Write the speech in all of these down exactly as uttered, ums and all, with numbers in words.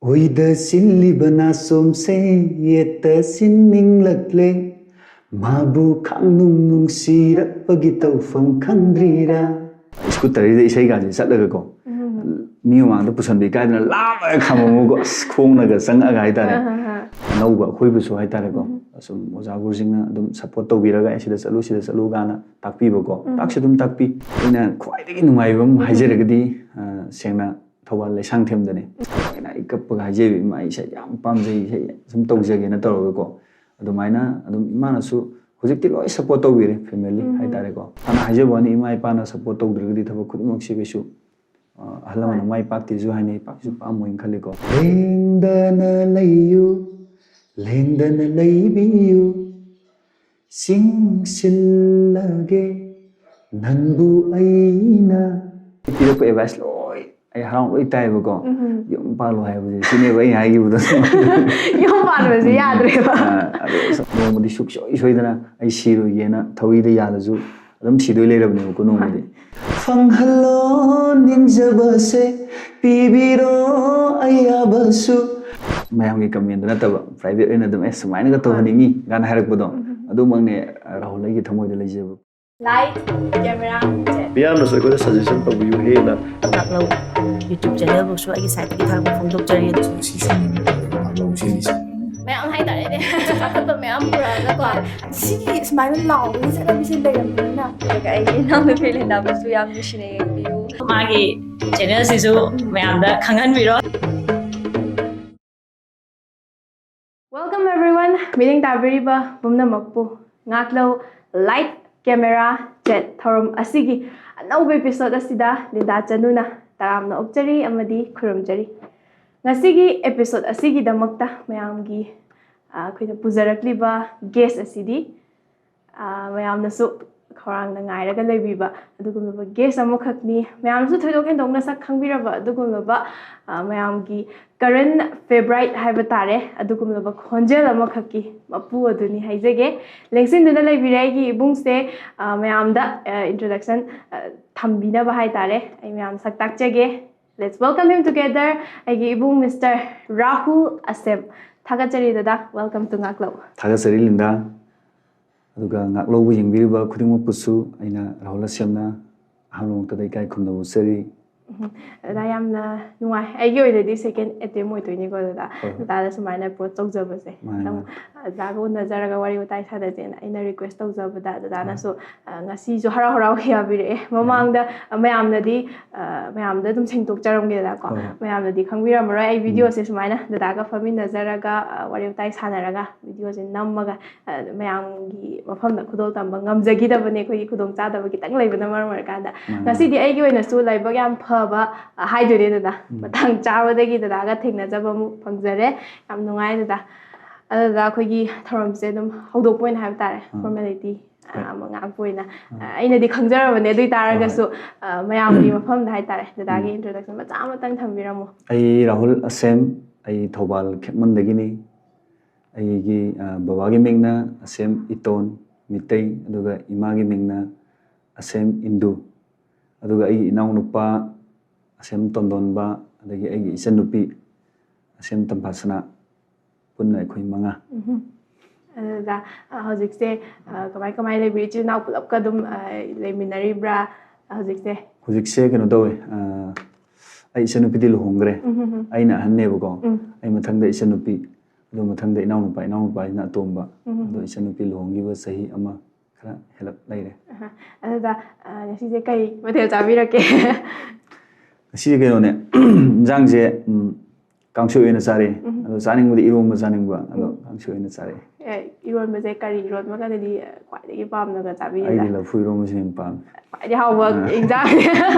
ꯑꯣꯏꯗ ꯁꯤꯜꯂꯤꯕ ꯅꯥꯁꯣꯝꯁꯦ ꯌꯦꯠꯇ ꯁꯤꯟꯅꯤꯡꯂꯛꯂꯦ꯫ ꯃꯥꯕꯨ ꯈꯥꯡꯅꯨꯡ ꯅꯨꯡꯁꯤꯔꯛꯄꯒꯤ ꯇꯧꯐꯝ ꯈꯪꯗ꯭ꯔꯤꯔꯥ? ꯁ꯭ꯀꯨꯇꯔꯁꯤꯗ ꯏꯁꯩꯒꯥꯁꯦ ꯆꯠꯂꯒꯀꯣ, ꯎꯝ꯫ ꯃꯤ ꯃꯃꯥꯡꯗ ꯄꯨꯁꯟꯕ ꯏꯀꯥꯏꯗꯅ ꯂꯥꯞꯅ ꯈꯥꯝꯃꯝꯃꯒꯀꯣ, ꯑꯁ, ꯈꯣꯡꯅꯒ ꯆꯪꯉꯛꯑꯒ ꯍꯥꯏꯇꯥꯔꯦ꯫ ꯑꯍꯥ, ꯑꯍꯥ꯫ ꯑꯅꯧꯕ ꯑꯩꯈꯣꯏꯕꯨꯁꯨ ꯍꯥꯏꯇꯥꯔꯦꯀꯣ, ꯎꯝ꯫ ꯑꯁꯨꯝ ꯑꯣꯖꯥ ꯒꯨꯔꯨꯁꯤꯡꯅ ꯑꯗꯨꯝ ꯁꯞꯄꯣꯔꯠ ꯇꯧꯕꯤꯔꯒ, "ꯑꯦ, ꯁꯤꯗ ꯆꯠꯂꯨ, ꯁꯤꯗ ꯆꯠꯂꯨ" ꯀꯥꯏꯅ ꯇꯥꯛꯄꯤꯕꯀꯣ꯫ ꯎꯝ꯫ ꯇꯥꯛꯁꯨ ꯑꯗꯨꯝ ꯇꯥꯛꯄꯤ꯫ ꯑꯩꯅ ꯈ꯭ꯋꯥꯏꯗꯒꯤ ꯅꯨꯡꯉꯥꯏꯕ ꯑꯃ ꯎꯝ꯫ ꯍꯥꯏꯖꯔꯒꯗꯤ, ꯑ, ꯁꯦꯡꯅ ꯊꯧꯕꯥꯜ ꯂꯩꯁꯥꯡꯊꯦꯝꯗꯅꯦ꯫ ꯑꯩꯅ ꯑꯩ ꯀꯞꯄꯒ ꯍꯥꯏꯖꯩꯕ, "ꯏꯃꯥ, ꯑꯩ ꯏꯁꯩ ꯌꯥꯝ ꯄꯥꯝꯖꯩ, ꯏꯁꯩ ꯁꯨꯝ ꯇꯧꯖꯒꯦꯅ" ꯇꯧꯔꯒꯀꯣ꯫ ꯑꯗꯨꯃꯥꯏꯅ ꯑꯗꯨꯝ ꯏꯃꯥꯅꯁꯨ ꯍꯧꯖꯤꯛꯇꯤ ꯂꯣꯏ ꯁꯞꯄꯣꯔꯠ ꯇꯧꯕꯤꯔꯦ, ꯐꯦꯃꯤꯂꯤ ꯎꯝ꯫ ꯍꯥꯏꯇꯥꯔꯦꯀꯣ꯫ ꯐꯅ ꯍꯥꯏꯖꯕ ꯋꯥꯅꯤ, ꯏꯃꯥ ꯏꯄꯥꯅ ꯁꯞꯄꯣꯔꯠ ꯇꯧꯗ꯭ꯔꯒꯗꯤ ꯊꯕꯛ ꯈꯨꯗꯤꯡꯃꯛꯁꯦ ꯀꯩꯁꯨ, ꯑ, ꯑꯍꯜ ꯂꯃꯟꯅ ꯍꯣꯏ꯫ ꯃꯥꯏ ꯄꯥꯛꯇꯦꯁꯨ ꯍꯥꯏꯅꯩ, ꯄꯥꯛꯁꯨ ꯄꯥꯛꯑꯝꯃꯣꯏꯅ ꯈꯜꯂꯤꯀꯣ꯫ ꯂꯦꯡꯗꯅ ꯂꯩꯌꯨ, ꯂꯦꯡꯗꯅ ꯂꯩꯕꯤꯌꯨ, ꯆꯤꯡꯁꯤꯜꯂꯒꯦ ꯅꯪꯕꯨ ꯑꯩꯅ꯫ ꯄꯤꯔꯛꯄ ꯑꯦꯗꯚꯥꯏꯁ ꯂꯣꯏ ꯑꯩ ꯍꯔꯥꯎ ꯂꯣꯏ ꯇꯥꯏꯕꯀꯣ꯫ ꯎꯝ꯫ ꯌꯨꯝ ꯄꯥꯜꯂꯣ ꯍꯥꯏꯕꯁꯦ ꯁꯤꯅꯦꯕ ꯑꯩ ꯍꯥꯏꯈꯤꯕꯗꯣ꯫ ꯌꯨꯝ ꯄꯥꯟꯕꯁꯦ ꯌꯥꯗ꯭ꯔꯦꯕ꯫ ꯑ, ꯑꯗꯣ ꯅꯣꯡꯃꯗꯤ ꯁꯨꯛꯁꯣꯏ ꯁꯣꯏꯗꯅ ꯑꯩ ꯁꯤꯔꯣꯏꯒꯦꯅ ꯊꯧꯔꯤꯗ ꯌꯥꯜꯂꯁꯨ ꯑꯗꯨꯝ ꯁꯤꯗꯣꯏ ꯂꯩꯔꯕꯅꯦꯕꯀꯣ ꯅꯣꯡꯃꯗꯤ꯫ ꯐꯪꯍꯜꯂꯣ ꯅꯤꯡꯖꯕꯁꯦ, ꯄꯤꯕꯤꯔꯣ ꯑꯌꯥꯕꯁꯨ꯫ ꯃꯌꯥꯝꯒꯤ ꯀꯃꯦꯟꯗ ꯅꯠꯇꯕ, ꯄ꯭ꯔꯥꯏꯚꯦꯠ ꯑꯣꯏꯅ ꯑꯗꯨꯝ, "ꯑꯦ, ꯁꯨꯃꯥꯏꯅꯒ ꯇꯧꯍꯟꯅꯤꯡꯉꯤ" ꯀꯥꯏꯅ ꯍꯥꯏꯔꯛꯄꯗꯣ, ꯎꯝ꯫ ꯑꯗꯨꯃꯛꯅꯦ ꯔꯥꯍꯨꯜ ꯑꯩꯒꯤ ꯊꯃꯣꯏꯗ ꯂꯩꯖꯕ꯫ Light, camera, action. ꯃꯤꯌꯥꯝꯅꯁꯨ ꯑꯩꯈꯣꯏꯗ suggestion ꯇꯧꯕꯤꯌꯨ ꯍꯦꯟꯅ꯫ ꯉꯥꯛꯂꯧ YouTube channelꯕꯨꯁꯨ ꯑꯩꯒꯤ sideꯇꯒꯤ ꯊꯥꯒꯠꯄ ꯐꯣꯡꯗꯣꯛꯆꯔꯤ꯫ ꯁꯤ ꯁꯤꯅꯤꯡꯉꯦ ꯉꯥꯛꯂꯧ ꯁꯤꯜꯂꯤꯁꯦ꯫ ꯃꯌꯥꯝ ꯍꯥꯏꯇꯥꯔꯦꯅꯦ, ꯆꯥꯎꯈꯠꯄ ꯃꯌꯥꯝ ꯄꯨꯔꯛꯑꯒꯀꯣ꯫ ꯁꯤꯒꯤ ꯁꯨꯃꯥꯏꯅ ꯂꯥꯎꯕꯒꯤ ꯆꯠꯅꯕꯤꯁꯦ ꯂꯩꯔꯝꯕꯅꯤꯅ꯫ ꯑꯗꯨꯒ ꯑꯩꯒꯤ ꯏꯅꯥꯎꯅꯨꯄꯤ ꯂꯦꯟꯗꯥꯕꯨꯁꯨ ꯌꯥꯝ ꯅꯨꯡꯁꯤꯅ ꯌꯦꯡꯕꯤꯌꯨ꯫ ꯃꯥꯒꯤ channelꯁꯤꯁꯨ ꯃꯌꯥꯝꯗ ꯈꯪꯍꯟꯕꯤꯔꯣ꯫ Welcome everyone, ꯃꯤꯠꯌꯦꯡ ꯇꯥꯕꯤꯔꯤꯕ ꯄꯨꯝꯅꯃꯛꯄꯨ ꯉꯥꯛꯂꯧ Light, Camera, Chat ꯊꯧꯔꯝ ꯑꯁꯤꯒꯤ ꯑꯅꯧꯕ episode ꯑꯁꯤꯗ ꯂꯤꯟꯗꯥ ꯆꯅꯨꯅ ꯇꯔꯥꯝꯅ ꯑꯣꯛꯆꯔꯤ ꯑꯃꯗꯤ ꯈꯨꯔꯨꯝꯖꯔꯤ꯫ ꯉꯁꯤꯒꯤ episode ꯑꯁꯤꯒꯤꯗꯃꯛꯇ ꯃꯌꯥꯝꯒꯤ, ꯑ, ꯑꯩꯈꯣꯏꯅ ꯄꯨꯖꯔꯛꯂꯤꯕ guest ꯑꯁꯤꯗꯤ ꯑꯥ, ꯃꯌꯥꯝꯅꯁꯨ ꯈꯧꯔꯥꯡꯅ ꯉꯥꯏꯔꯒ ꯂꯩꯕꯤꯕ ꯑꯗꯨꯒꯨꯝꯂꯕ guest ꯑꯃꯈꯛꯅꯤ꯫ ꯃꯌꯥꯝꯅꯁꯨ ꯊꯣꯏꯗꯣꯛ ꯍꯦꯟꯗꯣꯛꯅ ꯁꯛ ꯈꯪꯕꯤꯔꯕ ꯑꯗꯨꯒꯨꯝꯂꯕ, ꯑꯥ, ꯃꯌꯥꯝꯒꯤ current favourite ꯍꯥꯏꯕ ꯇꯥꯔꯦ, ꯑꯗꯨꯒꯨꯝꯂꯕ ꯈꯣꯟꯖꯦꯜ ꯑꯃꯈꯛꯀꯤ ꯃꯄꯨ ꯑꯗꯨꯅꯤ ꯍꯥꯏꯖꯒꯦ꯫ ꯂꯦꯡꯁꯤꯟꯗꯨꯅ ꯂꯩꯕꯤꯔꯦ ꯑꯩꯒꯤ ꯏꯕꯨꯡꯁꯦ꯫ ꯑꯥ, ꯃꯌꯥꯝꯗ, ꯑꯥ, introduction, ꯑꯥ, ꯊꯝꯕꯤꯅꯕ ꯍꯥꯏ ꯇꯥꯔꯦ꯫ ꯑꯩ ꯃꯌꯥꯝ ꯁꯛ ꯇꯥꯛꯆꯒꯦ꯫ Let's welcome him together. ꯑꯩꯒꯤ ꯏꯕꯨꯡ ꯃꯤꯁꯇꯔ ꯔꯥꯍꯨꯜ ꯑꯁꯦꯝ꯫ ꯊꯥꯒꯠꯆꯔꯤ ꯗꯗꯥ, welcome to ꯉꯥꯛꯂꯧ꯫ ꯊꯥꯒꯠꯆꯔꯤ ꯂꯤꯟꯗꯥ꯫ ꯑꯗꯨꯒ ꯉꯥꯛꯂꯧꯕ ꯌꯦꯡꯕꯤꯔꯤꯕ ꯈꯨꯗꯤꯡꯃꯛꯄꯨꯁꯨ ꯑꯩꯅ ꯔꯥꯍꯨꯜ ꯑꯁꯦꯝꯅ ꯑꯍꯥꯟꯕ ꯃꯛꯇꯗ ꯏꯀꯥꯏ ꯈꯨꯝꯅꯕ ꯎꯠꯆꯔꯤ꯫ ꯎꯝ, ꯗꯗꯥ, ꯌꯥꯝꯅ ꯅꯨꯡꯉꯥꯏ꯫ ꯑꯩꯒꯤ ꯑꯣꯏꯅꯗꯤ second attempt ꯑꯣꯏꯗꯣꯏꯅꯤꯀꯣ ꯗꯗꯥ꯫ ꯍꯣꯏ, ꯍꯣꯏ꯫ ꯗꯗꯥꯗ ꯁꯨꯃꯥꯏꯅ approach ꯇꯧꯖꯕꯁꯦ꯫ ꯃꯥꯅꯦ, ꯑꯗꯨꯝ, ꯃꯥꯅꯦ꯫ ꯑ, ꯗꯗꯥꯒ ꯎꯅꯖꯔꯒ ꯋꯥꯔꯤ ꯋꯥꯇꯥꯏ ꯁꯥꯟꯅꯁꯦꯅ ꯑꯩꯅ request ꯇꯧꯖꯕꯗ ꯗꯗꯥꯅꯁꯨ, ꯑ, ꯉꯁꯤꯁꯨ ꯍꯔꯥꯎ ꯍꯔꯥꯎ ꯌꯥꯕꯤꯔꯛꯑꯦ꯫ ꯃꯃꯥꯡꯗ, ꯑ, ꯃꯌꯥꯝꯅꯗꯤ, ꯑ, ꯃꯌꯥꯝꯗ ꯑꯗꯨꯝ ꯁꯦꯡꯗꯣꯛꯆꯔꯝꯒꯦ ꯗꯗꯥꯀꯣ꯫ ꯍꯣꯏ, ꯍꯣꯏ꯫ ꯃꯌꯥꯝꯅꯗꯤ ꯈꯪꯕꯤꯔꯝꯃꯔꯣꯏ꯫ ꯑꯩ videoꯁꯦ ꯁꯨꯃꯥꯏꯅ ꯗꯗꯥꯒ ꯐꯝꯃꯤꯟꯅꯖꯔꯒ, ꯑ, ꯋꯥꯔꯤ ꯋꯥꯇꯥꯏ ꯁꯥꯟꯅꯔꯒ videoꯁꯦ ꯅꯝꯃꯒ, ꯑ, ꯃꯌꯥꯝꯒꯤ ꯃꯐꯝꯗ ꯈꯨꯗꯣꯜ ꯇꯝꯕ ꯉꯝꯖꯈꯤꯗꯕꯅꯦ, ꯑꯩꯈꯣꯏꯒꯤ ꯈꯨꯗꯣꯡꯆꯥꯗꯕ ꯈꯤꯇꯪ ꯂꯩꯕꯅ ꯃꯔꯝ ꯑꯣꯏꯔꯀꯥꯟꯗ꯫ ꯃꯥꯅꯦ꯫ ꯉꯁꯤꯗꯤ ꯑꯩꯒꯤ ꯑꯣꯏꯅꯁꯨ ꯂꯥꯏꯕꯛ ꯌꯥꯝ ꯐꯕ, ꯑ, ꯍꯥꯏꯗꯣꯏꯅꯦ ꯗꯗꯥ꯫ ꯃꯇꯥꯡ ꯆꯥꯕꯗꯒꯤ ꯗꯗꯥꯒ ꯊꯦꯡꯅꯖꯕ ꯑꯃꯨꯛ ꯐꯪꯖꯔꯦ꯫ ꯌꯥꯝ ꯅꯨꯡꯉꯥꯏ ꯗꯗꯥ꯫ ꯑꯗꯨꯗ ꯑꯩꯈꯣꯏꯒꯤ ꯊꯧꯔꯝꯁꯦ ꯑꯗꯨꯝ ꯍꯧꯗꯣꯛꯄ ꯑꯣꯏꯅ ꯍꯥꯏꯕ ꯇꯥꯔꯦ, formality, ꯑ, ꯍꯣꯏ꯫ ꯑꯃ ꯉꯥꯛꯄ ꯑꯣꯏꯅ꯫ ꯑ, ꯑꯩꯅꯗꯤ ꯈꯪꯖꯔꯕꯅꯦ, ꯑꯗꯨ ꯑꯣꯏ ꯇꯥꯔꯒꯁꯨ, ꯑ, ꯃꯌꯥꯝꯒꯤ ꯃꯐꯝꯗ ꯍꯥꯏ ꯇꯥꯔꯦ, ꯗꯗꯥꯒꯤ introduction ꯃꯆꯥ ꯑꯃꯇꯪ ꯊꯝꯕꯤꯔꯝꯃꯣ꯫ ꯑꯩ ꯔꯥꯍꯨꯜ ꯑꯁꯦꯝ, ꯑꯩ ꯊꯧꯕꯥꯜ ꯈꯦꯛꯃꯟꯗꯒꯤꯅꯤ꯫ ꯑꯩꯒꯤ, ꯑ, ꯕꯕꯥꯒꯤ ꯃꯤꯡꯅ ꯑꯁꯦꯝ ꯏꯇꯣꯟ ꯃꯤꯇꯩ, ꯑꯗꯨꯒ ꯏꯃꯥꯒꯤ ꯃꯤꯡꯅ ꯑꯁꯦꯝ ꯏꯟꯗꯨ꯫ ꯑꯗꯨꯒ ꯑꯩꯒꯤ ꯏꯅꯥꯎꯅꯨꯄꯥ ꯑꯁꯦꯝ ꯇꯣꯟꯗꯣꯟꯕ, ꯑꯗꯒꯤ ꯑꯩꯒꯤ ꯏꯆꯟꯅꯨꯄꯤ ꯑꯁꯦꯝ ꯇꯝꯐꯥꯁꯅꯥ, ꯄꯨꯟꯅ ꯑꯩꯈꯣꯏ ꯃꯉꯥ꯫ ꯎꯝ꯫ ꯑꯗꯨꯗ, ꯑ, ꯍꯧꯖꯤꯛꯁꯦ, ꯑ, ꯀꯃꯥꯏ ꯀꯃꯥꯏ ꯂꯩꯕꯤꯔꯤ? ꯏꯆꯤꯜ ꯏꯅꯥꯎ ꯄꯨꯂꯞꯀ ꯑꯗꯨꯝ, ꯑ, ꯂꯩꯃꯤꯟꯅꯔꯤꯕ꯭ꯔꯥ ꯍꯧꯖꯤꯛꯁꯦ? ꯍꯧꯖꯤꯛꯁꯦ ꯀꯩꯅꯣ ꯇꯧꯋꯦ, ꯑ, ꯑꯩ ꯏꯆꯟꯅꯨꯄꯤꯗꯤ ꯂꯨꯍꯣꯡꯈ꯭ꯔꯦ꯫ ꯎꯝ, ꯎꯝ, ꯎꯝ꯫ ꯑꯩꯅ ꯑꯍꯟꯅꯦꯕꯀꯣ꯫ ꯎꯝ꯫ ꯑꯩ ꯃꯊꯪꯗ ꯏꯆꯟꯅꯨꯄꯤ, ꯑꯗꯨ ꯃꯊꯪꯗ ꯏꯅꯥꯎꯅꯨꯄꯥ, ꯏꯅꯥꯎꯅꯨꯄꯥꯁꯤꯅ ꯑꯇꯣꯝꯕ꯫ ꯎꯝ, ꯎꯝ, ꯑꯗꯣ ꯎꯝ꯫ ꯏꯆꯟꯅꯨꯄꯤ ꯂꯨꯍꯣꯡꯈꯤꯕ ꯆꯍꯤ ꯑꯃ ꯈꯔ ꯍꯦꯜꯂꯞ ꯂꯩꯔꯦ꯫ ꯑꯍ꯫ ꯑꯗꯨꯗ, ꯑ, ꯉꯁꯤꯁꯦ ꯀꯩ ꯃꯊꯦꯜ ꯆꯥꯕꯤꯔꯛꯀꯦ? ꯉꯁꯤꯁꯦ ꯀꯩꯅꯣꯅꯦ, ꯏꯟꯖꯥꯡꯁꯦ, ꯎꯝ, ꯀꯥꯡꯁꯣꯏ ꯑꯣꯏꯅ ꯆꯥꯔꯦ꯫ ꯎꯝ꯫ ꯑꯗꯣ ꯆꯥꯅꯤꯡꯕꯗꯤ ꯏꯔꯣꯝꯕ ꯆꯥꯅꯤꯡꯕ, ꯑꯗꯣ ꯎꯝ꯫ ꯀꯥꯡꯁꯣꯏ ꯑꯣꯏꯅ ꯆꯥꯔꯦ꯫ ꯑꯦ, ꯏꯔꯣꯟꯕꯁꯦ ꯀꯔꯤ ꯏꯔꯣꯟꯕꯒꯗꯤ, ꯑ, ꯈ꯭ꯋꯥꯏꯗꯒꯤ ꯄꯥꯝꯅꯒ ꯆꯥꯕꯤꯒꯦ? ꯑꯩꯗꯤ ꯂꯐꯨ ꯏꯔꯣꯝꯕꯁꯤꯅ ꯍꯦꯟꯅ ꯄꯥꯝꯃꯦ꯫ ꯈ꯭ꯋꯥꯏꯗꯒꯤ ꯍꯥꯎꯕ ꯑꯥ꯫ ꯏꯟꯖꯥꯡ,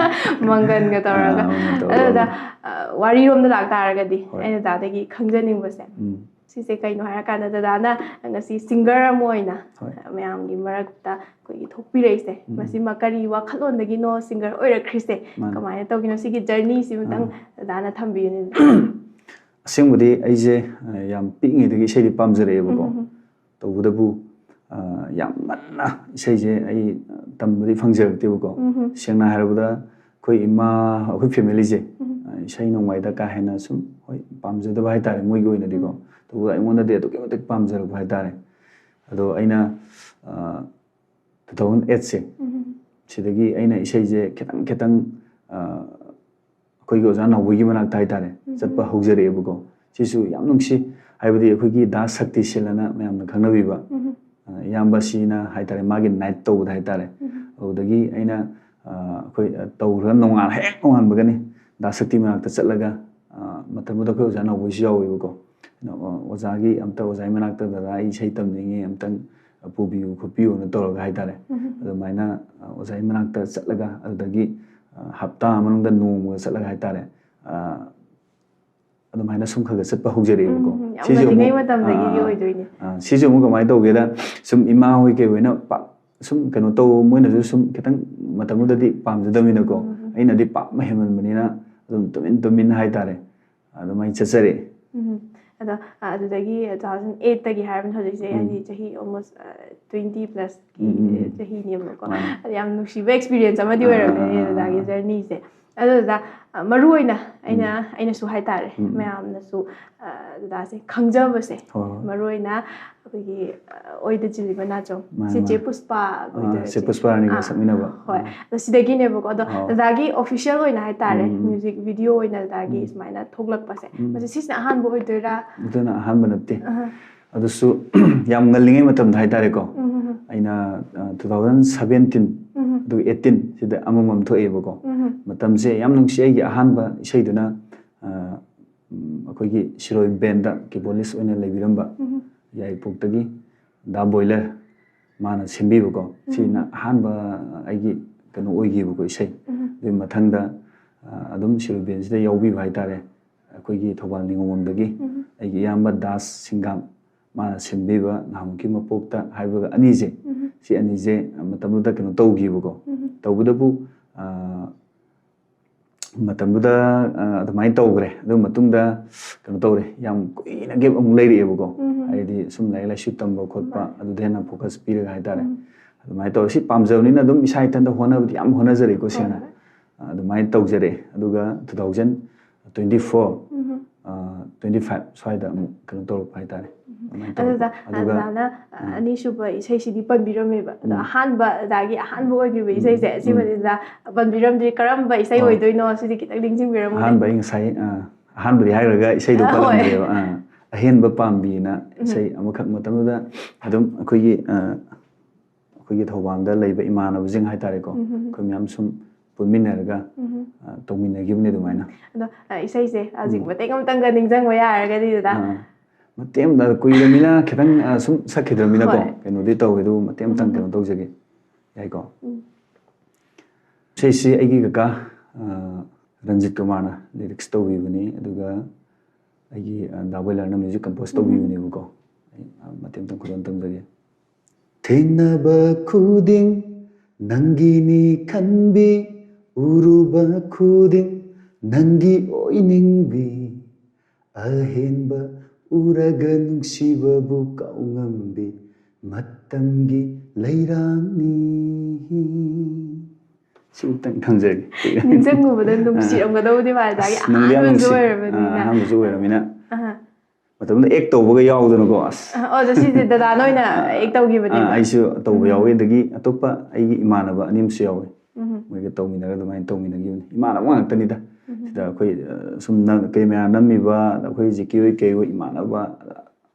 ꯃꯪꯒꯟꯒ ꯇꯧꯔꯒ꯫ ꯑꯥ, ꯃꯪꯒꯟ ꯇꯧꯔꯒ ꯑꯗꯨꯗ, ꯍꯥꯎꯕꯅꯦ꯫ ꯑ, ꯋꯥꯔꯤꯔꯣꯝꯗ ꯂꯥꯛꯇꯥꯔꯒꯗꯤ, ꯍꯣꯏ꯫ ꯑꯩꯅ ꯗꯗꯥꯗꯒꯤ ꯈꯪꯖꯅꯤꯡꯕꯁꯦ, ꯎꯝ꯫ ꯁꯤꯁꯦ ꯀꯩꯅꯣ ꯍꯥꯏꯔꯀꯥꯟꯗ, ꯗꯗꯥꯅ ꯉꯁꯤ singer ꯑꯃ ꯑꯣꯏꯅ ꯍꯣꯏ꯫ ꯃꯌꯥꯝꯒꯤ ꯃꯔꯛꯇ ꯑꯩꯈꯣꯏꯒꯤ ꯊꯣꯛꯄꯤꯔꯛꯏꯁꯦ, ꯎꯝ꯫ ꯃꯁꯤꯃ ꯀꯔꯤ ꯋꯥꯈꯜꯂꯣꯟꯗꯒꯤꯅꯣ singer ꯑꯣꯏꯔꯛꯈ꯭ꯔꯤꯁꯦ? ꯃꯥꯅꯦ꯫ ꯀꯃꯥꯏꯅ ꯇꯧꯒꯤꯅꯣ? ꯁꯤꯒꯤ journey ꯁꯤꯃꯇꯪ ꯑꯥ꯫ ꯗꯗꯥꯅ ꯊꯝꯕꯤꯌꯨꯅꯦ꯫ ꯑꯁꯦꯡꯕꯗꯤ ꯑꯩꯁꯦ, ꯑ, ꯌꯥꯝ ꯄꯤꯛꯏꯉꯩꯗꯒꯤ ꯏꯁꯩꯗꯤ ꯄꯥꯝꯖꯔꯛꯑꯦꯕꯀꯣ꯫ ꯎꯝ, ꯎꯝ, ꯎꯝ꯫ ꯇꯧꯕꯇꯕꯨ, ꯑ, ꯌꯥꯝ ꯉꯟꯅ ꯏꯁꯩꯁꯦ ꯑꯩ, ꯑ, ꯇꯝꯕꯗꯤ ꯐꯪꯖꯔꯛꯇꯦꯕꯀꯣ꯫ ꯎꯝ, ꯎꯝ꯫ ꯁꯦꯡꯅ ꯍꯥꯏꯔꯕꯗ, ꯑꯩꯈꯣꯏ ꯏꯃꯥ, ꯑꯩꯈꯣꯏ ꯐꯦꯃꯤꯂꯤꯁꯦ, ꯎꯝ꯫ ꯑ, ꯏꯁꯩ ꯅꯣꯡꯃꯥꯏꯗ ꯀꯥ ꯍꯦꯟꯅ ꯁꯨꯝ, ꯍꯣꯏ, ꯄꯥꯝꯖꯗꯕ ꯍꯥꯏꯇꯥꯔꯦ ꯃꯣꯏꯒꯤ ꯑꯣꯏꯅꯗꯤꯀꯣ꯫ ꯎꯝ꯫ ꯑꯗꯨꯕꯨ ꯑꯩꯉꯣꯟꯗꯗꯤ ꯑꯗꯨꯛꯀꯤ ꯃꯇꯤꯛ ꯄꯥꯝꯖꯔꯛꯄ ꯍꯥꯏꯇꯥꯔꯦ꯫ ꯑꯗꯣ ꯑꯩꯅ, ꯑ, two thousand eight ꯁꯦ, ꯎꯝ꯫ ꯁꯤꯗꯒꯤ ꯑꯩꯅ ꯏꯁꯩꯁꯦ ꯈꯤꯇꯪ ꯈꯤꯇꯪ, ꯑ, ꯑꯩꯈꯣꯏꯒꯤ ꯑꯣꯖꯥ ꯅꯥꯎꯕꯣꯏꯒꯤ ꯃꯅꯥꯛꯇ ꯍꯥꯏꯇꯥꯔꯦ, ꯎꯝ꯫ ꯆꯠꯄ ꯍꯧꯖꯔꯛꯑꯦꯕꯀꯣ꯫ ꯁꯤꯁꯨ ꯌꯥꯝ ꯅꯨꯡꯁꯤ, ꯍꯥꯏꯕꯗꯤ ꯑꯩꯈꯣꯏꯒꯤ ꯗꯥ ꯁꯛꯇꯤꯁꯤꯜ ꯑꯅ ꯃꯌꯥꯝꯅ ꯈꯪꯅꯕꯤꯕ, ꯎꯝ꯫ ꯑ, ꯏꯌꯥꯝꯕꯁꯤꯅ ꯍꯥꯏꯇꯥꯔꯦ, ꯃꯥꯒꯤ ꯅꯥꯏꯠ ꯇꯧꯕꯗ ꯍꯥꯏꯇꯥꯔꯦ꯫ ꯎꯝ꯫ ꯑꯗꯨꯗꯒꯤ ꯑꯩꯅ, ꯑ, ꯑꯩꯈꯣꯏ, ꯑ, ꯇꯧꯈ꯭ꯔ ꯅꯣꯡꯉꯥꯟ-, ꯍꯦꯛ ꯅꯣꯡꯉꯥꯟꯕꯒꯅꯤ ꯗꯥ ꯁꯛꯇꯤ ꯃꯅꯥꯛꯇ ꯆꯠꯂꯒ, ꯑ, ꯃꯇꯝꯗꯨꯗ ꯑꯩꯈꯣꯏ ꯑꯣꯖꯥ ꯅꯥꯎꯕꯣꯏꯁꯨ ꯌꯥꯎꯋꯦꯕꯀꯣ꯫ ꯑ, ꯑꯣꯖꯥꯒꯤ ꯑꯝꯇ, "ꯑꯣꯖꯥꯒꯤ ꯃꯅꯥꯛꯇ ꯗꯗꯥ ꯑꯩ ꯏꯁꯩ ꯇꯝꯅꯤꯡꯉꯦ, ꯑꯝꯇꯪ ꯄꯨꯕꯤꯌꯨ ꯈꯣꯠꯄꯤꯌꯨꯅ" ꯇꯧꯔꯒ ꯍꯥꯏꯇꯥꯔꯦ꯫ ꯎꯝ꯫ ꯑꯗꯨꯃꯥꯏꯅ, ꯑ, ꯑꯣꯖꯥꯒꯤ ꯃꯅꯥꯛꯇ ꯆꯠꯂꯒ, ꯑꯗꯨꯗꯒꯤ, ꯑ, ꯍꯞꯇꯥ ꯃꯅꯨꯡꯗ ꯅꯣꯡꯃꯒ ꯆꯠꯂꯒ ꯍꯥꯏꯇꯥꯔꯦ, ꯑ, ꯑꯗꯨꯃꯥꯏꯅ ꯁꯨꯝ ꯈꯔ ꯈꯔ ꯆꯠꯄ ꯍꯧꯖꯔꯛꯑꯦꯕꯀꯣ꯫ ꯎꯝ, ꯌꯥꯝ ꯁꯤꯁꯨ ꯉꯜꯂꯤꯉꯩ ꯑꯃꯨꯛ, ꯃꯇꯝꯗꯒꯤ ꯑ, ꯑ, ꯑꯣꯏꯗꯣꯏꯅꯦ꯫ ꯑ, ꯁꯤꯁꯨ ꯑꯃꯨꯛ ꯀꯃꯥꯏꯅ ꯇꯧꯒꯦꯗ, ꯁꯨꯝ ꯏꯃꯥ ꯍꯣꯏ ꯀꯩ ꯍꯣꯏꯅ ꯄꯥꯛ ꯁꯨꯝ ꯀꯩꯅꯣ ꯇꯧ, ꯃꯣꯏꯅꯁꯨ ꯁꯨꯝ ꯈꯤꯇꯪ ꯃꯇꯝꯗꯨꯗꯗꯤ ꯄꯥꯝꯖꯗꯕꯅꯤꯅꯀꯣ, ꯎꯝ꯫ ꯑꯩꯅꯗꯤ ꯄꯥꯝꯕ ꯍꯦꯟꯃꯟꯕꯅꯤꯅ ꯑꯗꯨꯝ ꯇꯨꯃꯤꯟ ꯇꯨꯃꯤꯟ ꯍꯥꯏꯇꯥꯔꯦ, ꯑꯗꯨꯃꯥꯏꯅ ꯆꯠꯆꯔꯛꯑꯦ꯫ ꯎꯝ꯫ ꯑꯗꯣ, ꯑ, ꯑꯗꯨꯗꯒꯤ two thousand eight ꯇꯒꯤ ꯍꯥꯏꯔꯕꯅꯤꯅ ꯍꯧꯖꯤꯛꯁꯦ, ꯎꯝ꯫ ꯍꯥꯏꯗꯤ ꯆꯍꯤ almost, ꯑ, twenty plus ꯀꯤ ꯎꯝ, ꯎꯝ, ꯎꯝ꯫ ꯆꯍꯤꯅꯦꯕꯀꯣ꯫ ꯃꯥꯅꯦ꯫ ꯑꯗ ꯌꯥꯝ ꯅꯨꯡꯁꯤꯕ experience ꯑꯃꯗꯤ ꯑꯥ, ꯑꯣꯏꯔꯝꯒꯅꯤ ꯑꯥ, ꯑꯥ, ꯑꯗꯨꯗꯥꯒꯤ ꯑꯥ꯫ Journey ꯁꯦ꯫ ꯑꯗꯨꯗ, ꯑ, ꯃꯔꯨ ꯑꯣꯏꯅ ꯑꯩꯅ, ꯎꯝ꯫ ꯑꯩꯅꯁꯨ ꯍꯥꯏꯇꯥꯔꯦ, ꯎꯝ꯫ ꯃꯌꯥꯝꯅꯁꯨ, ꯑ, ꯗꯗꯥꯁꯦ ꯈꯪꯖꯕꯁꯦ, ꯍꯣꯏ, ꯍꯣꯏ꯫ ꯃꯔꯨ ꯑꯣꯏꯅ ꯑꯩꯈꯣꯏꯒꯤ, ꯑ, ꯑꯣꯏꯗ ꯆꯤꯜꯂꯤꯕ ꯅꯥꯆꯣꯝ, ꯃꯥꯅꯦ, ꯁꯤ ꯆꯦ ꯃꯥꯅꯦ꯫ ꯄꯨꯁꯄꯥ ꯑꯥ, ꯑꯣꯏꯗꯣꯏꯔꯥ ꯆꯦ ꯆꯦ? ꯄꯨꯁꯄꯥꯔꯥꯅꯤꯒ ꯑꯥ, ꯁꯛꯃꯤꯟꯅꯕ꯫ ꯍꯣꯏ꯫ ꯑꯥ꯫ ꯑꯗꯣ ꯁꯤꯗꯒꯤꯅꯦꯕꯀꯣ꯫ ꯑꯗꯣ ꯑꯥꯎ꯫ ꯗꯗꯥꯒꯤ official ꯑꯣꯏꯅ ꯍꯥꯏꯇꯥꯔꯦ, ꯎꯝ, ꯎꯝ꯫ Music video ꯑꯣꯏꯅ ꯗꯗꯥꯒꯤ ꯎꯝ꯫ ꯁꯨꯃꯥꯏꯅ ꯊꯣꯛꯂꯛꯄꯁꯦ, ꯎꯝ꯫ ꯃꯁꯤ ꯁꯤꯁꯤꯅ ꯑꯍꯥꯟꯕ ꯑꯣꯏꯗꯣꯏꯔꯥ? ꯑꯗꯨꯅ ꯑꯍꯥꯟꯕ ꯅꯠꯇꯦ꯫ ꯑꯍ꯫ ꯑꯗꯨꯁꯨ ꯌꯥꯝ ꯉꯜꯂꯤꯉꯩ ꯃꯇꯝꯗ ꯍꯥꯏꯇꯥꯔꯦꯀꯣ, ꯎꯝ, ꯎꯝ, ꯎꯝ꯫ ꯑꯩꯅ, ꯑ, two thousand seventeen, ꯎꯝ, ꯎꯝ꯫ ꯑꯗꯨꯒ eighteen ꯁꯤꯗ ꯑꯃꯃꯝ ꯊꯣꯛꯑꯦꯕꯀꯣ꯫ ꯎꯝ, ꯎꯝ꯫ ꯃꯇꯝꯁꯦ ꯌꯥꯝ ꯅꯨꯡꯁꯤ꯫ ꯑꯩꯒꯤ ꯑꯍꯥꯟꯕ ꯏꯁꯩꯗꯨꯅ, ꯑ, ꯎꯝ, ꯑꯩꯈꯣꯏꯒꯤ ꯁꯤꯔꯣꯏ ꯕꯦꯟꯗ keyboardist ꯑꯣꯏꯅ ꯂꯩꯕꯤꯔꯝꯕ ꯎꯝ꯫ ꯌꯥꯏꯔꯤꯄꯣꯛꯇꯒꯤ ꯗꯥ ꯕꯣꯏꯂꯔ, ꯃꯥꯅ ꯁꯦꯝꯕꯤꯕꯀꯣ꯫ ꯎꯝ꯫ ꯁꯤꯅ ꯑꯍꯥꯟꯕ ꯑꯩꯒꯤ ꯀꯩꯅꯣ ꯑꯣꯏꯈꯤꯕꯀꯣ, ꯏꯁꯩ꯫ ꯎꯝ꯫ ꯑꯗꯨꯒꯤ ꯃꯊꯪꯗ, ꯑ, ꯑꯗꯨꯝ ꯁꯤꯔꯣꯏ ꯕꯦꯟꯁꯤꯗ ꯌꯥꯎꯕꯤꯕ ꯍꯥꯏꯇꯥꯔꯦ, ꯑꯩꯈꯣꯏꯒꯤ ꯊꯧꯕꯥꯜ ꯅꯤꯉꯣꯝꯕꯝꯗꯒꯤ ꯎꯝ꯫ ꯑꯩꯒꯤ ꯏꯌꯥꯝꯕ ꯗꯥꯁ ꯁꯤꯡꯒꯥꯝ, ꯃꯥꯅ ꯁꯦꯝꯕꯤꯕ ꯅꯍꯥꯟꯃꯨꯛꯀꯤ ꯃꯄꯣꯛꯇ ꯍꯥꯏꯕꯒ ꯑꯅꯤꯁꯦ, ꯎꯝ꯫ ꯁꯤ ꯑꯅꯤꯁꯦ ꯃꯇꯝꯗꯨꯗ ꯀꯩꯅꯣ ꯇꯧꯈꯤꯕꯀꯣ꯫ ꯎꯝ꯫ ꯇꯧꯕꯗꯕꯨ, ꯑ, ꯃꯇꯝꯗꯨꯗ, ꯑ, ꯑꯗꯨꯃꯥꯏꯅ ꯇꯧꯈ꯭ꯔꯦ꯫ ꯑꯗꯨ ꯃꯇꯨꯡꯗ ꯀꯩꯅꯣ ꯇꯧꯔꯦ, ꯌꯥꯝ ꯀꯨꯏꯅ gap ꯑꯃꯨꯛ ꯂꯩꯔꯛꯑꯦꯕꯀꯣ꯫ ꯎꯝ꯫ ꯍꯥꯏꯗꯤ ꯁꯨꯝ ꯂꯥꯏꯔꯤꯛ ꯂꯥꯏꯁꯨ ꯇꯝꯕ ꯈꯣꯠꯄ, ꯃꯥꯅꯦ꯫ ꯑꯗꯨꯗ ꯍꯦꯟꯅ focus ꯄꯤꯔꯒ ꯍꯥꯏꯇꯥꯔꯦ꯫ ꯎꯝ꯫ ꯑꯗꯨꯃꯥꯏꯅ ꯇꯧꯔꯦ꯫ ꯁꯤ ꯄꯥꯝꯖꯕꯅꯤꯅ ꯑꯗꯨꯝ ꯏꯁꯥ ꯏꯊꯟꯇ ꯍꯣꯠꯅꯕꯗꯤ ꯌꯥꯝ ꯍꯣꯠꯅꯖꯔꯦꯀꯣ, ꯍꯣꯏ, ꯁꯦꯡꯅ꯫ ꯍꯣꯏ꯫ ꯑꯗꯨꯃꯥꯏꯅ ꯇꯧꯖꯔꯛꯑꯦ꯫ ꯑꯗꯨꯒ two thousand twenty four, twenty five ꯁ꯭ꯋꯥꯏꯗ ꯑꯃꯨꯛ ꯀꯩꯅꯣ ꯇꯧꯔꯛꯄ ꯍꯥꯏꯇꯥꯔꯦ꯫ ꯑꯗꯨꯃꯥꯏꯅ ꯇꯧꯔꯛꯄ꯫ ꯑꯗꯨꯗ ꯑꯗꯨꯗ ꯑꯅ ꯑꯅꯤꯁꯨꯕ ꯏꯁꯩꯁꯤꯗꯤ ꯄꯟꯕꯤꯔꯝꯃꯦꯕ꯫ ꯑꯗꯣ ꯑꯍꯥꯟꯕ ꯑꯗꯥꯒꯤ ꯑꯍꯥꯟꯕ ꯑꯣꯏꯈꯤꯕ ꯏꯁꯩꯁꯦ ꯑꯁꯤꯃꯗꯤ ꯄꯟꯕꯤꯔꯝꯗ꯭ꯔꯤ꯫ ꯀꯔꯝꯕ ꯏꯁꯩ ꯑꯣꯏꯗꯣꯏꯅꯣ, ꯁꯤꯗꯤ ꯈꯤꯇꯪ ꯅꯤꯡꯁꯤꯡꯕꯤꯔꯝꯃꯨꯅꯦ꯫ ꯑꯍꯥꯟꯕ ꯑꯩ ꯉꯁꯥꯏ ꯑ, ꯑꯍꯥꯟꯕꯗꯤ ꯍꯥꯏꯈ꯭ꯔꯒ ꯏꯁꯩꯗꯣ ꯄꯜꯂꯝꯗ꯭ꯔꯦꯕ꯫ ꯑ, ꯑꯍꯦꯟꯕ ꯄꯥꯝꯕꯤꯅ ꯏꯁꯩ ꯑꯃꯈꯛ, ꯃꯇꯝꯗꯨꯗ ꯑꯗꯨꯝ ꯑꯩꯈꯣꯏꯒꯤ ꯑ, ꯑꯩꯈꯣꯏꯒꯤ ꯊꯧꯕꯥꯜꯗ ꯂꯩꯕ ꯏꯃꯥꯟꯅꯕꯁꯤꯡ ꯍꯥꯏꯇꯥꯔꯦꯀꯣ, ꯑꯩꯈꯣꯏ ꯃꯌꯥꯝ ꯁꯨꯝ ꯄꯨꯟꯃꯤꯟꯅꯔꯒ ꯑ, ꯇꯧꯃꯤꯟꯅꯈꯤꯕꯅꯦ ꯑꯗꯨꯃꯥꯏꯅ꯫ ꯑꯗꯣ ꯑ, ꯏꯁꯩꯁꯦ ꯍꯧꯖꯤꯛ ꯃꯇꯦꯛ ꯑꯃꯇꯪꯒ ꯅꯤꯡꯁꯤꯡꯕ ꯌꯥꯔꯒꯗꯤ ꯗꯗꯥ꯫ ꯑ, ꯃꯇꯦꯛ ꯑꯃꯗ ꯀꯨꯏꯔꯃꯤꯅ ꯈꯤꯇꯪ ꯑ, ꯁꯨꯝ ꯁꯛꯈꯤꯗ꯭ꯔꯃꯤꯅꯀꯣ, ꯀꯩꯅꯣꯗꯤ ꯇꯧꯋꯦ, ꯑꯗꯨꯕꯨ ꯃꯇꯦꯛ ꯑꯃꯇꯪ ꯀꯩꯅꯣ ꯇꯧꯖꯒꯦ꯫ ꯌꯥꯏꯀꯣ? ꯏꯁꯩꯁꯤ ꯑꯩꯒꯤ ꯀꯀꯥ ꯑ, ꯔꯟꯖꯤꯠ ꯀꯨꯃꯥꯔꯅ ꯂꯤꯔꯤꯛꯁ ꯇꯧꯕꯤꯕꯅꯤ, ꯑꯗꯨꯒ ꯑꯩꯒꯤ ꯑ, ꯗꯥ ꯕꯣꯏꯂꯔꯅ ꯃ꯭ꯌꯨꯖꯤꯛ ꯀꯝꯄꯣꯁ ꯇꯧꯕꯤꯕꯅꯦꯕꯀꯣ꯫ ꯑꯩ ꯑ, ꯃꯇꯦꯛ ꯑꯃꯇꯪ ꯈꯨꯗꯣꯜ ꯇꯝꯖꯒꯦ꯫ ꯊꯦꯡꯅꯕ ꯈꯨꯗꯤꯡ ꯅꯪꯒꯤꯅꯤ ꯈꯟꯕꯤ, ꯎꯔꯨꯕ ꯈꯨꯗꯤꯡ ꯅꯪꯒꯤ ꯑꯣꯏꯅꯤꯡꯕꯤ, ꯑꯍꯦꯟꯕ ꯎꯔꯒ ꯅꯨꯡꯁꯤꯕꯕꯨ ꯀꯥꯎꯉꯝꯕꯤ, ꯃꯇꯝꯒꯤ ꯂꯩꯔꯥꯡꯅꯤ꯫ ꯁꯤꯃꯇꯪ ꯊꯝꯖꯒꯦ꯫ ꯅꯤꯡꯁꯤꯡꯉꯨꯕꯗ ꯅꯨꯡꯁꯤꯔꯝꯒꯗꯧꯕꯗꯤ ꯃꯥꯜꯂꯦ, ꯗꯥꯒꯤ ꯑꯁ, ꯅꯪꯗꯤ ꯌꯥꯝ ꯑꯍꯥꯟꯕꯁꯨ ꯅꯨꯡꯁꯤ꯫ ꯑꯣꯏꯔꯕꯅꯤꯅ꯫ ꯑ, ꯑꯍꯥꯟꯕꯁꯨ ꯑꯣꯏꯔꯕꯅꯤꯅ꯫ ꯑꯍ꯫ ꯃꯇꯝꯗꯨꯗ ꯑꯦꯛ ꯇꯧꯕꯒ ꯌꯥꯎꯗꯅꯀꯣ, ꯑꯁ꯫ ꯑ, ꯑꯣ, ꯑꯗꯣ ꯁꯤꯁꯦ ꯗꯗꯥ ꯅꯣꯏꯅ ꯑꯦꯛ ꯇꯧꯈꯤꯕꯅꯦꯕ? ꯑ, ꯑꯩꯁꯨ ꯇꯧꯕ ꯌꯥꯎꯋꯤ, ꯑꯗꯒꯤ ꯑꯇꯣꯞꯄ ꯑꯩꯒꯤ ꯏꯃꯥꯟꯅꯕ ꯑꯅꯤ ꯑꯃꯁꯨ ꯌꯥꯎꯋꯤ꯫ ꯎꯝ꯫ ꯃꯣꯏꯒ ꯇꯧꯃꯤꯟꯅꯔꯒ ꯑꯗꯨꯃꯥꯏꯅ ꯇꯧꯃꯤꯟꯅꯈꯤꯕꯅꯤ꯫ ꯏꯃꯥꯟꯅꯕ ꯉꯥꯛꯇꯅꯤꯗ꯫ ꯁꯤꯗ ꯑꯩꯈꯣꯏ ꯑ, ꯁꯨꯝ ꯅꯝ-, ꯀꯦꯃꯦꯔꯥ ꯅꯝꯃꯤꯕ, ꯑꯩꯈꯣꯏ ꯖꯤꯀꯤ ꯍꯣꯏ ꯀꯩ ꯍꯣꯏ ꯏꯃꯥꯟꯅꯕ,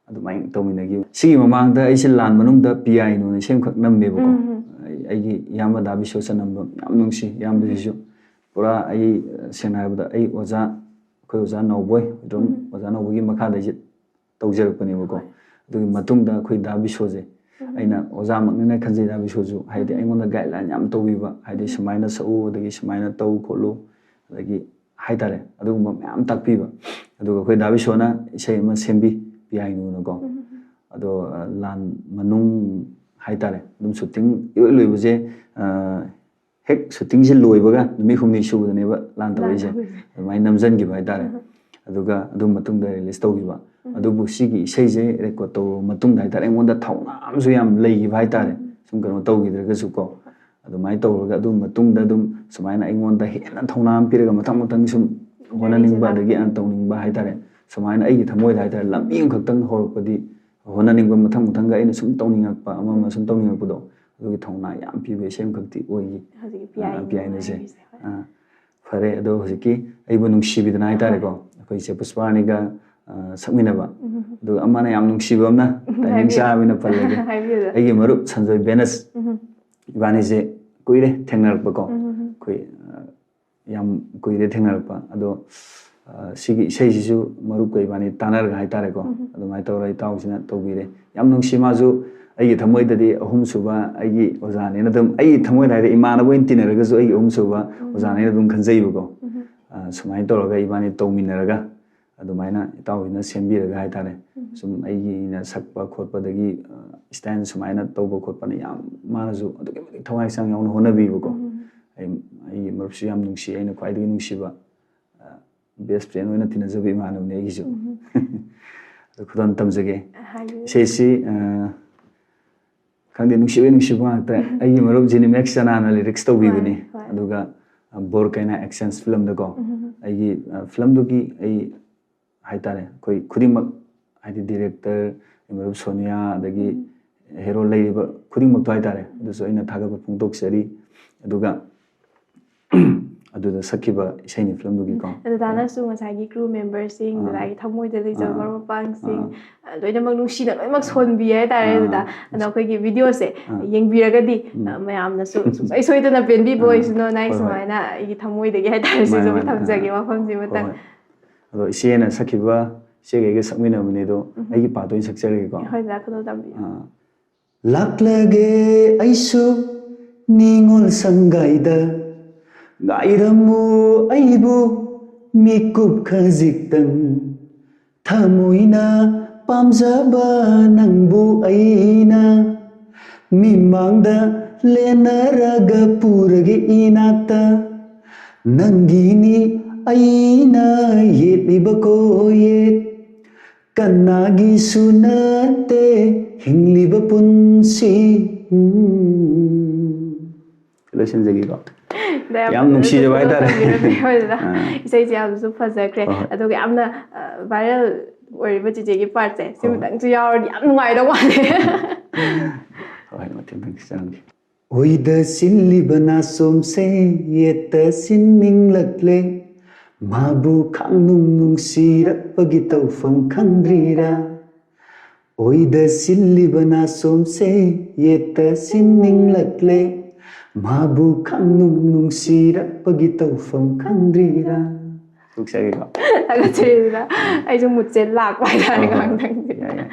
ꯑꯗꯨꯃꯥꯏꯅ ꯇꯧꯃꯤꯟꯅꯈꯤꯕꯅꯤ꯫ ꯁꯤꯒꯤ ꯃꯃꯥꯡꯗ ꯑꯩꯁꯦ ꯂꯥꯟ ꯃꯅꯨꯡꯗ ꯄꯤ ꯑꯥꯏ ꯅꯣꯅ ꯏꯁꯩ ꯑꯃꯈꯛ ꯅꯝꯃꯦꯕꯀꯣ꯫ ꯎꯝ꯫ ꯑꯩ-, ꯑꯩꯒꯤ ꯏꯌꯥꯝꯕ ꯗꯥ ꯕꯤꯁꯣ ꯆꯟꯅꯝꯕ ꯌꯥꯝ ꯅꯨꯡꯁꯤ꯫ ꯏꯌꯥꯝꯕꯁꯤꯁꯨ ꯄꯨꯔꯥ ꯑꯩ, ꯑ, ꯁꯦꯡꯅ ꯍꯥꯏꯔꯕꯗ ꯑꯩ ꯑꯣꯖꯥ, ꯑꯩꯈꯣꯏ ꯑꯣꯖꯥ ꯅꯥꯎꯕꯣꯏ, ꯑꯗꯨꯝ ꯑꯣꯖꯥ ꯅꯥꯎꯕꯣꯏꯒꯤ ꯃꯈꯥꯗ ꯑꯩꯁꯦ ꯇꯧꯖꯔꯛꯄꯅꯦꯕꯀꯣ꯫ ꯑꯗꯨꯒꯤ ꯃꯇꯨꯡꯗ ꯑꯩꯈꯣꯏ ꯗꯥ ꯕꯤꯁꯣꯁꯦ ꯑꯩꯅ ꯑꯣꯖꯥꯃꯛꯅꯤꯅ ꯈꯟꯖꯩ꯫ ꯗꯥ ꯕꯤꯁꯣꯁꯨ ꯍꯥꯏꯗꯤ ꯑꯩꯉꯣꯟꯗ ꯒꯥꯏꯗꯂꯥꯏꯟ ꯌꯥꯝ ꯇꯧꯕꯤꯕ, ꯍꯥꯏꯗꯤ ꯁꯨꯃꯥꯏꯅ ꯁꯛꯎ, ꯑꯗꯒꯤ ꯁꯨꯃꯥꯏꯅ ꯇꯧ ꯈꯣꯠꯂꯨ, ꯑꯗꯒꯤ ꯍꯥꯏꯇꯥꯔꯦ, ꯑꯗꯨꯒꯨꯝꯕ ꯃꯌꯥꯝ ꯇꯥꯛꯄꯤꯕ꯫ ꯑꯗꯨꯒ ꯑꯩꯈꯣꯏ ꯗꯥ ꯕꯤꯁꯣꯅ ꯏꯁꯩ ꯑꯃ ꯁꯦꯝꯕꯤ, ꯄꯤꯌꯥꯏꯅꯨꯅꯀꯣ꯫ ꯑꯗꯣ ꯑ, ꯂꯥꯟ ꯃꯅꯨꯡ ꯍꯥꯏꯇꯥꯔꯦ, ꯑꯗꯨꯝ ꯁꯨꯇꯤꯡ ꯏꯂꯣꯏ ꯂꯣꯏꯕꯁꯦ, ꯑ, ꯍꯦꯛ ꯁꯨꯇꯤꯡꯁꯦ ꯂꯣꯏꯕꯒ ꯅꯨꯃꯤꯠ ꯍꯨꯝꯅꯤ ꯁꯨꯕꯗꯅꯦꯕ ꯂꯥꯟ ꯇꯧꯔꯛꯏꯁꯦ꯫ ꯑꯗꯨꯃꯥꯏꯅ ꯅꯝꯁꯤꯟꯈꯤꯕ ꯍꯥꯏꯇꯥꯔꯦ꯫ ꯑꯗꯨꯒ ꯑꯗꯨ ꯃꯇꯨꯡꯗ ꯔꯤꯂꯤꯁ ꯇꯧꯈꯤꯕ꯫ ꯑꯗꯨꯕꯨ ꯁꯤꯒꯤ ꯏꯁꯩꯁꯦ ꯔꯦꯀꯣꯔꯗ ꯇꯧꯔꯕ ꯃꯇꯨꯡꯗ ꯍꯥꯏꯇꯥꯔꯦ, ꯑꯩꯉꯣꯟꯗ ꯊꯧꯅꯥ ꯑꯃꯁꯨ ꯌꯥꯝ ꯂꯩꯈꯤꯕ ꯍꯥꯏꯇꯥꯔꯦ꯫ ꯁꯨꯝ ꯀꯩꯅꯣ ꯇꯧꯈꯤꯗ꯭ꯔꯒꯁꯨ ꯀꯣ, ꯑꯗꯨꯃꯥꯏꯅ ꯇꯧꯔꯒ ꯑꯗꯨ ꯃꯇꯨꯡꯗ ꯑꯗꯨꯝ ꯁꯨꯃꯥꯏꯅ ꯑꯩꯉꯣꯟꯗ ꯍꯦꯟꯅ ꯊꯧꯅꯥ ꯑꯃ ꯄꯤꯔꯒ ꯃꯊꯪ ꯃꯊꯪ ꯁꯨꯝ ꯍꯣꯠꯅꯅꯤꯡꯕ, ꯑꯗꯒꯤ ꯑꯩꯅ ꯇꯧꯅꯤꯡꯕ ꯍꯥꯏꯇꯥꯔꯦ, ꯁꯨꯃꯥꯏꯅ ꯑꯩꯒꯤ ꯊꯃꯣꯏꯗ ꯍꯥꯏꯇꯥꯔꯦ, ꯂꯝꯕꯤ ꯑꯃꯈꯛꯇꯪ ꯍꯧꯔꯛꯄꯗꯤ ꯍꯣꯠꯅꯅꯤꯡꯕ, ꯃꯊꯪ ꯃꯊꯪꯒ ꯑꯩꯅ ꯁꯨꯝ ꯇꯧꯅꯤꯡꯉꯛꯄ, ꯑꯃ ꯑꯃ ꯁꯨꯝ ꯇꯧꯅꯤꯡꯉꯛꯄꯗꯣ, ꯑꯗꯨꯒꯤ ꯊꯧꯅꯥ ꯌꯥꯝ ꯄꯤꯕ ꯏꯁꯩ ꯑꯃꯈꯛꯇꯤ ꯑꯣꯏꯈꯤ꯫ ꯍꯧꯖꯤꯛꯀꯤ ꯑꯥ, ꯄꯤꯌꯥꯏꯅ ꯄꯤꯌꯥꯏꯅꯁꯦ꯫ ꯍꯥꯏꯔꯤꯁꯦ, ꯍꯣꯏ꯫ ꯑꯥ, ꯐꯔꯦ, ꯑꯗꯣ ꯍꯧꯖꯤꯛꯀꯤ ꯑꯩꯕꯨ ꯅꯨꯡꯁꯤꯕꯤꯗꯅ ꯍꯥꯏꯇꯥꯔꯦꯀꯣ, ꯑꯩꯈꯣꯏ ꯏꯆꯦ ꯄꯨꯁꯄꯥꯔꯥꯅꯤꯒ ꯑꯥ, ꯁꯛꯃꯤꯟꯅꯕ, ꯑꯗꯨꯒ ꯑꯃꯅ ꯌꯥꯝ ꯅꯨꯡꯁꯤꯕ ꯑꯃꯅ, ꯇꯥꯏꯃꯤꯡ ꯍꯥꯏꯕꯤꯌꯨ꯫ ꯆꯥꯕꯅ ꯄꯜꯂꯒꯦ, ꯍꯥꯏꯕꯤꯌꯨ꯫ ꯑꯩꯒꯤ ꯃꯔꯨꯞ ꯁꯟꯖꯣꯏ ꯕꯦꯅꯁ, ꯎꯝ, ꯏꯕꯥꯅꯤꯁꯦ ꯀꯨꯏꯔꯦ ꯊꯦꯡꯅꯔꯛꯄꯀꯣ꯫ ꯎꯝ, ꯑꯩꯈꯣꯏ ꯑꯥ, ꯌꯥꯝ ꯀꯨꯏꯔꯦ ꯊꯦꯡꯅꯔꯛꯄ꯫ ꯑꯗꯣ ꯑꯥ, ꯁꯤꯒꯤ ꯏꯁꯩꯁꯤꯁꯨ ꯃꯔꯨꯞꯀ ꯏꯕꯥꯅꯤ ꯇꯥꯟꯅꯔꯒ ꯍꯥꯏꯇꯥꯔꯦꯀꯣ, ꯑꯗꯨꯃꯥꯏꯅ ꯇꯧꯔꯒ ꯏꯇꯥꯎꯁꯤꯅ ꯇꯧꯕꯤꯔꯦ꯫ ꯌꯥꯝ ꯅꯨꯡꯁꯤ, ꯃꯥꯁꯨ ꯑꯩꯒꯤ ꯊꯃꯣꯏꯗꯗꯤ ꯑꯍꯨꯝꯁꯨꯕ ꯑꯩꯒꯤ ꯑꯣꯖꯥꯅꯦꯅ ꯑꯗꯨꯝ, ꯑꯩꯒꯤ ꯊꯃꯣꯏꯗ ꯍꯥꯏꯗꯤ ꯏꯃꯥꯟꯅꯕ ꯑꯣꯏꯅ ꯇꯤꯟꯅꯔꯒꯁꯨ ꯑꯩꯒꯤ ꯑꯍꯨꯝꯁꯨꯕ ꯑꯣꯖꯥꯅꯦꯅ ꯑꯗꯨꯝ ꯈꯟꯖꯩꯕꯀꯣ꯫ ꯑꯥ, ꯁꯨꯃꯥꯏꯅ ꯇꯧꯔꯒ ꯏꯕꯥꯅꯤ ꯇꯧꯃꯤꯟꯅꯔꯒ ꯑꯗꯨꯃꯥꯏꯅ ꯏꯇꯥꯎꯁꯤꯅ ꯁꯦꯝꯕꯤꯔꯒ ꯍꯥꯏꯇꯥꯔꯦ, ꯁꯨꯝ ꯑꯩꯒꯤꯅ ꯁꯛꯄ ꯈꯣꯠꯄꯗꯒꯤ ꯏꯁꯇꯥꯏꯜ ꯁꯨꯃꯥꯏꯅ ꯇꯧꯕ ꯈꯣꯠꯄꯅ ꯌꯥꯝ, ꯃꯥꯅꯁꯨ ꯑꯗꯨꯛꯀꯤ ꯃꯇꯤꯛ ꯊꯋꯥꯏ ꯍꯛꯆꯥꯡ ꯌꯥꯎꯅ ꯍꯣꯠꯅꯕꯤꯕꯀꯣ꯫ ꯑꯩ, ꯑꯩꯒꯤ ꯃꯔꯨꯞꯁꯨ ꯌꯥꯝ ꯅꯨꯡꯁꯤ, ꯑꯩꯅ ꯈ꯭ꯋꯥꯏꯗꯒꯤ ꯅꯨꯡꯁꯤꯕ ꯕꯦꯁ ꯐ꯭ꯔꯦꯟ ꯑꯣꯏꯅ ꯇꯤꯟꯅꯖꯕ ꯏꯃꯥꯟꯅꯕꯅꯦ ꯑꯩꯒꯤꯁꯨ꯫ ꯑꯗꯣ ꯈꯨꯗꯣꯜ ꯇꯝꯖꯒꯦ꯫ ꯍꯥꯏꯕꯤꯌꯨ꯫ ꯏꯁꯩꯁꯤ ꯑꯥ, ꯈꯪꯗꯦ, ꯅꯨꯡꯁꯤꯕ ꯅꯨꯡꯁꯤꯕ ꯉꯥꯛꯇ꯫ ꯑꯩꯒꯤ ꯃꯔꯨꯞ ꯖꯤꯅꯤꯃꯦꯛꯁ ꯆꯅꯥꯅ ꯂꯤꯔꯤꯛꯁ ꯇꯧꯕꯤꯕꯅꯤ꯫ ꯍꯣꯏ, ꯍꯣꯏ꯫ ꯑꯗꯨꯒ ꯑ, ꯕꯣꯔ ꯀꯩꯅꯥ ꯑꯦꯛꯁꯆꯦꯟꯖ ꯐꯤꯂꯝꯗꯀꯣ, ꯑꯩꯒꯤ ꯑ, ꯐꯤꯂꯝꯗꯨꯒꯤ ꯑꯩ ꯍꯥꯏꯇꯥꯔꯦ, ꯑꯩꯈꯣꯏ ꯈꯨꯗꯤꯡꯃꯛ, ꯍꯥꯏꯗꯤ ꯗꯤꯔꯦꯛꯇꯔ, ꯃꯔꯨꯞ ꯁꯣꯅꯤꯌꯥ, ꯑꯗꯒꯤ ꯍꯦꯔꯣ ꯂꯩꯔꯤꯕ ꯈꯨꯗꯤꯡꯃꯛꯇꯣ ꯍꯥꯏꯇꯥꯔꯦ, ꯑꯗꯨꯁꯨ ꯑꯩꯅ ꯊꯥꯒꯠꯄ ꯐꯣꯡꯗꯣꯛꯆꯔꯤ꯫ ꯑꯗꯨꯒ ꯑꯗꯨꯗ ꯁꯛꯈꯤꯕ ꯏꯁꯩꯅꯤ ꯐꯤꯂꯝꯗꯨꯒꯤꯀꯣ꯫ ꯑꯗꯨ ꯗꯥꯅꯁꯨ ꯉꯁꯥꯏꯒꯤ ꯀ꯭ꯔꯨ ꯃꯦꯝꯕꯔꯁꯤꯡ, ꯑꯥ꯫ ꯑꯗꯨꯗꯒꯤ ꯊꯃꯣꯏꯗ ꯂꯩꯖꯕ ꯑꯥ꯫ ꯃꯔꯨꯞ ꯃꯄꯥꯡꯁꯤꯡ, ꯑꯥ꯫ ꯑ, ꯂꯣꯏꯅꯃꯛ ꯅꯨꯡꯁꯤꯅ ꯂꯣꯏꯅꯃꯛ ꯁꯣꯟꯕꯤ ꯍꯥꯏꯇꯥꯔꯦ꯫ ꯑꯥ꯫ ꯑꯗꯨꯗ ꯑꯗꯣ ꯑꯩꯈꯣꯏꯒꯤ ꯚꯤꯗꯤꯑꯣꯁꯦ ꯑꯥ꯫ ꯌꯦꯡꯕꯤꯔꯒꯗꯤ, ꯑ, ꯃꯌꯥꯝꯅꯁꯨ ꯁꯨꯡꯁꯣꯏ ꯁꯣꯏꯗꯅ ꯄꯦꯟꯕꯤꯕ ꯑꯣꯏꯁꯅꯨ꯫ ꯅ ꯑꯩ ꯍꯣꯏ, ꯍꯣꯏ꯫ ꯁꯨꯃꯥꯏꯅ ꯑꯩꯒꯤ ꯊꯃꯣꯏꯗꯒꯤ ꯍꯥꯏꯇꯥꯔꯦ, ꯁꯤꯁꯨ ꯃꯥꯅꯦ, ꯑꯃ ꯃꯥꯅꯦ꯫ ꯊꯝꯖꯒꯦ ꯑꯥ꯫ ꯋꯥꯐꯝꯁꯤꯃꯇꯪ꯫ ꯍꯣꯏ, ꯍꯣꯏ꯫ ꯑꯗꯣ ꯏꯆꯦꯅ ꯁꯛꯈꯤꯕ, ꯏꯆꯦꯒ ꯑꯩꯒ ꯁꯛꯃꯤꯟꯅꯕꯅꯦ ꯑꯗꯣ, ꯑꯩꯒꯤ ꯄꯥꯔꯠꯇ ꯑꯣꯏꯅ ꯁꯛꯆꯔꯒꯦꯀꯣ꯫ ꯍꯣꯏ, ꯗꯥ, ꯈꯨꯗꯣꯜ ꯇꯝꯕꯤꯌꯨ꯫ ꯑꯥ꯫ ꯂꯥꯛꯂꯒꯦ ꯑꯩꯁꯨ ꯅꯤꯉꯣꯜ ꯁꯪꯒꯥꯏꯗ, ꯉꯥꯏꯔꯝꯃꯨ ꯑꯩꯕꯨ ꯃꯤꯀꯨꯞ ꯈꯖꯤꯛꯇꯪ, ꯊꯃꯣꯏꯅ ꯄꯥꯝꯖꯕ ꯅꯪꯕꯨ ꯑꯩꯅ ꯃꯤꯃꯥꯡꯗ ꯂꯦꯟꯅꯔꯒ ꯄꯨꯔꯒꯦ ꯏꯅꯥꯛꯇ, ꯅꯪꯒꯤꯅꯤ ꯑꯩꯅ ꯌꯦꯠꯂꯤꯕ ꯀꯣꯌꯦꯠ, ꯀꯅꯥꯒꯤꯁꯨ ꯅꯠꯇꯦ ꯍꯤꯡꯂꯤꯕ ꯄꯨꯟꯁꯤ꯫ ꯎꯝ꯫ ꯂꯣꯏꯁꯤꯟꯖꯒꯦꯀꯣ꯫ ꯗ ꯌꯥꯝ ꯅꯨꯡꯁꯤꯖꯕ ꯍꯥꯏꯇꯥꯔꯦ꯫ ꯇꯝꯕꯤꯔꯝꯃꯦ, ꯍꯣꯏ, ꯗꯗꯥ꯫ ꯑꯥ꯫ ꯏꯁꯩꯁꯦ ꯌꯥꯝꯅꯁꯨ ꯐꯖꯈ꯭ꯔꯦ꯫ ꯍꯣꯏ, ꯍꯣꯏ꯫ ꯑꯗꯨꯒ ꯌꯥꯝꯅ viral ꯑꯣꯏꯔꯤꯕ ꯆꯤꯆꯦꯒꯤ part ꯁꯦ ꯍꯣꯏ, ꯍꯣꯏ꯫ ꯁꯤꯃꯇꯪꯁꯨ ꯌꯥꯎꯔꯗꯤ ꯌꯥꯝ ꯅꯨꯡꯉꯥꯏꯗꯧ ꯃꯥꯜꯂꯦ꯫ ꯍꯣꯏ, ꯃꯊꯪ ꯃꯊꯪ ꯆꯪꯒꯦ꯫ ꯑꯣꯏꯗ ꯁꯤꯜꯂꯤꯕ ꯅꯥꯁꯣꯝꯁꯦ ꯌꯦꯠꯇ ꯁꯤꯟꯅꯤꯡꯂꯛꯂꯦ꯫ ꯃꯥꯕꯨ ꯈꯪꯅꯨꯡ ꯅꯨꯡꯁꯤꯔꯛꯄꯒꯤ ꯇꯧꯐꯝ ꯈꯪꯗ꯭ꯔꯤꯔꯥ? ꯑꯣꯏꯗ ꯁꯤꯜꯂꯤꯕ ꯅꯥꯁꯣꯝꯁꯦ ꯌꯦꯠꯇ ꯁꯤꯟꯅꯤꯡꯂꯛꯂꯦ꯫ ꯃꯥꯕꯨ ꯈꯪꯅꯨꯡ ꯅꯨꯡꯁꯤꯔꯛꯄꯒꯤ ꯇꯧꯐꯝ ꯈꯪꯗ꯭ꯔꯤꯔꯥ? ꯇꯣꯛꯆꯒꯦꯀꯣ꯫ ꯊꯥꯒꯠꯆꯔꯤꯗ ꯑꯩꯁꯨ ꯃꯨꯠꯁꯦ ꯂꯥꯛꯄ ꯍꯥꯏꯇꯥꯔꯦ ꯍꯣꯏ, ꯍꯣꯏ꯫ ꯉꯥꯡꯗꯪꯗꯤ꯫ ꯌꯥꯏ, ꯌꯥꯏ꯫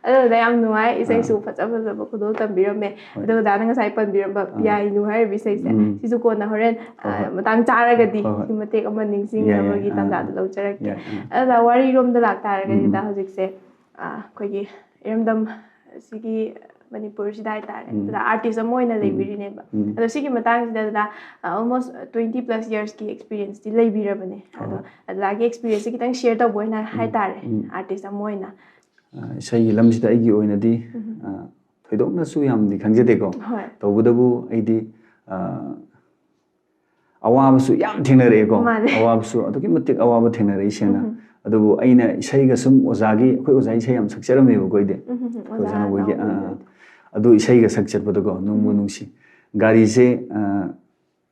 ꯑꯗꯨꯗ ꯌꯥꯝ ꯅꯨꯡꯉꯥꯏ, ꯏꯁꯩꯁꯨ ꯐꯖ ꯐꯖꯕ ꯈꯨꯗꯣꯜ ꯇꯝꯕꯤꯔꯝꯃꯦ꯫ ꯍꯣꯏ꯫ ꯑꯗꯨꯒ ꯗꯥꯅ ꯉꯁꯥꯏ ꯄꯟꯕꯤꯔꯝꯕ ꯑꯥ꯫ ꯄꯤꯌꯥꯏꯅꯨ ꯍꯥꯏꯔꯤꯕ ꯏꯁꯩꯁꯦ, ꯎꯝ꯫ ꯁꯤꯁꯨ ꯀꯣꯟꯅ ꯍꯣꯔꯦꯟ ꯍꯣꯏ, ꯑ, ꯍꯣꯏ꯫ ꯃꯇꯥꯡ ꯆꯥꯔꯒꯗꯤ ꯍꯣꯏ, ꯍꯣꯏ꯫ ꯁꯤ ꯃꯇꯦꯛ ꯑꯃ ꯌꯥꯏ, ꯌꯥꯏ꯫ ꯅꯤꯡꯁꯤꯡꯅꯕꯒꯤ ꯑꯥ, ꯇꯥꯟꯖꯥꯗꯣ ꯂꯧꯖꯔꯛꯀꯦ꯫ ꯌꯥꯏ, ꯑꯥ꯫ ꯑꯗꯨꯗ ꯋꯥꯔꯤꯔꯣꯝꯗ ꯂꯥꯛꯇꯥꯔꯒꯗꯤ, ꯎꯝ꯫ ꯗꯥ, ꯍꯧꯖꯤꯛꯁꯦ ꯑ, ꯑꯩꯈꯣꯏꯒꯤ ꯏꯔꯝꯗꯝ ꯑꯁꯤꯒꯤ ꯃꯅꯤꯄꯨꯔꯁꯤꯗ ꯍꯥꯏꯇꯥꯔꯦ, ꯎꯝ꯫ ꯑꯗꯨꯗ artist ꯑꯃ ꯑꯣꯏꯅ ꯎꯝ꯫ ꯂꯩꯕꯤꯔꯤꯅꯦꯕ꯫ ꯎꯝ꯫ ꯑꯗꯣ ꯁꯤꯒꯤ ꯃꯇꯥꯡꯁꯤꯗ, ꯗꯥ, almost twenty plus years ꯀꯤ experience ꯇꯤ ꯂꯩꯕꯤꯔꯕꯅꯦ꯫ ꯍꯣꯏ, ꯑꯗꯣ ꯍꯣꯏ꯫ ꯑꯗꯨꯗꯒꯤ experience ꯁꯤ ꯈꯤꯇꯪ share ꯇꯧꯕ ꯑꯣꯏꯅ ꯎꯝ꯫ ꯍꯥꯏꯇꯥꯔꯦ, ꯎꯝ꯫ artist ꯑꯃ ꯑꯣꯏꯅ꯫ ꯑ, ꯏꯁꯩꯒꯤ ꯂꯝꯁꯤꯗ ꯑꯩꯒꯤ ꯑꯣꯏꯅꯗꯤ, ꯎꯝ꯫ ꯑ, ꯊꯣꯏꯗꯣꯛꯅꯁꯨ ꯌꯥꯝꯗꯤ ꯈꯪꯖꯗꯦꯀꯣ꯫ ꯍꯣꯏ꯫ ꯇꯧꯕꯇꯕꯨ ꯑꯩꯗꯤ, ꯑ, ꯑꯋꯥꯕꯁꯨ ꯌꯥꯝ ꯊꯦꯡꯅꯔꯛꯑꯦꯀꯣ꯫ ꯃꯥꯅꯦ꯫ ꯑꯋꯥꯕꯁꯨ ꯑꯗꯨꯛꯀꯤ ꯃꯇꯤꯛ ꯑꯋꯥꯕ ꯊꯦꯡꯅꯔꯛꯏ ꯁꯦꯡꯅ꯫ ꯎꯝ꯫ ꯑꯗꯨꯕꯨ ꯑꯩꯅ ꯏꯁꯩꯒ ꯁꯨꯝ ꯑꯣꯖꯥꯒꯤ, ꯑꯩꯈꯣꯏ ꯑꯣꯖꯥ ꯏꯁꯩ ꯌꯥꯝ ꯁꯛꯆꯔꯝꯃꯦꯕꯀꯣ ꯑꯩꯗꯤ꯫ ꯎꯝ, ꯎꯝ, ꯎꯝ꯫ ꯑꯩꯈꯣꯏ ꯑꯣꯖꯥ ꯁꯥꯟꯅꯕꯣꯏꯒꯤ, ꯅꯥꯎꯕꯒꯤ꯫ ꯑ, ꯑꯗꯨ ꯏꯁꯩꯒ ꯁꯛꯆꯠꯄꯗꯀꯣ ꯅꯨꯡꯕꯨ ꯎꯝ꯫ ꯅꯨꯡꯁꯤ꯫ ꯒꯥꯔꯤꯁꯦ, ꯑ,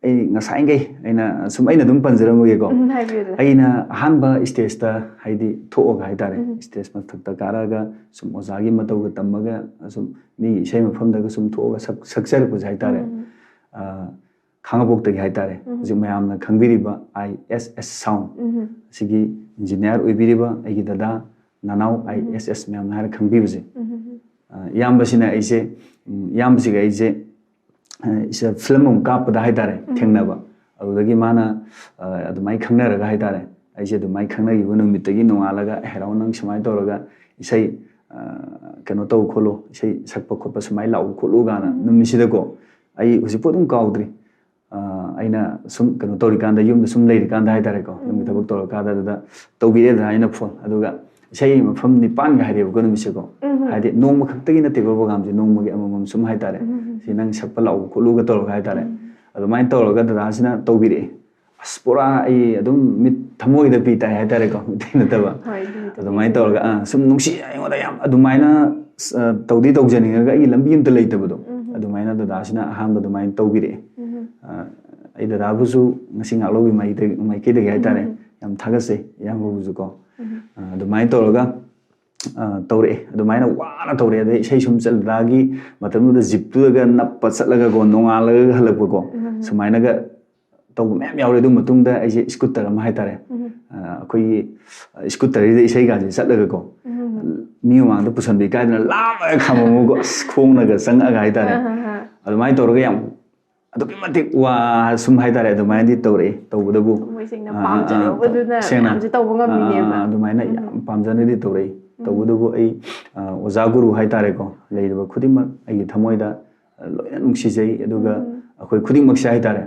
ꯑꯩ ꯉꯁꯥꯏꯈꯩ ꯑꯩꯅ ꯁꯨꯝ, ꯑꯩꯅ ꯑꯗꯨꯝ ꯄꯟꯖꯔꯝꯃꯒꯦꯀꯣ꯫ ꯎꯝ, ꯍꯥꯏꯕꯤꯌꯨ, ꯗꯥꯗꯥ꯫ ꯑꯩꯅ ꯑꯍꯥꯟꯕ stage ꯇ ꯍꯥꯏꯗꯤ ꯊꯣꯛꯑꯒ ꯍꯥꯏꯇꯥꯔꯦ, ꯎꯝ꯫ stage ꯃꯊꯛꯇ ꯀꯥꯔꯛꯑꯒ ꯁꯨꯝ ꯑꯣꯖꯥꯒꯤ ꯃꯇꯧꯒ ꯇꯝꯃꯒ ꯁꯨꯝ ꯃꯤꯒꯤ ꯏꯁꯩ ꯃꯐꯝꯗꯒ ꯁꯨꯝ ꯊꯣꯛꯑꯒ ꯁꯛ-, ꯁꯛꯆꯔꯛꯄꯁꯦ ꯍꯥꯏꯇꯥꯔꯦ꯫ ꯎꯝ꯫ ꯑ, ꯈꯥꯡꯉꯕꯣꯛꯇꯒꯤ ꯍꯥꯏꯇꯥꯔꯦ, ꯎꯝ꯫ ꯍꯧꯖꯤꯛ ꯃꯌꯥꯝꯅ ꯈꯪꯕꯤꯔꯤꯕ I S S Sound ꯎꯝ꯫ ꯑꯁꯤꯒꯤ engineer ꯑꯣꯏꯕꯤꯔꯤꯕ ꯑꯩꯒꯤ ꯗꯗꯥ ꯅꯅꯥꯎ ꯎꯝ꯫ I S S ꯃꯌꯥꯝꯅ ꯍꯥꯏꯔ ꯈꯪꯕꯤꯕꯁꯦ꯫ ꯎꯝ꯫ ꯑ, ꯏꯌꯥꯝꯕꯁꯤꯅ ꯑꯩꯁꯦ, ꯎꯝ, ꯏꯌꯥꯝꯕꯁꯤꯒ ꯑꯩꯁꯦ, ꯑ, ꯏꯁ-, film ꯑꯃ ꯀꯥꯞꯄꯗ ꯍꯥꯏꯇꯥꯔꯦ, ꯎꯝ꯫ ꯊꯦꯡꯅꯕ꯫ ꯑꯗꯨꯗꯒꯤ ꯃꯥꯅ, ꯑ, ꯑꯗꯨꯃꯥꯏꯅ ꯈꯪꯅꯔꯒ ꯍꯥꯏꯇꯥꯔꯦ, ꯑꯩꯁꯦ ꯑꯗꯨꯃꯥꯏꯅ ꯈꯪꯅꯈꯤꯕ ꯅꯨꯃꯤꯠꯇꯒꯤ ꯅꯣꯡꯉꯥꯜꯂꯒ, "ꯑꯦ, ꯍꯦꯔꯥꯎ, ꯅꯪ ꯁꯨꯃꯥꯏꯅ ꯇꯧꯔꯒ ꯏꯁꯩ, ꯑ, ꯀꯩꯅꯣ ꯇꯧ ꯈꯣꯠꯂꯣ, ꯏꯁꯩ ꯁꯛꯄ ꯈꯣꯠꯄ ꯁꯨꯃꯥꯏꯅ ꯂꯥꯛꯎ ꯈꯣꯠꯂꯨ" ꯀꯥꯏꯅ ꯎꯝ꯫ ꯅꯨꯃꯤꯠꯁꯤꯗꯀꯣ, ꯑꯩ ꯍꯧꯖꯤꯛꯐꯥꯎ ꯑꯗꯨꯝ ꯀꯥꯎꯗ꯭ꯔꯤ꯫ ꯑ, ꯑꯩꯅ ꯁꯨꯝ ꯀꯩꯅꯣ ꯇꯧꯔꯤꯀꯥꯟꯗ, ꯌꯨꯝꯗ ꯁꯨꯝ ꯂꯩꯔꯤꯀꯥꯟꯗ ꯍꯥꯏꯇꯥꯔꯦꯀꯣ, ꯌꯨꯝꯒꯤ ꯎꯝ꯫ ꯊꯕꯛ ꯇꯧꯔꯀꯥꯟꯗ ꯑꯗꯨꯗ ꯇꯧꯕꯤꯔꯦꯗꯅ ꯑꯩꯅ phone, ꯑꯗꯨꯒ ꯏꯁꯩ ꯃꯐꯝ ꯅꯤꯄꯥꯟꯒ ꯍꯥꯏꯔꯦꯕꯀꯣ ꯅꯨꯃꯤꯠꯁꯦꯀꯣ꯫ ꯎꯝ꯫ ꯍꯥꯏꯗꯤ ꯅꯣꯡꯃ ꯈꯛꯇꯒꯤ ꯅꯠꯇꯦꯀꯣ programꯁꯦ, ꯅꯣꯡꯃꯒꯤ ꯑꯃꯃꯝ ꯁꯨꯝ ꯍꯥꯏꯇꯥꯔꯦ꯫ ꯎꯝ꯫ "ꯁꯤ ꯅꯪ ꯁꯛꯄ ꯂꯥꯛꯎ ꯈꯣꯠꯂꯨꯒ" ꯇꯧꯔꯒ ꯍꯥꯏꯇꯥꯔꯦ꯫ ꯎꯝ꯫ ꯑꯗꯨꯃꯥꯏꯅ ꯇꯧꯔꯒ ꯗꯗꯥꯁꯤꯅ ꯇꯧꯕꯤꯔꯛꯑꯦ꯫ ꯑꯁ, ꯄꯨꯔꯥ ꯑꯩ ꯑꯗꯨꯝ ꯃꯤꯠ ꯊꯃꯣꯏꯗ ꯄꯤ ꯇꯥꯏ ꯍꯥꯏꯇꯥꯔꯦꯀꯣ, ꯃꯩꯇꯩ ꯅꯠꯇꯕ꯫ ꯍꯣꯏ, ꯑꯗꯨꯕꯨꯗꯤ꯫ ꯑꯗꯨꯃꯥꯏꯅ ꯇꯧꯔꯒ ꯑꯥ, ꯁꯨꯝ ꯅꯨꯡꯁꯤ, ꯑꯩꯉꯣꯟꯗ ꯌꯥꯝ ꯑꯗꯨꯃꯥꯏꯅ ꯑ, ꯇꯧꯗꯤ ꯇꯧꯖꯅꯤꯡꯉꯒ ꯑꯩꯒꯤ ꯂꯝꯕꯤ ꯑꯝꯇ ꯂꯩꯇꯕꯗꯣ꯫ ꯎꯝ꯫ ꯑꯗꯨꯃꯥꯏꯅ ꯗꯗꯥꯁꯤꯅ ꯑꯍꯥꯟꯕ ꯑꯗꯨꯃꯥꯏꯅ ꯇꯧꯕꯤꯔꯛꯑꯦ꯫ ꯎꯝ꯫ ꯑ, ꯑꯩ ꯗꯗꯥꯕꯨꯁꯨ ꯉꯁꯤ ꯉꯥꯛꯂꯧꯕꯤ ꯃꯥꯏꯀꯩ-, ꯃꯥꯏꯀꯩꯗꯒꯤ ꯍꯥꯏꯇꯥꯔꯦ, ꯎꯝ꯫ ꯌꯥꯝ ꯊꯥꯒꯠꯆꯩ ꯏꯌꯥꯝꯕꯕꯨꯁꯨ ꯀꯣ꯫ ꯎꯝ꯫ ꯑ, ꯑꯗꯨꯃꯥꯏꯅ ꯇꯧꯔꯒ ꯑ, ꯇꯧꯔꯛꯑꯦ꯫ ꯑꯗꯨꯃꯥꯏꯅ ꯋꯥꯅ ꯇꯧꯔꯛꯑꯦ꯫ ꯑꯗꯩ ꯏꯁꯩ ꯁꯨꯝ ꯆꯠꯂꯗꯥꯒꯤ ꯃꯇꯝꯗꯨꯗ ꯖꯤꯞꯇꯨꯗꯒ ꯅꯞꯄ ꯆꯠꯂꯒꯀꯣ, ꯅꯣꯡꯉꯥꯜꯂꯒ ꯍꯜꯂꯛꯄꯀꯣ, ꯎꯝ꯫ ꯁꯨꯃꯥꯏꯅꯒ ꯇꯧꯕ ꯃꯌꯥꯝ ꯌꯥꯎꯔꯦ꯫ ꯑꯗꯨ ꯃꯇꯨꯡꯗ ꯑꯩꯁꯦ ꯁ꯭ꯀꯨꯇꯔ ꯑꯃ ꯍꯥꯏꯇꯥꯔꯦ, ꯎꯝ꯫ ꯑ, ꯑꯩꯈꯣꯏꯒꯤ ꯁ꯭ꯀꯨꯇꯔꯁꯤꯗ ꯏꯁꯩꯒꯥꯁꯦ ꯆꯠꯂꯒꯀꯣ, ꯎꯝ꯫ ꯃꯤ ꯃꯃꯥꯡꯗ ꯄꯨꯁꯟꯕ ꯏꯀꯥꯏꯗꯅ ꯂꯥꯝꯃꯒ ꯈꯥꯝꯃꯝꯃꯒꯀꯣ, ꯑꯁ, ꯈꯣꯡꯅꯒ ꯆꯪꯉꯛꯑꯒ ꯍꯥꯏꯇꯥꯔꯦ, ꯑꯥ, ꯑꯥ, ꯑꯥ꯫ ꯑꯗꯨꯃꯥꯏꯅ ꯇꯧꯔꯒ ꯌꯥꯝ ꯑꯗꯨꯛꯀꯤ ꯃꯇꯤꯛ ꯋꯥ ꯁꯨꯝ ꯍꯥꯏꯇꯥꯔꯦ, ꯑꯗꯨꯃꯥꯏꯅꯗꯤ ꯇꯧꯔꯛꯑꯦ꯫ ꯇꯧꯕꯗꯕꯨ ꯊꯃꯣꯏ ꯁꯦꯡꯅ ꯑꯥ, ꯑꯥ, ꯄꯥꯝꯖꯔꯨꯕꯗꯨꯅ ꯁꯦꯡꯅ꯫ ꯃꯌꯥꯝꯁꯦ ꯇꯧꯕ ꯑꯥ, ꯉꯝꯃꯤꯅꯦꯕ꯫ ꯑꯥ, ꯑꯗꯨꯃꯥꯏꯅ ꯎꯝ꯫ ꯌꯥꯝ ꯄꯥꯝꯖꯅꯗꯤ ꯇꯧꯔꯛꯏ꯫ ꯎꯝ꯫ ꯇꯧꯕꯗꯕꯨ ꯑꯩ, ꯑꯥ, ꯑꯣꯖꯥ ꯒꯨꯔꯨ ꯍꯥꯏꯇꯥꯔꯦꯀꯣ, ꯂꯩꯔꯤꯕ ꯈꯨꯗꯤꯡꯃꯛ ꯑꯩꯒꯤ ꯊꯃꯣꯏꯗ, ꯑꯥ, ꯂꯣꯏꯅ ꯅꯨꯡꯁꯤꯖꯩ꯫ ꯑꯗꯨꯒ ꯎꯝ꯫ ꯑꯩꯈꯣꯏ ꯈꯨꯗꯤꯡꯃꯛꯁꯦ ꯍꯥꯏꯇꯥꯔꯦ,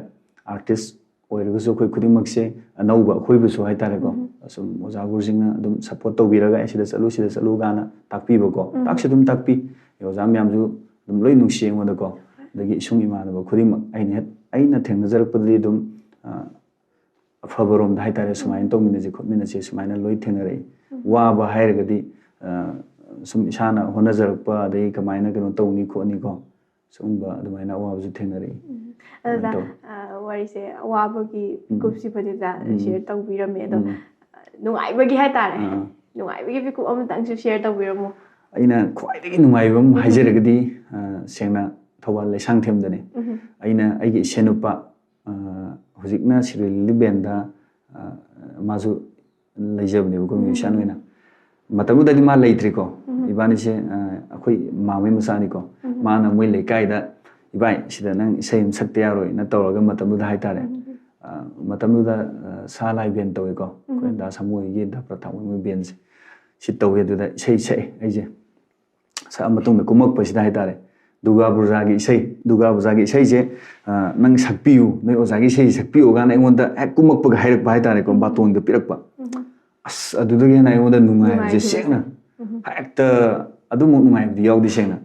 ꯑꯥꯔꯇꯤꯁ ꯑꯣꯏꯔꯒꯁꯨ ꯑꯩꯈꯣꯏ ꯈꯨꯗꯤꯡꯃꯛꯁꯦ, ꯑꯅꯧꯕ ꯑꯩꯈꯣꯏꯕꯨꯁꯨ ꯍꯥꯏꯇꯥꯔꯦꯀꯣ, ꯎꯝ꯫ ꯑꯁꯨꯝ ꯑꯣꯖꯥ ꯒꯨꯔꯨꯁꯤꯡꯅ ꯑꯗꯨꯝ ꯁꯞꯄꯣꯔꯠ ꯇꯧꯕꯤꯔꯒ, "ꯑꯩ ꯁꯤꯗ ꯆꯠꯂꯨ, ꯁꯤꯗ ꯆꯠꯂꯨ" ꯀꯥꯏꯅ ꯇꯥꯛꯄꯤꯕꯀꯣ, ꯎꯝ꯫ ꯇꯥꯛꯁꯨ ꯑꯗꯨꯝ ꯇꯥꯛꯄꯤ꯫ ꯑꯣꯖꯥ ꯃꯌꯥꯝꯁꯨ ꯑꯗꯨꯝ ꯂꯣꯏ ꯅꯨꯡꯁꯤ ꯑꯩꯉꯣꯟꯗꯀꯣ꯫ ꯑꯗꯒꯤ ꯏꯁꯨꯡ ꯏꯃꯥꯟꯅꯕ ꯈꯨꯗꯤꯡꯃꯛ ꯑꯩꯅ ꯍꯦꯛ, ꯑꯩꯅ ꯊꯦꯡꯅꯖꯔꯛꯄꯗꯗꯤ ꯑꯗꯨꯝ, ꯑꯥ, ꯑꯐꯕꯔꯣꯝꯗ ꯍꯥꯏꯇꯥꯔꯦ, ꯁꯨꯃꯥꯏꯅ ꯇꯧꯃꯤꯟꯅꯁꯤ ꯈꯣꯠꯃꯤꯟꯅꯁꯤ ꯁꯨꯃꯥꯏꯅ ꯂꯣꯏ ꯊꯦꯡꯅꯔꯛꯏ꯫ ꯎꯝ꯫ ꯋꯥꯕ ꯍꯥꯏꯔꯒꯗꯤ, ꯑ, ꯁꯨꯝ ꯏꯁꯥꯅ ꯍꯣꯠꯅꯖꯔꯛꯄ, ꯑꯗꯩ ꯀꯃꯥꯏꯅ ꯀꯩꯅꯣ ꯇꯧꯅꯤ ꯈꯣꯠꯅꯤꯀꯣ, ꯁꯤꯒꯨꯝꯕ ꯑꯗꯨꯃꯥꯏꯅ ꯑꯋꯥꯕꯁꯨ ꯊꯦꯡꯅꯔꯛꯏ꯫ ꯎꯝ꯫ ꯑꯗꯨꯃꯥꯏꯅ ꯑꯗꯨꯗ, ꯇꯧ- ꯑ, ꯋꯥꯔꯤꯁꯦ ꯑꯋꯥꯕꯒꯤ ꯎꯝ꯫ ꯀꯨꯞꯁꯤꯕꯗꯨꯗ ꯎꯝ꯫ ꯁꯤꯌꯔ ꯇꯧꯕꯤꯔꯝꯃꯦ꯫ ꯑꯗꯣ ꯎꯝ꯫ ꯅꯨꯡꯉꯥꯏꯕꯒꯤ ꯍꯥꯏꯇꯥꯔꯦ, ꯑꯥ꯫ ꯅꯨꯡꯉꯥꯏꯕꯒꯤ ꯃꯤꯀꯨꯞ ꯑꯃꯇꯪꯁꯨ ꯁꯤꯌꯔ ꯇꯧꯕꯤꯔꯝꯃꯣ꯫ ꯑꯩꯅ ꯈ꯭ꯋꯥꯏꯗꯒꯤ ꯅꯨꯡꯉꯥꯏꯕ ꯑꯃ ꯎꯝ꯫ ꯍꯥꯏꯖꯔꯒꯗꯤ, ꯑ, ꯁꯦꯡꯅ ꯊꯧꯕꯥꯜ ꯂꯩꯁꯥꯡꯊꯦꯝꯗꯅꯤ꯫ ꯎꯝ꯫ ꯑꯩꯅ ꯑꯩꯒꯤ ꯏꯁꯦꯟꯅꯨꯄꯥ, ꯑ, ꯍꯧꯖꯤꯛꯅ ꯁꯤꯔꯣꯏ ꯂꯤꯂꯤ ꯕꯦꯟꯗ, ꯑ, ꯃꯥꯁꯨ ꯂꯩꯖꯕꯅꯦꯕꯀꯣ, ꯎꯝ꯫ ꯃ꯭ꯌꯨꯖꯤꯁꯤꯌꯥꯟ ꯑꯣꯏꯅ꯫ ꯃꯇꯝꯗꯨꯗꯗꯤ ꯃꯥ ꯂꯩꯇ꯭ꯔꯤꯀꯣ꯫ ꯎꯝ꯫ ꯏꯕꯥꯅꯤꯁꯦ, ꯑ, ꯑꯩꯈꯣꯏ ꯃꯥꯃꯩ ꯃꯆꯥꯅꯤꯀꯣ꯫ ꯎꯝ꯫ ꯃꯥꯅ ꯃꯣꯏ ꯂꯩꯀꯥꯏꯗ, "ꯏꯕꯥꯏ, ꯁꯤꯗ ꯅꯪ ꯏꯁꯩ ꯑꯃ ꯁꯛꯇ ꯌꯥꯔꯣꯏꯅ" ꯇꯧꯔꯒ ꯃꯇꯝꯗꯨꯗ ꯍꯥꯏꯇꯥꯔꯦ꯫ ꯎꯝ꯫ ꯑ, ꯃꯇꯝꯗꯨꯗ, ꯑ, ꯁꯥ ꯂꯥꯏ ꯕꯦꯟ ꯇꯧꯋꯤꯀꯣ꯫ ꯑꯩꯈꯣꯏ ꯎꯝ꯫ ꯗꯥ ꯁꯥꯃꯨ ꯍꯣꯏꯒꯤ, ꯗꯥ ꯄ꯭ꯔꯊꯥꯞ ꯍꯣꯏ ꯃꯣꯏ ꯕꯦꯟꯁꯦ꯫ ꯁꯤ ꯇꯧꯋꯤ꯫ ꯑꯗꯨꯗ ꯏꯁꯩ ꯁꯛꯑꯦ ꯑꯩꯁꯦ꯫ ꯁꯛꯑ ꯃꯇꯨꯡꯗ ꯀꯨꯝꯃꯛꯄꯁꯤꯗ ꯍꯥꯏꯇꯥꯔꯦ, ꯗꯨꯔꯒꯥ ꯄꯨꯖꯥꯒꯤ ꯏꯁꯩ, ꯗꯨꯔꯒꯥ ꯄꯨꯖꯥꯒꯤ ꯏꯁꯩꯁꯦ, ꯑ, "ꯅꯪ ꯁꯛꯄꯤꯌꯨ, ꯅꯣꯏ ꯑꯣꯖꯥꯒꯤ ꯏꯁꯩ ꯁꯛꯄꯤꯌꯨ" ꯀꯥꯏꯅ ꯑꯩꯉꯣꯟꯗ ꯍꯦꯛ ꯀꯨꯝꯃꯛꯄꯒ ꯍꯥꯏꯔꯛꯄ ꯍꯥꯏꯇꯥꯔꯦꯀꯣ, ꯎꯝ꯫ ꯕꯥꯇꯣꯟꯒ ꯄꯤꯔꯛꯄ꯫ ꯎꯝ꯫ ꯑꯁ, ꯑꯗꯨꯗꯒꯤ ꯍꯦꯟꯅ ꯑꯩꯉꯣꯟꯗ ꯅꯨꯡꯉꯥꯏꯕꯁꯦ ꯅꯨꯡꯉꯥꯏꯈꯤꯕꯁꯦ꯫ ꯁꯦꯡꯅ ꯎꯝ꯫ ꯍꯦꯛꯇ ꯑꯗꯨꯃꯨꯛ ꯅꯨꯡꯉꯥꯏꯕꯗꯤ ꯌꯥꯎꯗꯦ ꯁꯦꯡꯅ꯫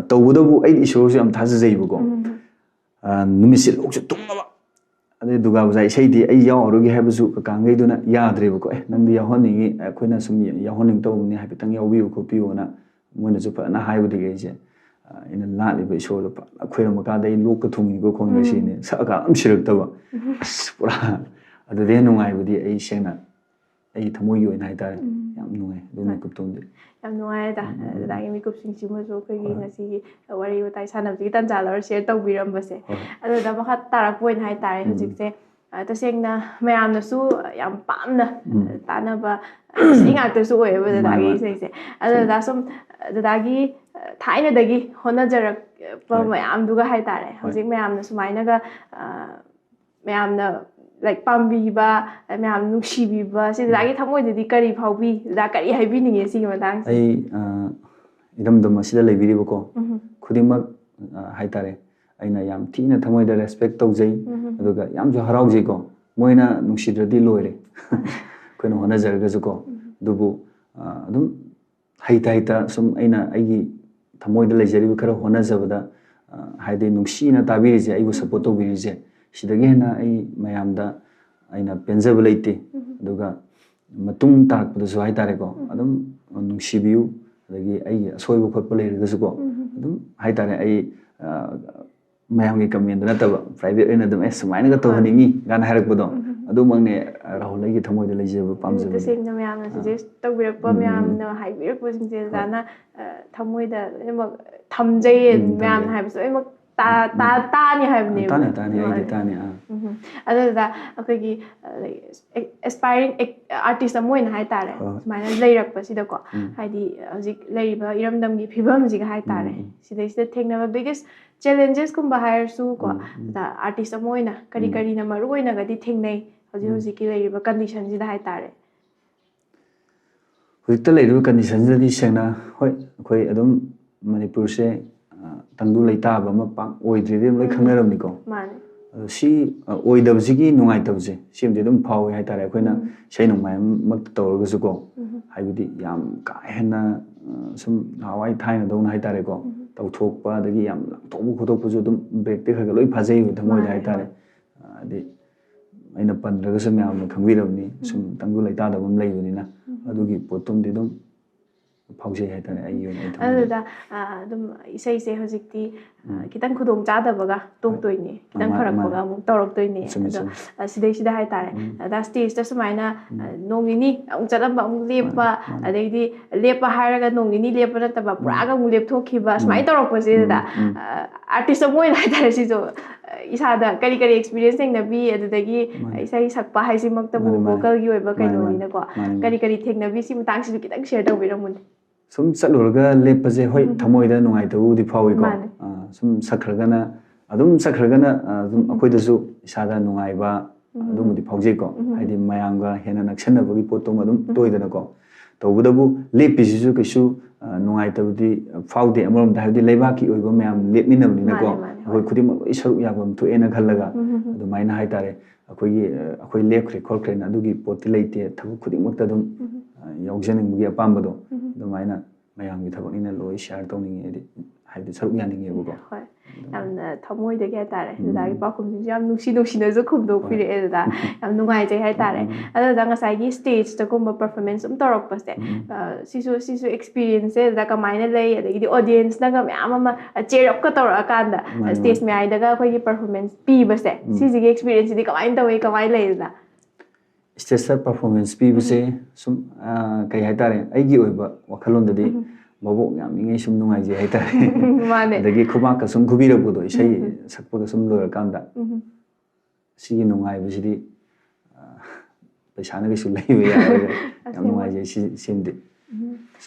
ꯇꯧꯕꯇꯕꯨ ꯑꯩꯗꯤ ꯏꯁꯣꯔꯁꯨ ꯌꯥꯝ ꯊꯥꯖꯖꯩꯕꯀꯣ꯫ ꯎꯝ꯫ ꯅꯨꯃꯤꯠꯁꯦ ꯂꯣꯛꯁꯦ ꯊꯨꯡꯉꯕ꯫ ꯑꯗꯩ ꯗꯨꯔꯒꯥ ꯄꯨꯖꯥ ꯏꯁꯩꯗꯤ ꯑꯩ ꯌꯥꯎꯔꯔꯣꯏꯒꯦ ꯍꯥꯏꯕꯁꯨ ꯀꯀꯥꯡꯈꯩꯗꯨꯅ ꯌꯥꯗ꯭ꯔꯦꯕꯀꯣ꯫ "ꯑꯦ, ꯅꯪꯗꯤ ꯌꯥꯎꯍꯟꯅꯤꯡꯉꯤ, ꯑꯩꯈꯣꯏꯅ ꯁꯨꯝ ꯌꯥꯎꯍꯟꯅꯤꯡ ꯇꯧꯕꯅꯤ, ꯍꯥꯏꯐꯦꯠꯇꯪ ꯌꯥꯎꯕꯤꯌꯨ ꯈꯣꯠꯄꯤꯌꯨꯅ" ꯃꯣꯏꯅꯁꯨ ꯐꯖꯅ ꯍꯥꯏꯕꯗꯒꯤ ꯑꯩꯁꯦ, ꯑ, ꯑꯩꯅ ꯂꯥꯠꯂꯤꯕ ꯏꯁꯣꯔꯗꯣ ꯐꯖꯅ ꯈꯣꯏꯔꯝꯕ ꯀꯥꯟꯗ ꯑꯩ ꯂꯣꯛꯀ ꯊꯨꯡꯉꯤꯀꯣ ꯈꯣꯟꯒ ꯁꯤꯅꯤ, ꯁꯛꯑꯀꯥꯟꯗ ꯑꯗꯨꯝ ꯁꯤꯔꯛꯇꯕ꯫ ꯑꯁ, ꯄꯨꯔꯥ ꯑꯗꯨꯗꯩ ꯍꯦꯟꯅ ꯅꯨꯡꯉꯥꯏꯕꯗꯤ ꯑꯩ ꯁꯦꯡꯅ ꯑꯩ ꯊꯃꯣꯏꯒꯤ ꯑꯣꯏꯅ ꯍꯥꯏꯇꯥꯔꯦ꯫ ꯎꯝ꯫ ꯌꯥꯝ ꯅꯨꯡꯉꯥꯏ ꯑꯗꯨ ꯍꯣꯏ꯫ ꯃꯤꯀꯨꯞꯇꯣꯝꯗꯤ꯫ ꯌꯥꯝ ꯅꯨꯡꯉꯥꯏ ꯑꯗ꯫ ꯎꯝ, ꯎꯝ, ꯎꯝ꯫ ꯑꯗꯨꯗꯒꯤ ꯃꯤꯀꯨꯞꯁꯤꯡꯁꯤꯃꯁꯨ ꯑꯩꯈꯣꯏꯒꯤ ꯍꯣꯏ꯫ ꯉꯁꯤꯒꯤ ꯋꯥꯔꯤ ꯋꯥꯇꯥꯏ ꯁꯥꯟꯅꯕꯁꯤꯒꯤ ꯇꯥꯟꯖꯥ ꯂꯧꯔ ꯁꯤꯌꯔ ꯇꯧꯕꯤꯔꯝꯕꯁꯦ꯫ ꯍꯣꯏ꯫ ꯑꯗꯨꯗ ꯃꯈꯥ ꯇꯥꯔꯛꯄ ꯑꯣꯏꯅ ꯍꯥꯏꯇꯥꯔꯦ, ꯎꯝ꯫ ꯍꯧꯖꯤꯛꯁꯦ, ꯑ, ꯇꯁꯦꯡꯅ ꯃꯌꯥꯝꯅꯁꯨ ꯌꯥꯝ ꯄꯥꯝꯅ, ꯎꯝ꯫ ꯑ, ꯇꯥꯟꯅꯕ ꯏꯁꯩ ꯉꯥꯛꯇꯁꯨ ꯑꯣꯏꯌꯦꯕ ꯃꯥꯅꯦ, ꯗꯗꯥꯒꯤ ꯃꯥꯅꯦ꯫ ꯏꯁꯩꯁꯦ꯫ ꯑꯗꯨ ꯗꯗꯥ ꯁꯨꯝ, ꯑ, ꯗꯗꯥꯒꯤ, ꯑ, ꯊꯥꯏꯅꯗꯒꯤ ꯍꯣꯠꯅꯖꯔꯛꯄ ꯍꯣꯏ꯫ ꯃꯌꯥꯝꯗꯨꯒ ꯍꯥꯏꯇꯥꯔꯦ, ꯍꯣꯏ꯫ ꯍꯧꯖꯤꯛ ꯃꯌꯥꯝꯅ ꯁꯨꯃꯥꯏꯅꯒ, ꯑ, ꯃꯌꯥꯝꯅ, like, ꯄꯥꯝꯕꯤꯕ, ꯃꯌꯥꯝꯅ ꯅꯨꯡꯁꯤꯕꯤꯕ, ꯁꯤ ꯎꯝ꯫ ꯗꯗꯥꯒꯤ ꯊꯃꯣꯏꯗꯗꯤ ꯀꯔꯤ ꯐꯥꯎꯕꯤ? ꯗꯗꯥ ꯀꯔꯤ ꯍꯥꯏꯕꯤꯅꯤꯡꯉꯦ ꯁꯤꯒꯤ ꯃꯇꯥꯡꯁꯦ? ꯑꯩ, ꯑ, ꯏꯔꯝꯗꯝ ꯑꯁꯤꯗ ꯂꯩꯕꯤꯔꯤꯕꯀꯣ ꯎꯝ꯫ ꯈꯨꯗꯤꯡꯃꯛ, ꯑ, ꯍꯥꯏꯇꯥꯔꯦ, ꯑꯩꯅ ꯌꯥꯝ ꯊꯤꯅ ꯊꯃꯣꯏꯗ ꯔꯦꯁꯄꯦꯛ ꯇꯧꯖꯩ, ꯎꯝ꯫ ꯑꯗꯨꯒ ꯌꯥꯝꯁꯨ ꯍꯔꯥꯎꯖꯩꯀꯣ꯫ ꯃꯣꯏꯅ ꯅꯨꯡꯁꯤꯗ꯭ꯔꯗꯤ ꯂꯣꯏꯔꯦ꯫ ꯑꯩꯈꯣꯏꯅ ꯍꯣꯠꯅꯖꯔꯒꯁꯨꯀꯣ꯫ ꯎꯝ꯫ ꯑꯗꯨꯕꯨ, ꯑ, ꯑꯗꯨꯝ ꯍꯩꯇ ꯍꯩꯇ ꯁꯨꯝ ꯑꯩꯅ ꯑꯩꯒꯤ ꯊꯃꯣꯏꯗ ꯂꯩꯖꯔꯤꯕ ꯈꯔ ꯍꯣꯠꯅꯖꯕꯗ, ꯑ, ꯍꯥꯏꯗꯤ ꯅꯨꯡꯁꯤꯅ ꯇꯥꯕꯤꯔꯤꯁꯦ, ꯑꯩꯕꯨ ꯁꯞꯄꯣꯔꯠ ꯇꯧꯕꯤꯔꯤꯁꯦ, ꯁꯤꯗꯒꯤ ꯍꯦꯟꯅ ꯑꯩ ꯃꯌꯥꯝꯗ ꯑꯩꯅ ꯄꯦꯟꯖꯕ ꯂꯩꯇꯦ꯫ ꯎꯝ꯫ ꯑꯗꯨꯒ ꯃꯇꯨꯡ ꯇꯥꯔꯛꯄꯗꯁꯨ ꯍꯥꯏꯇꯥꯔꯦꯀꯣ, ꯎꯝ꯫ ꯑꯗꯨꯝ ꯅꯨꯡꯁꯤꯕꯤꯌꯨ, ꯑꯗꯒꯤ ꯑꯩꯒꯤ ꯑꯁꯣꯏꯕ ꯈꯣꯠꯄ ꯂꯩꯔꯒꯁꯨꯀꯣ, ꯎꯝ꯫ ꯑꯗꯨꯝ ꯍꯥꯏꯇꯥꯔꯦ, ꯑꯩ, ꯑ, ꯃꯌꯥꯝꯒꯤ ꯀꯃꯦꯟꯗ ꯅꯠꯇꯕ, ꯄ꯭ꯔꯥꯏꯚꯦꯠ ꯑꯣꯏꯅ ꯑꯗꯨꯝ, "ꯑꯦ, ꯁꯨꯃꯥꯏꯅꯒ ꯍꯣꯏ꯫ ꯇꯧꯍꯟꯅꯤꯡꯉꯤ" ꯀꯥꯏꯅ ꯍꯥꯏꯔꯛꯄꯗꯣ, ꯎꯝ꯫ ꯑꯗꯨꯃꯛꯅꯦ, ꯑ, ꯔꯥꯍꯨꯜ, ꯑꯩꯒꯤ ꯊꯃꯣꯏꯗ ꯂꯩꯖꯕ ꯎꯝ, ꯄꯥꯝꯖꯕꯗꯤ꯫ ꯇꯁꯦꯡꯅ ꯃꯌꯥꯝꯅ ꯑꯥ꯫ ꯁꯖꯦꯁ ꯇꯧꯕꯤꯔꯛꯄ, ꯎꯝ, ꯎꯝ, ꯎꯝ꯫ ꯃꯌꯥꯝꯅ ꯍꯥꯏꯕꯤꯔꯛꯄꯁꯤꯡꯁꯦ ꯍꯣꯏ꯫ ꯗꯗꯥꯅ, ꯑ, ꯊꯃꯣꯏꯗ ꯂꯣꯏꯅꯃꯛ ꯊꯝꯖꯩꯌꯦ, ꯎꯝ, ꯃꯌꯥꯝꯅ ꯊꯝꯖꯩ꯫ ꯍꯥꯏꯕꯁꯦ ꯂꯣꯏꯅꯃꯛ ꯇꯥ-, ꯎꯝ, ꯇꯥ-, ꯎꯝ꯫ ꯇꯥꯅꯤ ꯍꯥꯏꯕꯅꯦꯕ꯫ ꯇꯥꯅꯤ, ꯇꯥꯅꯤ, ꯑꯩꯗꯤ ꯃꯥꯅꯦ꯫ ꯇꯥꯅꯤ, ꯑꯥ꯫ ꯎꯝ, ꯎꯝ꯫ ꯑꯗꯨꯗ ꯑꯩꯈꯣꯏꯒꯤ, ꯑ, like, ꯑꯦꯁꯄꯥꯏꯔꯤꯡ ꯑꯦꯛ-, ꯑꯥꯔꯇꯤꯁ ꯑꯃ ꯑꯣꯏꯅ ꯍꯥꯏꯇꯥꯔꯦ, ꯍꯣꯏ, ꯍꯣꯏ꯫ ꯁꯨꯃꯥꯏꯅ ꯂꯩꯔꯛꯄꯁꯤꯗꯀꯣ, ꯎꯝ꯫ ꯍꯥꯏꯗꯤ ꯍꯧꯖꯤꯛ ꯂꯩꯔꯤꯕ ꯏꯔꯝꯗꯝꯒꯤ ꯐꯤꯕꯝꯁꯤꯒ ꯍꯥꯏꯇꯥꯔꯦ, ꯎꯝ, ꯎꯝ꯫ ꯁꯤꯗꯩꯁꯤꯗ ꯊꯦꯡꯅꯕ ꯕꯤꯒꯦꯁ ꯆꯦꯂꯦꯟꯖꯦꯁꯀꯨꯝꯕ ꯍꯥꯏꯔꯁꯨꯀꯣ, ꯎꯝ, ꯎꯝ꯫ ꯑꯗ ꯑꯥꯔꯇꯤꯁ ꯑꯃ ꯑꯣꯏꯅ ꯀꯔꯤ ꯎꯝ꯫ ꯀꯔꯤꯅ ꯃꯔꯨ ꯑꯣꯏꯅꯒꯗꯤ ꯊꯦꯡꯅꯩ ꯍꯧꯖꯤꯛ ꯎꯝ꯫ ꯍꯧꯖꯤꯛꯀꯤ ꯂꯩꯔꯤꯕ ꯀꯟꯗꯤꯁꯟꯁꯤꯗ ꯍꯥꯏꯇꯥꯔꯦ? ꯍꯧꯖꯤꯛꯇ ꯂꯩꯔꯤꯕ ꯀꯟꯗꯤꯁꯟꯁꯤꯗꯗꯤ ꯁꯦꯡꯅ, ꯍꯣꯏ, ꯑꯩꯈꯣꯏ ꯑꯗꯨꯝ ꯃꯅꯤꯄꯨꯔꯁꯦ, ꯑ, ꯇꯪꯗꯨ ꯂꯩꯇꯥꯕ ꯑꯃ ꯄꯥꯛ ꯑꯣꯏꯗ꯭ꯔꯤꯗꯤ ꯑꯗꯨꯝ ꯂꯣꯏ ꯎꯝ꯫ ꯈꯪꯅꯔꯕꯅꯤꯀꯣ꯫ ꯃꯥꯅꯦ꯫ ꯑꯗꯣ ꯁꯤ, ꯑ, ꯑꯣꯏꯗꯕꯁꯤꯒꯤ ꯅꯨꯡꯉꯥꯏꯇꯕꯁꯦ ꯁꯤꯃꯗꯤ ꯑꯗꯨꯝ ꯐꯥꯎꯋꯦ ꯍꯥꯏꯇꯥꯔꯦ꯫ ꯑꯩꯈꯣꯏꯅ ꯎꯝ꯫ ꯏꯁꯩ ꯅꯣꯡꯃꯥꯏ ꯑꯃꯃꯛꯇ ꯇꯧꯔꯒꯁꯨꯀꯣ, ꯎꯝ꯫ ꯍꯥꯏꯕꯗꯤ ꯌꯥꯝ ꯀꯥ ꯍꯦꯟꯅ, ꯑ, ꯁꯨꯝ ꯅꯍꯥꯟꯋꯥꯏ ꯊꯥꯏꯅꯗꯧꯅ ꯍꯥꯏꯇꯥꯔꯦꯀꯣ, ꯎꯝ꯫ ꯇꯧꯊꯣꯛꯄ, ꯑꯗꯒꯤ ꯌꯥꯝ ꯂꯥꯡꯊꯣꯛꯄ ꯈꯣꯠꯇꯣꯛꯄꯁꯨ ꯑꯗꯨꯝ break ꯇꯤ ꯈꯔ ꯈꯔ ꯂꯣꯏ ꯐꯥꯖꯩꯕ ꯊꯃꯣꯏꯗ ꯍꯥꯏꯇꯥꯔꯦ꯫ ꯑ, ꯍꯥꯏꯗꯤ ꯑꯩꯅ ꯄꯟꯗ꯭ꯔꯒꯁꯨ ꯃꯌꯥꯝꯅ ꯈꯪꯕꯤꯔꯕꯅꯤ, ꯁꯨꯝ ꯇꯪꯗꯨ ꯂꯩꯇꯥꯗꯕ ꯑꯃ ꯂꯩꯕꯅꯤꯅ꯫ ꯑꯗꯨꯒꯤ ꯄꯣꯠꯇꯨꯝꯗꯤ ꯑꯗꯨꯝ ꯐꯥꯎꯖꯩ ꯍꯥꯏꯇꯥꯔꯦ ꯑꯩꯒꯤ ꯑꯣꯏꯅ ꯑꯩ ꯊꯃꯣꯏꯗ꯫ ꯑꯗꯨꯗ ꯑ, ꯑꯗꯨꯝ ꯏꯁꯩꯁꯦ ꯍꯧꯖꯤꯛꯇꯤ ꯑ, ꯈꯤꯇꯪ ꯈꯨꯗꯣꯡ ꯆꯥꯗꯕꯒ ꯇꯣꯛꯇꯣꯏꯅꯦ, ꯈꯤꯇꯪ ꯃꯥꯅꯦ, ꯐꯔꯛꯄꯒ ꯃꯥꯅꯦ꯫ ꯑꯃꯨꯛ ꯇꯧꯔꯛꯇꯣꯏꯅꯦ꯫ ꯆꯨꯝꯃꯦ, ꯑꯗꯣ ꯆꯨꯝꯃꯦ꯫ ꯑ, ꯁꯤꯗꯩꯁꯤꯗ ꯍꯥꯏꯇꯥꯔꯦ, ꯑꯗ stageꯇ ꯁꯨꯃꯥꯏꯅ ꯑ, ꯅꯣꯡ ꯅꯤꯅꯤ ꯑꯃꯨꯛ ꯆꯠꯂꯝꯕ ꯑꯃꯨꯛ ꯂꯦꯞꯄ, ꯃꯥꯅꯦ꯫ ꯑꯗꯩꯗꯤ ꯂꯦꯞꯄ ꯍꯥꯏꯔꯒ ꯅꯣꯡ ꯅꯤꯅꯤ ꯂꯦꯞꯄ ꯅꯠꯇꯕ ꯄꯨꯔꯥꯒ ꯑꯃꯨꯛ ꯂꯦꯞꯊꯣꯛꯈꯤꯕ ꯁꯨꯃꯥꯏꯅ ꯇꯧꯔꯛꯄꯁꯤꯗ ꯎꯝ꯫ ꯑ, artistꯇ ꯑꯃ ꯑꯣꯏꯅ ꯍꯥꯏꯇꯥꯔꯦ, ꯁꯤꯁꯨ ꯑ, ꯏꯁꯥꯗ ꯀꯔꯤ ꯀꯔꯤ experience ꯊꯦꯡꯅꯕꯤ, ꯑꯗꯨꯗꯒꯤ ꯃꯥꯅꯦ꯫ ꯏꯁꯩ ꯁꯛꯄ ꯍꯥꯏꯁꯤꯃꯛꯇꯕꯨ ꯃꯥꯅꯦ, ꯃꯥꯅꯦ꯫ vocalꯒꯤ ꯑꯣꯏꯕ ꯃꯥꯅꯦ, ꯃꯥꯅꯦ꯫ ꯀꯩꯅꯣꯅꯤꯅꯀꯣ, ꯃꯥꯅꯦ, ꯃꯥꯅꯦ꯫ ꯀꯔꯤ ꯀꯔꯤ ꯊꯦꯡꯅꯕꯤ, ꯁꯤ ꯃꯇꯥꯡꯁꯤꯁꯨ ꯈꯤꯇꯪ share ꯇꯧꯕꯤꯔꯝꯃꯨꯅꯦ꯫ ꯁꯨꯝ ꯆꯠꯂꯨꯔꯒ ꯂꯦꯞꯄꯁꯦ, ꯍꯣꯏ, ꯊꯃꯣꯏꯗ ꯅꯨꯡꯉꯥꯏꯇꯕꯕꯨꯗꯤ ꯐꯥꯎꯏꯀꯣ꯫ ꯃꯥꯅꯦ꯫ ꯑ, ꯁꯨꯝ ꯁꯛꯈ꯭ꯔꯒꯅ, ꯑꯗꯨꯝ ꯁꯛꯈ꯭ꯔꯒꯅ, ꯑ, ꯑꯗꯨꯝ ꯑꯩꯈꯣꯏꯗꯁꯨ ꯏꯁꯥꯗ ꯅꯨꯡꯉꯥꯏꯕ ꯑꯗꯨꯝꯕꯗꯤ ꯐꯥꯎꯖꯩꯀꯣ꯫ ꯍꯥꯏꯗꯤ ꯃꯌꯥꯝꯒ ꯍꯦꯟꯅ ꯅꯛꯁꯟꯅꯕꯒꯤ ꯄꯣꯠꯇꯨꯃ ꯑꯗꯨꯝ ꯇꯣꯏꯗꯅꯀꯣ꯫ ꯇꯧꯕꯇꯕꯨ ꯂꯦꯞꯄꯤꯁꯤꯁꯨ ꯀꯩꯁꯨ, ꯑ, ꯅꯨꯡꯉꯥꯏꯇꯕꯗꯤ ꯐꯥꯎꯗꯦ ꯑꯃꯔꯣꯝꯗ, ꯍꯥꯏꯕꯗꯤ ꯂꯩꯕꯥꯛꯀꯤ ꯑꯣꯏꯕ ꯃꯌꯥꯝ ꯂꯦꯞꯃꯤꯟꯅꯕꯅꯤꯅꯀꯣ꯫ ꯃꯥꯅꯦ, ꯃꯥꯅꯦ, ꯑꯩꯈꯣꯏ ꯍꯣꯏ꯫ ꯈꯨꯗꯤꯡꯃꯛ ꯂꯣꯏ ꯁꯔꯨꯛ ꯌꯥꯐꯝ ꯊꯣꯛꯑꯦꯅ ꯈꯜꯂꯒ ꯑꯗꯨꯃꯥꯏꯅ ꯍꯥꯏꯇꯥꯔꯦ꯫ ꯑꯩꯈꯣꯏꯒꯤ, ꯑ, ꯑꯩꯈꯣꯏ ꯂꯦꯞꯈ꯭ꯔꯦ ꯈꯣꯠꯈ꯭ꯔꯦꯅ ꯑꯗꯨꯒꯤ ꯄꯣꯠꯇꯤ ꯂꯩꯇꯦ꯫ ꯊꯕꯛ ꯈꯨꯗꯤꯡꯃꯛꯇ ꯑꯗꯨꯝ, ꯑ, ꯌꯥꯎꯖꯅꯤꯡꯕꯒꯤ ꯑꯄꯥꯝꯕꯗꯣ ꯑꯗꯨꯃꯥꯏꯅ ꯃꯌꯥꯝꯒꯤ ꯊꯕꯛꯅꯤꯅ ꯂꯣꯏ share ꯇꯧꯅꯤꯡꯉꯦ, ꯍꯥꯏꯗꯤ, ꯍꯥꯏꯗꯤ ꯁꯔꯨꯛ ꯌꯥꯅꯤꯡꯉꯦꯕꯀꯣ꯫ ꯍꯣꯏ꯫ ꯌꯥꯝꯅ ꯊꯃꯣꯏꯗꯒꯤ ꯍꯥꯏꯇꯥꯔꯦ, ꯗꯗꯥꯒꯤ ꯄꯥꯎꯈꯨꯝꯁꯤꯡꯁꯨ ꯌꯥꯝ ꯅꯨꯡꯁꯤ ꯅꯨꯡꯁꯤꯅꯁꯨ ꯈꯨꯝꯗꯣꯛꯄꯤꯔꯛꯑꯦ ꯗꯗꯥ꯫ ꯌꯥꯝ ꯅꯨꯡꯉꯥꯏꯖꯩ ꯍꯥꯏꯇꯥꯔꯦ꯫ ꯑꯗꯨꯗ ꯉꯁꯥꯏꯒꯤ stageꯇꯒꯨꯝꯕ performance ꯁꯨꯝ ꯇꯧꯔꯛꯄꯁꯦ, ꯑ, ꯁꯤꯁꯨ, ꯁꯤꯁꯨ experienceꯁꯦ ꯗꯗꯥ ꯀꯃꯥꯏꯅ ꯂꯩ? ꯑꯗꯒꯤꯗꯤ audienceꯅꯒ ꯃꯌꯥꯝ ꯑꯃ, ꯑ, cheer upꯀ ꯇꯧꯔꯛꯑꯀꯥꯟꯗ, ꯃꯥꯅꯦ, stage ꯃꯌꯥꯏꯗꯒ ꯑꯩꯈꯣꯏꯒꯤ performance ꯄꯤꯕꯁꯦ, ꯁꯤꯁꯤꯒꯤ experienceꯁꯤꯗꯤ ꯀꯃꯥꯏꯅ ꯇꯧꯏ, ꯀꯃꯥꯏꯅ ꯂꯩ ꯗꯗꯥ? Stageꯇ performance ꯄꯤꯕꯁꯦ ꯁꯨꯝ, ꯑ, ꯀꯩ ꯍꯥꯏꯇꯥꯔꯦ, ꯑꯩꯒꯤ ꯑꯣꯏꯕ ꯋꯥꯈꯜꯂꯣꯟꯗꯗꯤ ꯃꯕꯣꯛ ꯌꯥꯝꯃꯤꯉꯩ ꯁꯨꯝ ꯅꯨꯡꯉꯥꯏꯖꯩ ꯍꯥꯏꯇꯥꯔꯦ꯫ ꯃꯥꯅꯦ꯫ ꯑꯗꯒꯤ ꯈꯨꯕꯥꯛꯀ ꯁꯨꯝ ꯈꯨꯕꯤꯔꯛꯄꯗꯣ, ꯏꯁꯩ ꯁꯛꯄꯒ ꯁꯨꯝ ꯂꯣꯏꯔꯀꯥꯟꯗ, ꯁꯤꯒꯤ ꯅꯨꯡꯉꯥꯏꯕꯁꯤꯗꯤ, ꯑ, ꯄꯩꯁꯥꯅ ꯀꯩꯁꯨ ꯂꯩꯕ ꯌꯥꯔꯣꯏ꯫ ꯌꯥꯝ ꯑꯁꯦꯡꯕ꯫ ꯅꯨꯡꯉꯥꯏꯖꯩ ꯁꯤ, ꯁꯤꯃꯗꯤ꯫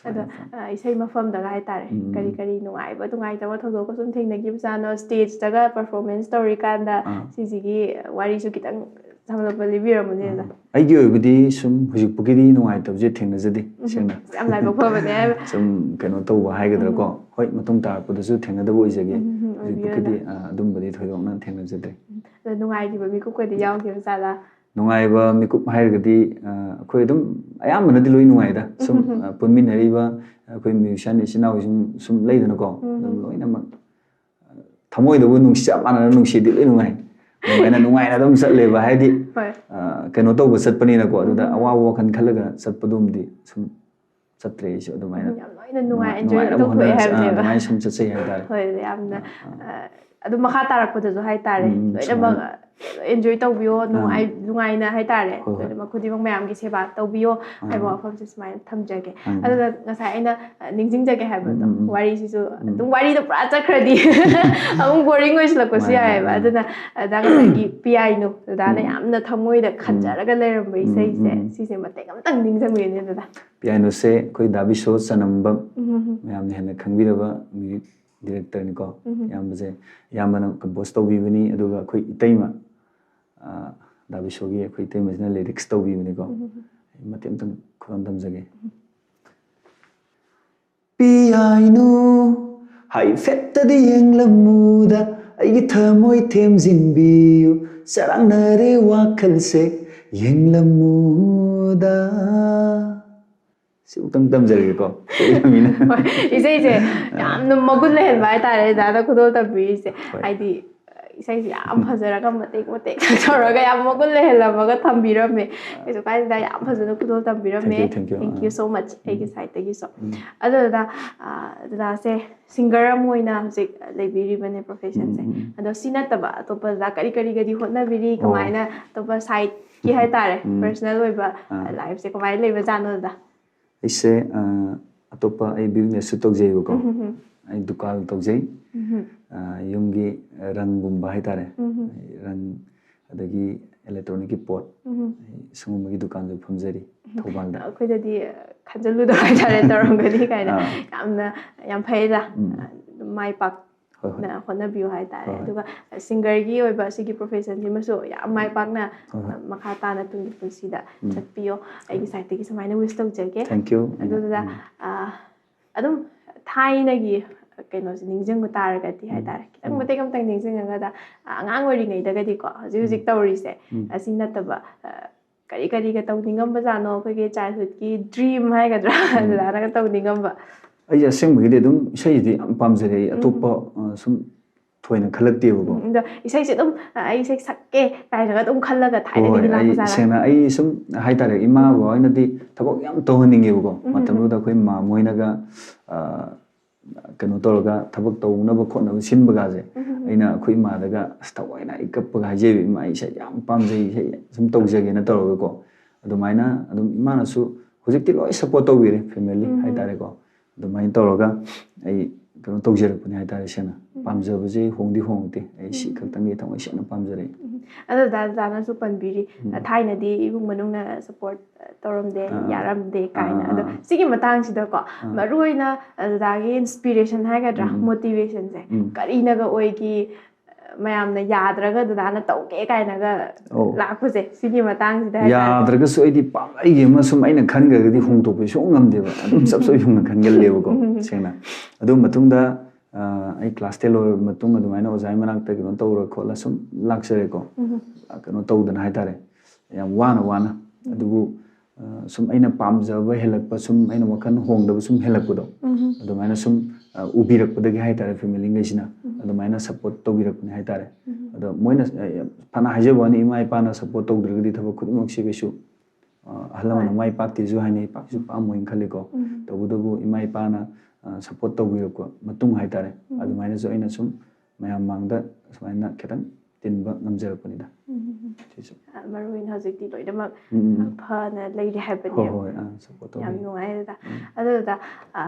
ꯑꯗꯣ, ꯑ, ꯏꯁꯩ ꯃꯐꯝꯗꯒ ꯍꯥꯏꯇꯥꯔꯦ, ꯀꯔꯤ ꯀꯔꯤ ꯅꯨꯡꯉꯥꯏꯕ ꯅꯨꯡꯉꯥꯏꯇꯕ ꯊꯧꯗꯣꯛꯀ ꯁꯨꯝ ꯊꯦꯡꯅꯈꯤꯕꯖꯥꯠꯅꯣ? Stageꯇꯒ performance ꯇꯧꯔꯤꯀꯥꯟꯗ ꯑꯥ꯫ ꯁꯤꯁꯤꯒꯤ ꯋꯥꯔꯤꯁꯨ ꯈꯤꯇꯪ ꯁꯝꯂꯞꯄ ꯂꯤꯕꯤꯔꯝꯃꯨꯅꯦ ꯗꯗꯥ꯫ ꯑꯩꯒꯤ ꯑꯣꯏꯕꯗꯤ ꯁꯨꯝ ꯍꯧꯖꯤꯛꯄꯨꯒꯤꯗꯤ ꯅꯨꯡꯉꯥꯏꯇꯕꯁꯦ ꯊꯦꯡꯅꯖꯗꯦ, ꯁꯦꯡꯅ꯫ ꯌꯥꯝ ꯂꯥꯏꯕꯛ ꯐꯕꯅꯦ ꯍꯥꯏꯕ꯫ ꯁꯨꯝ ꯀꯩꯅꯣ ꯇꯧꯕ ꯍꯥꯏꯒꯗ꯭ꯔꯥꯀꯣ꯫ ꯍꯣꯏ, ꯃꯇꯨꯡ ꯇꯥꯔꯛꯄꯗꯁꯨ ꯊꯦꯡꯅꯗꯕ ꯑꯣꯏꯖꯒꯦ꯫ ꯎꯝ, ꯎꯝ, ꯎꯝ, ꯍꯧꯖꯤꯛꯄꯨꯒꯤꯗꯤ, ꯑ, ꯑꯗꯨꯝꯕꯗꯤ ꯊꯣꯏꯗꯣꯛꯅ ꯊꯦꯡꯅꯖꯗ꯭ꯔꯦ꯫ ꯑꯗꯣ ꯅꯨꯡꯉꯥꯏꯈꯤꯕ ꯃꯤꯀꯨꯞꯀꯗꯤ ꯌꯥꯎꯈꯤꯕ ꯖꯥꯠꯂꯥ? ꯅꯨꯡꯉꯥꯏꯕ ꯃꯤꯀꯨꯞ ꯍꯥꯏꯔꯒꯗꯤ, ꯑ, ꯑꯩꯈꯣꯏ ꯑꯗꯨꯝ ꯑꯌꯥꯝꯕꯅꯗꯤ ꯂꯣꯏ ꯅꯨꯡꯉꯥꯏꯗ꯫ ꯁꯨꯝ, ꯑ, ꯄꯨꯟꯃꯤꯟꯅꯔꯤꯕ ꯑꯩꯈꯣꯏ musician ꯏꯆꯤꯟ ꯏꯅꯥꯎꯁꯤꯡ ꯁꯨꯝ ꯂꯩꯗꯅꯀꯣ, ꯑꯗꯨꯝ ꯂꯣꯏꯅꯃꯛ, ꯑ, ꯊꯃꯣꯏꯗꯕꯨ ꯅꯨꯡꯁꯤ, ꯆꯞ ꯃꯥꯟꯅꯅ ꯅꯨꯡꯁꯤꯗꯤ ꯂꯣꯏ ꯅꯨꯡꯉꯥꯏ꯫ ꯑꯗꯨꯃꯥꯏꯅ ꯅꯨꯡꯉꯥꯏꯅ ꯑꯗꯨꯝ ꯆꯠꯂꯦꯕ꯫ ꯍꯥꯏꯗꯤ, ꯍꯣꯏ꯫ ꯑ, ꯀꯩꯅꯣ ꯇꯧꯕ ꯆꯠꯄꯅꯤꯅꯀꯣ, ꯑꯗꯨꯗ ꯑꯋꯥꯕ ꯋꯥꯈꯜ ꯈꯜꯂꯒ ꯆꯠꯄꯗꯨꯝꯗꯤ ꯁꯨꯝ ꯆꯠꯇ꯭ꯔꯦ ꯑꯩꯁꯨ ꯑꯗꯨꯃꯥꯏꯅ꯫ ꯎꯝ, ꯌꯥꯝ ꯂꯣꯏꯅ ꯅꯨꯡꯉꯥꯏ, ꯅꯨꯡꯉꯥꯏ-, enjoy ꯅꯨꯡꯉꯥꯏꯅꯕ ꯇꯧꯊꯣꯛꯑꯦ ꯍꯣꯠꯅꯔꯁꯤ꯫ ꯑꯥ, ꯍꯥꯏꯕꯅꯦꯕ꯫ ꯑꯗꯨꯃꯥꯏꯅ ꯁꯨꯝ ꯆꯠꯆꯩ ꯍꯥꯏꯇꯥꯔꯦ꯫ ꯍꯣꯏ, ꯌꯥꯝꯅ, ꯑꯥ, ꯑꯥ꯫ ꯑ, ꯑꯗꯨꯝ ꯃꯈꯥ ꯇꯥꯔꯛꯄꯗꯁꯨ ꯍꯥꯏꯇꯥꯔꯦ, ꯎꯝ, ꯂꯣꯏꯅꯃꯛ, ꯁꯨꯃꯥꯏꯅ꯫ ꯑ, enjoy ꯇꯧꯕꯤꯌꯣ, ꯑꯥ꯫ ꯅꯨꯡꯉꯥꯏ-, ꯅꯨꯡꯉꯥꯏꯅ ꯍꯥꯏꯇꯥꯔꯦ, ꯍꯣꯏ, ꯍꯣꯏ꯫ ꯂꯣꯏꯅꯃꯛ ꯈꯨꯗꯤꯡꯃꯛ ꯃꯌꯥꯝꯒꯤ ꯁꯦꯕꯥ ꯇꯧꯕꯤꯌꯣ ꯑꯥ꯫ ꯍꯥꯏꯕ ꯋꯥꯐꯝꯁꯦ ꯁꯨꯃꯥꯏꯅ ꯊꯝꯖꯒꯦ꯫ ꯑꯥ꯫ ꯑꯗꯨꯒ ꯉꯁꯥꯏ ꯑꯩꯅ, ꯑ, ꯅꯤꯡꯁꯤꯡꯖꯒꯦ ꯍꯥꯏꯕꯗꯣ, ꯎꯝ, ꯎꯝ, ꯎꯝ꯫ ꯋꯥꯔꯤꯁꯤꯁꯨ ꯎꯝ꯫ ꯑꯗꯨꯝ ꯋꯥꯔꯤꯗꯣ ꯄꯨꯔꯥ ꯆꯠꯈ꯭ꯔꯗꯤ ꯑꯃꯨꯛ boring ꯑꯣꯏꯁꯤꯜꯂꯛꯄꯁꯨ ꯃꯥꯅꯦ, ꯌꯥꯏꯑꯕ꯫ ꯃꯥꯅꯦ꯫ ꯑꯗꯨꯅ, ꯑ, ꯗꯥ ꯉꯁꯥꯏꯒꯤ ꯄꯤꯌꯥꯏꯅꯨ, ꯗꯗꯥꯅ ꯎꯝ꯫ ꯌꯥꯝꯅ ꯊꯃꯣꯏꯗ ꯎꯝ꯫ ꯈꯟꯖꯔꯒ ꯂꯩꯔꯝꯕ ꯎꯝ, ꯏꯁꯩꯁꯦ, ꯎꯝ꯫ ꯁꯤꯁꯦ ꯃꯇꯦꯛ ꯑꯃꯇꯪ ꯅꯤꯡꯁꯤꯡꯕꯤꯌꯨꯅꯦ, ꯗꯗꯥ꯫ ꯄꯤꯌꯥꯏꯅꯣꯁꯦ ꯑꯩꯈꯣꯏ ꯗꯥ ꯕꯤꯁꯣ ꯆꯅꯝꯕꯝ, ꯎꯝ, ꯎꯝ, ꯎꯝ꯫ ꯃꯌꯥꯝꯅ ꯍꯦꯟꯅ ꯈꯪꯕꯤꯔꯕ music directorꯅꯤꯀꯣ꯫ ꯎꯝ, ꯎꯝ꯫ ꯏꯌꯥꯝꯕꯁꯦ, ꯏꯌꯥꯝꯕꯅ compose ꯇꯧꯕꯤꯕꯅꯤ, ꯑꯗꯨꯒ ꯑꯩꯈꯣꯏ ꯏꯇꯩꯃ, ꯑ, ꯗꯥ ꯕꯤꯁꯣꯒꯤ ꯑꯩꯈꯣꯏ ꯏꯇꯩꯃꯁꯤꯅ lyrics ꯇꯧꯕꯤꯕꯅꯤꯀꯣ꯫ ꯎꯝ, ꯎꯝ, ꯎꯝ꯫ ꯑꯩ ꯃꯇꯦꯛ ꯑꯃꯇꯪ ꯈꯨꯗꯣꯜ ꯇꯝꯖꯒꯦ꯫ ꯎꯝ꯫ ꯄꯤꯌꯥꯏꯅꯨ, ꯍꯥꯏꯐꯦꯠꯇꯗꯤ ꯌꯦꯡꯂꯝꯃꯨꯗ, ꯑꯩꯒꯤ ꯊꯃꯣꯏ ꯊꯦꯝꯖꯤꯟꯕꯤꯌꯨ, ꯆꯔꯥꯡꯅꯔꯦ ꯋꯥꯈꯜꯁꯦ, ꯌꯦꯡꯂꯝꯃꯨꯗ꯫ ꯁꯤꯕꯨꯛꯇꯪ ꯇꯝꯖꯔꯒꯦꯀꯣ, ꯀꯨꯏꯔꯃꯤꯅ꯫ ꯍꯣꯏ, ꯏꯁꯩꯁꯦ ꯌꯥꯝꯅ ꯃꯒꯨꯟ ꯂꯩꯍꯟꯕ ꯍꯥꯏꯇꯥꯔꯦ, ꯗꯥꯗꯥ ꯈꯨꯗꯣꯜ ꯇꯝꯕꯤꯔꯤꯁꯦ꯫ ꯍꯣꯏ꯫ ꯍꯥꯏꯗꯤ, ꯏꯁꯩꯁꯦ ꯌꯥꯝ ꯐꯖꯔꯒ ꯃꯇꯦꯛ ꯃꯇꯦꯛ ꯇꯧꯔꯒ ꯌꯥꯝ ꯃꯒꯨꯟ ꯂꯩꯍꯜꯂꯝꯃꯒ ꯊꯝꯕꯤꯔꯝꯃꯦ꯫ ꯀꯩꯁꯨ ꯀꯥꯏꯗꯦꯗ, ꯌꯥꯝ ꯐꯖꯅ ꯈꯨꯗꯣꯜ ꯇꯝꯕꯤꯔꯝꯃꯦ꯫ Thank you, thank you. Thank you ah. So much, ꯎꯝ꯫ ꯑꯩꯒꯤ sideꯇꯒꯤꯁꯨ꯫ ꯎꯝ꯫ ꯑꯗꯣ ꯗꯥꯗꯥ, ꯑꯥ, ꯗꯥꯗꯥꯁꯦ singer ꯑꯃ ꯑꯣꯏꯅ ꯍꯧꯖꯤꯛ ꯂꯩꯕꯤꯔꯤꯕꯅꯦ professionꯁꯦ꯫ ꯎꯝ, ꯎꯝ, ꯎꯝ꯫ ꯑꯗꯣ ꯁꯤ ꯅꯠꯇꯕ ꯑꯇꯣꯞꯄ ꯗꯥꯗꯥ ꯀꯔꯤ ꯀꯔꯤꯒꯗꯤ ꯍꯣꯠꯅꯕꯤꯔꯤ? ꯑꯣ꯫ ꯀꯃꯥꯏꯅ ꯑꯇꯣꯞꯄ sideꯀꯤ ꯍꯥꯏꯇꯥꯔꯦ, ꯎꯝ꯫ Personal ꯑꯣꯏꯕ, ꯑꯥ꯫ Lifeꯁꯦ ꯀꯃꯥꯏꯅ ꯂꯩꯕꯖꯥꯠꯅꯣ ꯗꯥꯗꯥ? ꯑꯩꯁꯦ, ꯑ, ꯑꯇꯣꯞꯄ ꯑꯩ businessꯁꯨ ꯇꯧꯖꯩꯕꯀꯣ꯫ ꯎꯝ, ꯎꯝ, ꯎꯝ꯫ ꯑꯩ ꯗꯨꯀꯥꯟ ꯇꯧꯖꯩ꯫ ꯎꯝ, ꯎꯝ꯫ ꯑ, ꯌꯨꯝꯒꯤ ꯔꯪꯒꯨꯝꯕ ꯍꯥꯏꯇꯥꯔꯦ꯫ ꯎꯝ, ꯎꯝ꯫ ꯔꯪ, ꯑꯗꯒꯤ electronicꯀꯤ ꯄꯣꯠ, ꯎꯝ, ꯎꯝ꯫ ꯑꯩ ꯁꯤꯒꯨꯝꯕꯒꯤ ꯗꯨꯀꯥꯟꯁꯨ ꯐꯝꯖꯔꯤ, ꯎꯝ꯫ ꯊꯧꯕꯥꯜꯗ꯫ ꯑꯩꯈꯣꯏꯗꯗꯤ, ꯑ, ꯈꯟꯖꯜꯂꯨꯗꯕ ꯍꯥꯏꯇꯥꯔꯦ, ꯇꯧꯔꯝꯒꯅꯤ ꯀꯥꯏꯅ꯫ ꯑꯥ꯫ ꯌꯥꯝꯅ, ꯌꯥꯝ ꯐꯩꯗ꯫ ꯎꯝ꯫ ꯑꯗꯨꯝ ꯃꯥꯏ ꯄꯥꯛ ꯍꯣꯏ, ꯍꯣꯏ꯫ ꯅ ꯍꯣꯠꯅꯕꯤꯌꯨ ꯍꯥꯏꯇꯥꯔꯦ꯫ ꯍꯣꯏ, ꯍꯣꯏ꯫ ꯑꯗꯨꯒ singerꯒꯤ ꯑꯣꯏꯕ ꯁꯤꯒꯤ professionꯁꯤꯃꯁꯨ ꯌꯥꯝ ꯃꯥꯏ ꯄꯥꯛꯅ, ꯍꯣꯏ, ꯍꯣꯏ꯫ ꯃꯈꯥ ꯇꯥꯅ ꯇꯨꯡꯒꯤ ꯄꯨꯟꯁꯤꯗ ꯎꯝ꯫ ꯆꯠꯄꯤꯌꯣ꯫ ꯑꯩꯒꯤ sideꯇꯒꯤ ꯁꯨꯃꯥꯏꯅ wish ꯇꯧꯖꯒꯦ꯫ Thank you꯫ ꯑꯗꯨꯗꯨꯅ, ꯎꯝ꯫ ꯑ, ꯑꯗꯨꯝ ꯊꯥꯏꯅꯒꯤ ꯀꯩꯅꯣꯁꯦ ꯅꯤꯡꯁꯤꯡꯕ ꯇꯥꯔꯒꯗꯤ ꯎꯝ, ꯍꯥꯏꯇꯥꯔꯦ, ꯈꯤꯇꯪ ꯎꯝ꯫ ꯃꯇꯦꯛ ꯑꯃꯇꯪ ꯅꯤꯡꯁꯤꯡꯉꯒꯗ, ꯑ, ꯑꯉꯥꯡ ꯑꯣꯏꯔꯤꯉꯩꯗꯒꯗꯤꯀꯣ, ꯍꯧꯖꯤꯛ ꯍꯧꯖꯤꯛ ꯎꯝ꯫ ꯇꯧꯔꯤꯁꯦ ꯎꯝ꯫ ꯑꯁꯤ ꯅꯠꯇꯕ, ꯑ, ꯀꯔꯤ ꯀꯔꯤꯒ ꯇꯧꯅꯤꯡꯉꯝꯕꯖꯥꯠꯅꯣ ꯑꯩꯈꯣꯏꯒꯤ childhoodꯀꯤ dream ꯍꯥꯏꯒꯗ꯭ꯔꯥ, ꯎꯝ꯫ ꯑꯗꯨꯃꯥꯏꯅꯒ ꯇꯧꯅꯤꯡꯉꯝꯕ? ꯑꯩꯁꯦ ꯑꯁꯦꯡꯕꯒꯤꯗꯤ ꯑꯗꯨꯝ ꯏꯁꯩꯁꯤꯗꯤ ꯌꯥꯝ ꯄꯥꯝꯖꯔꯛꯏ꯫ ꯎꯝ꯫ ꯑꯇꯣꯞꯄ, ꯑ, ꯁꯨꯝ ꯊꯣꯏꯅ ꯈꯜꯂꯛꯇꯦꯕꯀꯣ꯫ ꯎꯝ, ꯑꯗꯣ ꯏꯁꯩꯁꯦ ꯑꯗꯨꯝ, ꯑ, ꯑꯩ ꯏꯁꯩ ꯁꯛꯀꯦ ꯀꯥꯏꯅꯒ ꯑꯗꯨꯝ ꯈꯜꯂꯒ ꯍꯣꯏ, ꯊꯥꯏꯅꯗꯒꯤ ꯍꯣꯏ, ꯑꯩ ꯂꯥꯛꯄꯖꯥꯠꯂꯥ? ꯁꯦꯡꯅ ꯑꯩ ꯁꯨꯝ ꯍꯥꯏꯇꯥꯔꯦ, ꯏꯃꯥ ꯕꯕꯥ ꯍꯣꯏꯅꯗꯤ ꯊꯕꯛ ꯌꯥꯝ ꯇꯧꯍꯟꯅꯤꯡꯉꯦꯕꯀꯣ꯫ ꯎꯝ, ꯃꯇꯝꯗꯨꯗ ꯑꯩꯈꯣꯏ ꯃꯥ ꯃꯣꯏꯅꯒ, ꯑ, ꯀꯩꯅꯣ ꯇꯧꯔꯒ ꯊꯕꯛ ꯇꯧꯅꯕ ꯈꯣꯠꯅꯕ ꯁꯤꯟꯕꯒꯥꯁꯦ, ꯎꯝ, ꯎꯝ, ꯎꯝ꯫ ꯑꯩꯅ ꯑꯩꯈꯣꯏ ꯏꯃꯥꯗꯒ ꯑꯁ ꯊꯋꯥꯏꯅ ꯑꯩ ꯀꯞꯄꯒ ꯍꯥꯏꯖꯩꯕ, "ꯏꯃꯥ, ꯑꯩ ꯏꯁꯩ ꯌꯥꯝ ꯄꯥꯝꯖꯩ, ꯏꯁꯩ ꯁꯨꯝ ꯇꯧꯖꯒꯦꯅ" ꯇꯧꯔꯒꯀꯣ꯫ ꯑꯗꯨꯃꯥꯏꯅ ꯑꯗꯨꯝ ꯏꯃꯥꯅꯁꯨ ꯍꯧꯖꯤꯛꯇꯤ ꯂꯣꯏ support ꯇꯧꯕꯤꯔꯦ, family ꯎꯝ, ꯎꯝ꯫ ꯍꯥꯏꯇꯥꯔꯦꯀꯣ꯫ ꯑꯗꯨꯃꯥꯏꯅ ꯇꯧꯔꯒ ꯑꯩ ꯀꯩꯅꯣ ꯇꯧꯖꯔꯛꯄꯅꯦ ꯍꯥꯏꯇꯥꯔꯦ, ꯁꯦꯡꯅ꯫ ꯎꯝ꯫ ꯄꯥꯝꯖꯕꯁꯦ ꯍꯣꯡꯗꯤ ꯍꯣꯡꯉꯛꯇꯦ꯫ ꯑꯩ ꯁꯤ ꯎꯝ꯫ ꯈꯛꯇꯪꯒꯤ ꯊꯃꯣꯏ ꯁꯦꯡꯅ ꯄꯥꯝꯖꯔꯛꯏ꯫ ꯎꯝ꯫ ꯑꯗꯣ ꯗꯥ, ꯗꯥꯗꯥꯅꯁꯨ ꯄꯟꯕꯤꯔꯤ, ꯎꯝ꯫ ꯊꯥꯏꯅꯗꯤ ꯏꯃꯨꯡ ꯃꯅꯨꯡꯅ support ꯇꯧꯔꯝꯗꯦ, ꯑꯥ, ꯑꯥ꯫ ꯌꯥꯔꯝꯗꯦ ꯑꯥ, ꯀꯥꯏꯅ꯫ ꯑꯥ, ꯑꯗꯣ ꯑꯥ꯫ ꯁꯤꯒꯤ ꯃꯇꯥꯡꯁꯤꯗꯀꯣ, ꯑꯥ꯫ ꯃꯔꯨ ꯑꯣꯏꯅ ꯗꯥꯗꯥꯒꯤ inspiration ꯍꯥꯏꯒꯗ꯭ꯔꯥ, ꯎꯝ, ꯎꯝ꯫ motivation ꯁꯦ ꯎꯝ꯫ ꯀꯔꯤꯅꯒ ꯑꯣꯏꯒꯤ? ꯃꯌꯥꯝꯅ ꯌꯥꯗ꯭ꯔꯒ ꯗꯥꯗꯥꯅ ꯇꯧꯒꯦ ꯀꯥꯏꯅꯒ ꯑꯧ꯫ ꯂꯥꯛꯄꯁꯦ, ꯁꯤꯒꯤ ꯃꯇꯥꯡꯁꯤꯗ ꯍꯥꯏꯇꯥꯔꯦ꯫ ꯌꯥꯗ꯭ꯔꯒꯁꯨ ꯑꯩꯗꯤ ꯄꯥꯝ-, ꯑꯩꯒꯤ ꯑꯃ ꯁꯨꯝ ꯑꯩꯅ ꯈꯟꯈ꯭ꯔꯒꯗꯤ ꯎꯝ꯫ ꯍꯣꯡꯗꯣꯛꯄ ꯁꯨꯡꯉꯝ ꯉꯝꯗꯦꯕ꯫ ꯑꯗꯨꯝ ꯆꯞ ꯆꯞ ꯌꯨꯡꯅ ꯈꯟꯒꯜꯂꯦꯕꯀꯣ, ꯎꯝ꯫ ꯁꯦꯡꯅ꯫ ꯑꯗꯨ ꯃꯇꯨꯡꯗ, ꯑ, ꯑꯩ class ten ꯂꯣꯏꯔꯕ ꯃꯇꯨꯡ ꯑꯗꯨꯃꯥꯏꯅ ꯑꯣꯖꯥꯒꯤ ꯃꯅꯥꯛꯇ ꯀꯩꯅꯣ ꯇꯧꯔ ꯈꯣꯠꯂ ꯁꯨꯝ ꯂꯥꯛꯆꯔꯦꯀꯣ꯫ ꯎꯝ꯫ ꯑ, ꯀꯩꯅꯣ ꯇꯧꯗꯅ ꯍꯥꯏꯇꯥꯔꯦ, ꯌꯥꯝ ꯋꯥꯅ ꯋꯥꯅ꯫ ꯑꯗꯨꯕꯨ, ꯑ, ꯁꯨꯝ ꯑꯩꯅ ꯄꯥꯝꯖꯕ ꯍꯦꯜꯂꯛꯄ, ꯁꯨꯝ ꯑꯩꯅ ꯋꯥꯈꯜ ꯍꯣꯡꯗꯕ ꯁꯨꯝ ꯍꯦꯜꯂꯛꯄꯗꯣ, ꯎꯝ꯫ ꯑꯗꯨꯃꯥꯏꯅ ꯁꯨꯝ, ꯑ, ꯎꯕꯤꯔꯛꯄꯗꯒꯤ ꯍꯥꯏꯇꯥꯔꯦ, family ꯉꯩꯁꯤꯅ ꯎꯝ꯫ ꯑꯗꯨꯃꯥꯏꯅ support ꯇꯧꯕꯤꯔꯛꯄꯅꯦ ꯍꯥꯏꯇꯥꯔꯦ꯫ ꯎꯝ꯫ ꯑꯗꯣ ꯃꯣꯏꯅ, ꯑ, ꯐꯅ ꯍꯥꯏꯖꯕ ꯋꯥꯅꯤ, ꯏꯃꯥ ꯏꯄꯥꯅ support ꯇꯧꯗ꯭ꯔꯒꯗꯤ ꯊꯕꯛ ꯈꯨꯗꯤꯡꯃꯛꯁꯤ ꯀꯩꯁꯨ, ꯑ, ꯑꯍꯜ ꯂꯃꯟꯅ ꯍꯣꯏ꯫ ꯃꯥꯏ ꯄꯥꯛꯇꯦꯁꯨ ꯍꯥꯏꯅꯩ, ꯄꯥꯛꯁꯨ ꯄꯥꯛꯑꯝꯃꯣꯏꯅ ꯈꯜꯂꯤꯀꯣ꯫ ꯎꯝ꯫ ꯇꯧꯕꯇꯕꯨ ꯏꯃꯥ ꯏꯄꯥꯅ, ꯑ, support ꯇꯧꯕꯤꯔꯛꯄ ꯃꯇꯨꯡ ꯍꯥꯏꯇꯥꯔꯦ, ꯎꯝ꯫ ꯑꯗꯨꯃꯥꯏꯅꯁꯨ ꯑꯩꯅ ꯁꯨꯝ ꯃꯌꯥꯝ ꯃꯥꯡꯗ ꯁꯨꯃꯥꯏꯅ ꯈꯤꯇꯪ ꯇꯤꯟꯕ ꯉꯝꯖꯔꯛꯄꯅꯤꯗ꯫ ꯎꯝ꯫ ꯁꯤꯁꯨ꯫ ꯑ, ꯃꯔꯨ ꯑꯣꯏꯅ ꯍꯧꯖꯤꯛꯇꯤ ꯂꯣꯏꯅꯃꯛ, ꯎꯝ, ꯎꯝ, ꯑ, ꯎꯝ꯫ ꯐꯅ ꯂꯩꯔꯦ ꯍꯣꯏ, ꯍꯥꯏꯕꯅꯦꯕ꯫ ꯍꯣꯏ, ꯑꯥ, support ꯌꯥꯝ ꯇꯧꯕꯤ꯫ ꯅꯨꯡꯉꯥꯏ ꯗꯥꯗꯥ꯫ ꯎꯝ꯫ ꯑꯗꯨ ꯗꯥꯗꯥ, ꯑ,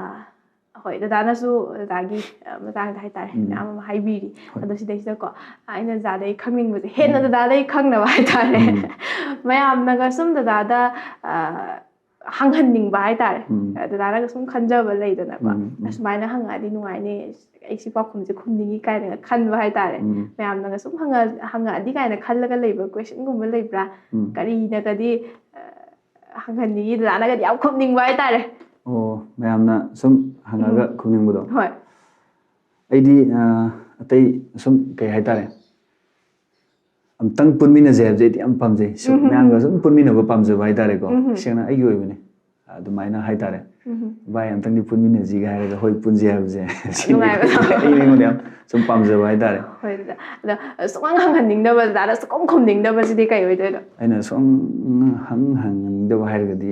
ꯍꯣꯏ, ꯗꯥꯗꯥꯅꯁꯨ ꯗꯥꯗꯥꯒꯤ, ꯑ, ꯃꯇꯥꯡꯗ ꯍꯥꯏꯇꯥꯔꯦ, ꯎꯝ꯫ ꯃꯌꯥꯝ ꯑꯃ ꯍꯥꯏꯕꯤꯔꯤ꯫ ꯍꯣꯏ꯫ ꯑꯗꯣ ꯁꯤꯗꯩꯁꯤꯗꯀꯣ, ꯑꯩꯅ ꯗꯥꯗꯥꯗꯒꯤ ꯈꯪꯅꯤꯡꯕꯁꯦ, ꯍꯦꯟꯅ ꯎꯝ꯫ ꯗꯥꯗꯥꯗꯒꯤ ꯈꯪꯅꯕ ꯍꯥꯏꯇꯥꯔꯦ꯫ ꯎꯝ꯫ ꯃꯌꯥꯝꯅꯒ ꯁꯨꯝ ꯗꯥꯗꯥꯗ, ꯑ, ꯍꯪꯍꯟꯅꯤꯡꯕ ꯍꯥꯏꯇꯥꯔꯦ꯫ ꯎꯝ꯫ ꯗꯥꯗꯥꯅꯒ ꯁꯨꯝ ꯈꯟꯖꯕ ꯂꯩꯗꯅꯀꯣ, ꯎꯝ, ꯎꯝ꯫ "ꯑꯁꯨꯃꯥꯏꯅ ꯍꯪꯉꯛꯑꯗꯤ ꯅꯨꯡꯉꯥꯏꯅꯤ, ꯑꯩ ꯁꯤ ꯄꯥꯎꯈꯨꯝꯁꯦ ꯈꯨꯝꯅꯤꯡꯉꯤ" ꯀꯥꯏꯅꯒ ꯈꯟꯕ ꯍꯥꯏꯇꯥꯔꯦ꯫ ꯎꯝ꯫ ꯃꯌꯥꯝꯅꯒ ꯁꯨꯝ ꯍꯪꯉ-, ꯍꯪꯉꯛꯑꯗꯤ ꯀꯥꯏꯅ ꯈꯜꯂꯒ ꯂꯩꯕ questionꯒꯨꯝꯕ ꯂꯩꯕ꯭ꯔꯥ? ꯎꯝ꯫ ꯀꯔꯤꯅꯒꯗꯤ, ꯑ, ꯍꯪꯍꯟꯅꯤꯡꯉꯤ, ꯗꯥꯗꯥꯅꯒꯗꯤ ꯌꯥꯝ ꯈꯨꯝꯅꯤꯡꯕ ꯍꯥꯏꯇꯥꯔꯦ꯫ ꯑꯣ, ꯃꯌꯥꯝꯅ ꯁꯨꯝ ꯍꯪꯉꯒ ꯎꯝ꯫ ꯈꯨꯝꯅꯤꯡꯕꯗꯣ? ꯍꯣꯏ꯫ ꯑꯩꯗꯤ ꯑ, ꯑꯇꯩ ꯁꯨꯝ ꯀꯩ ꯍꯥꯏꯇꯥꯔꯦ, ꯑꯝꯇꯪ ꯄꯨꯟꯃꯤꯟꯅꯁꯦ ꯍꯥꯏꯕꯁꯦ ꯑꯩꯗꯤ ꯌꯥꯝ ꯄꯥꯝꯖꯩ꯫ ꯁꯨꯝ ꯎꯝ, ꯎꯝ, ꯃꯌꯥꯝꯒ ꯎꯝ꯫ ꯁꯨꯝ ꯄꯨꯟꯃꯤꯟꯅꯕ ꯄꯥꯝꯖꯕ ꯍꯥꯏꯇꯥꯔꯦꯀꯣ꯫ ꯎꯝ, ꯎꯝ꯫ ꯁꯦꯡꯅ ꯑꯩꯒꯤ ꯑꯣꯏꯕꯅꯤ꯫ ꯑꯗꯨꯃꯥꯏꯅ ꯍꯥꯏꯇꯥꯔꯦ꯫ ꯎꯝ, ꯎꯝ꯫ "ꯚꯥꯏ, ꯑꯝꯇꯪꯗꯤ ꯄꯨꯟꯃꯤꯟꯅꯁꯤꯒ" ꯍꯥꯏꯔꯒ ꯍꯣꯏ ꯄꯨꯟꯁꯦ ꯍꯥꯏꯕꯁꯦ ꯁꯤꯅꯤ ꯅꯨꯡꯉꯥꯏꯕꯗꯣ꯫ ꯑꯩꯅ ꯑꯩꯉꯣꯟꯗ ꯌꯥꯝ ꯁꯨꯝ ꯄꯥꯝꯖꯕ ꯍꯥꯏꯇꯥꯔꯦ꯫ ꯍꯣꯏ, ꯑꯗꯨꯗ ꯑꯗꯣ ꯁꯨꯡꯍꯪ ꯍꯪꯍꯟꯅꯤꯡꯗꯕ, ꯗꯗꯥꯅ ꯁꯨꯡꯈꯨꯝ ꯈꯨꯝꯅꯤꯡꯗꯕꯁꯤꯗꯤ ꯀꯩ ꯑꯣꯏꯗꯣꯏꯅꯣ? ꯑꯩꯅ ꯁꯨꯝ ꯍꯪ ꯍꯪꯅꯤꯡꯗꯕ ꯍꯥꯏꯔꯒꯗꯤ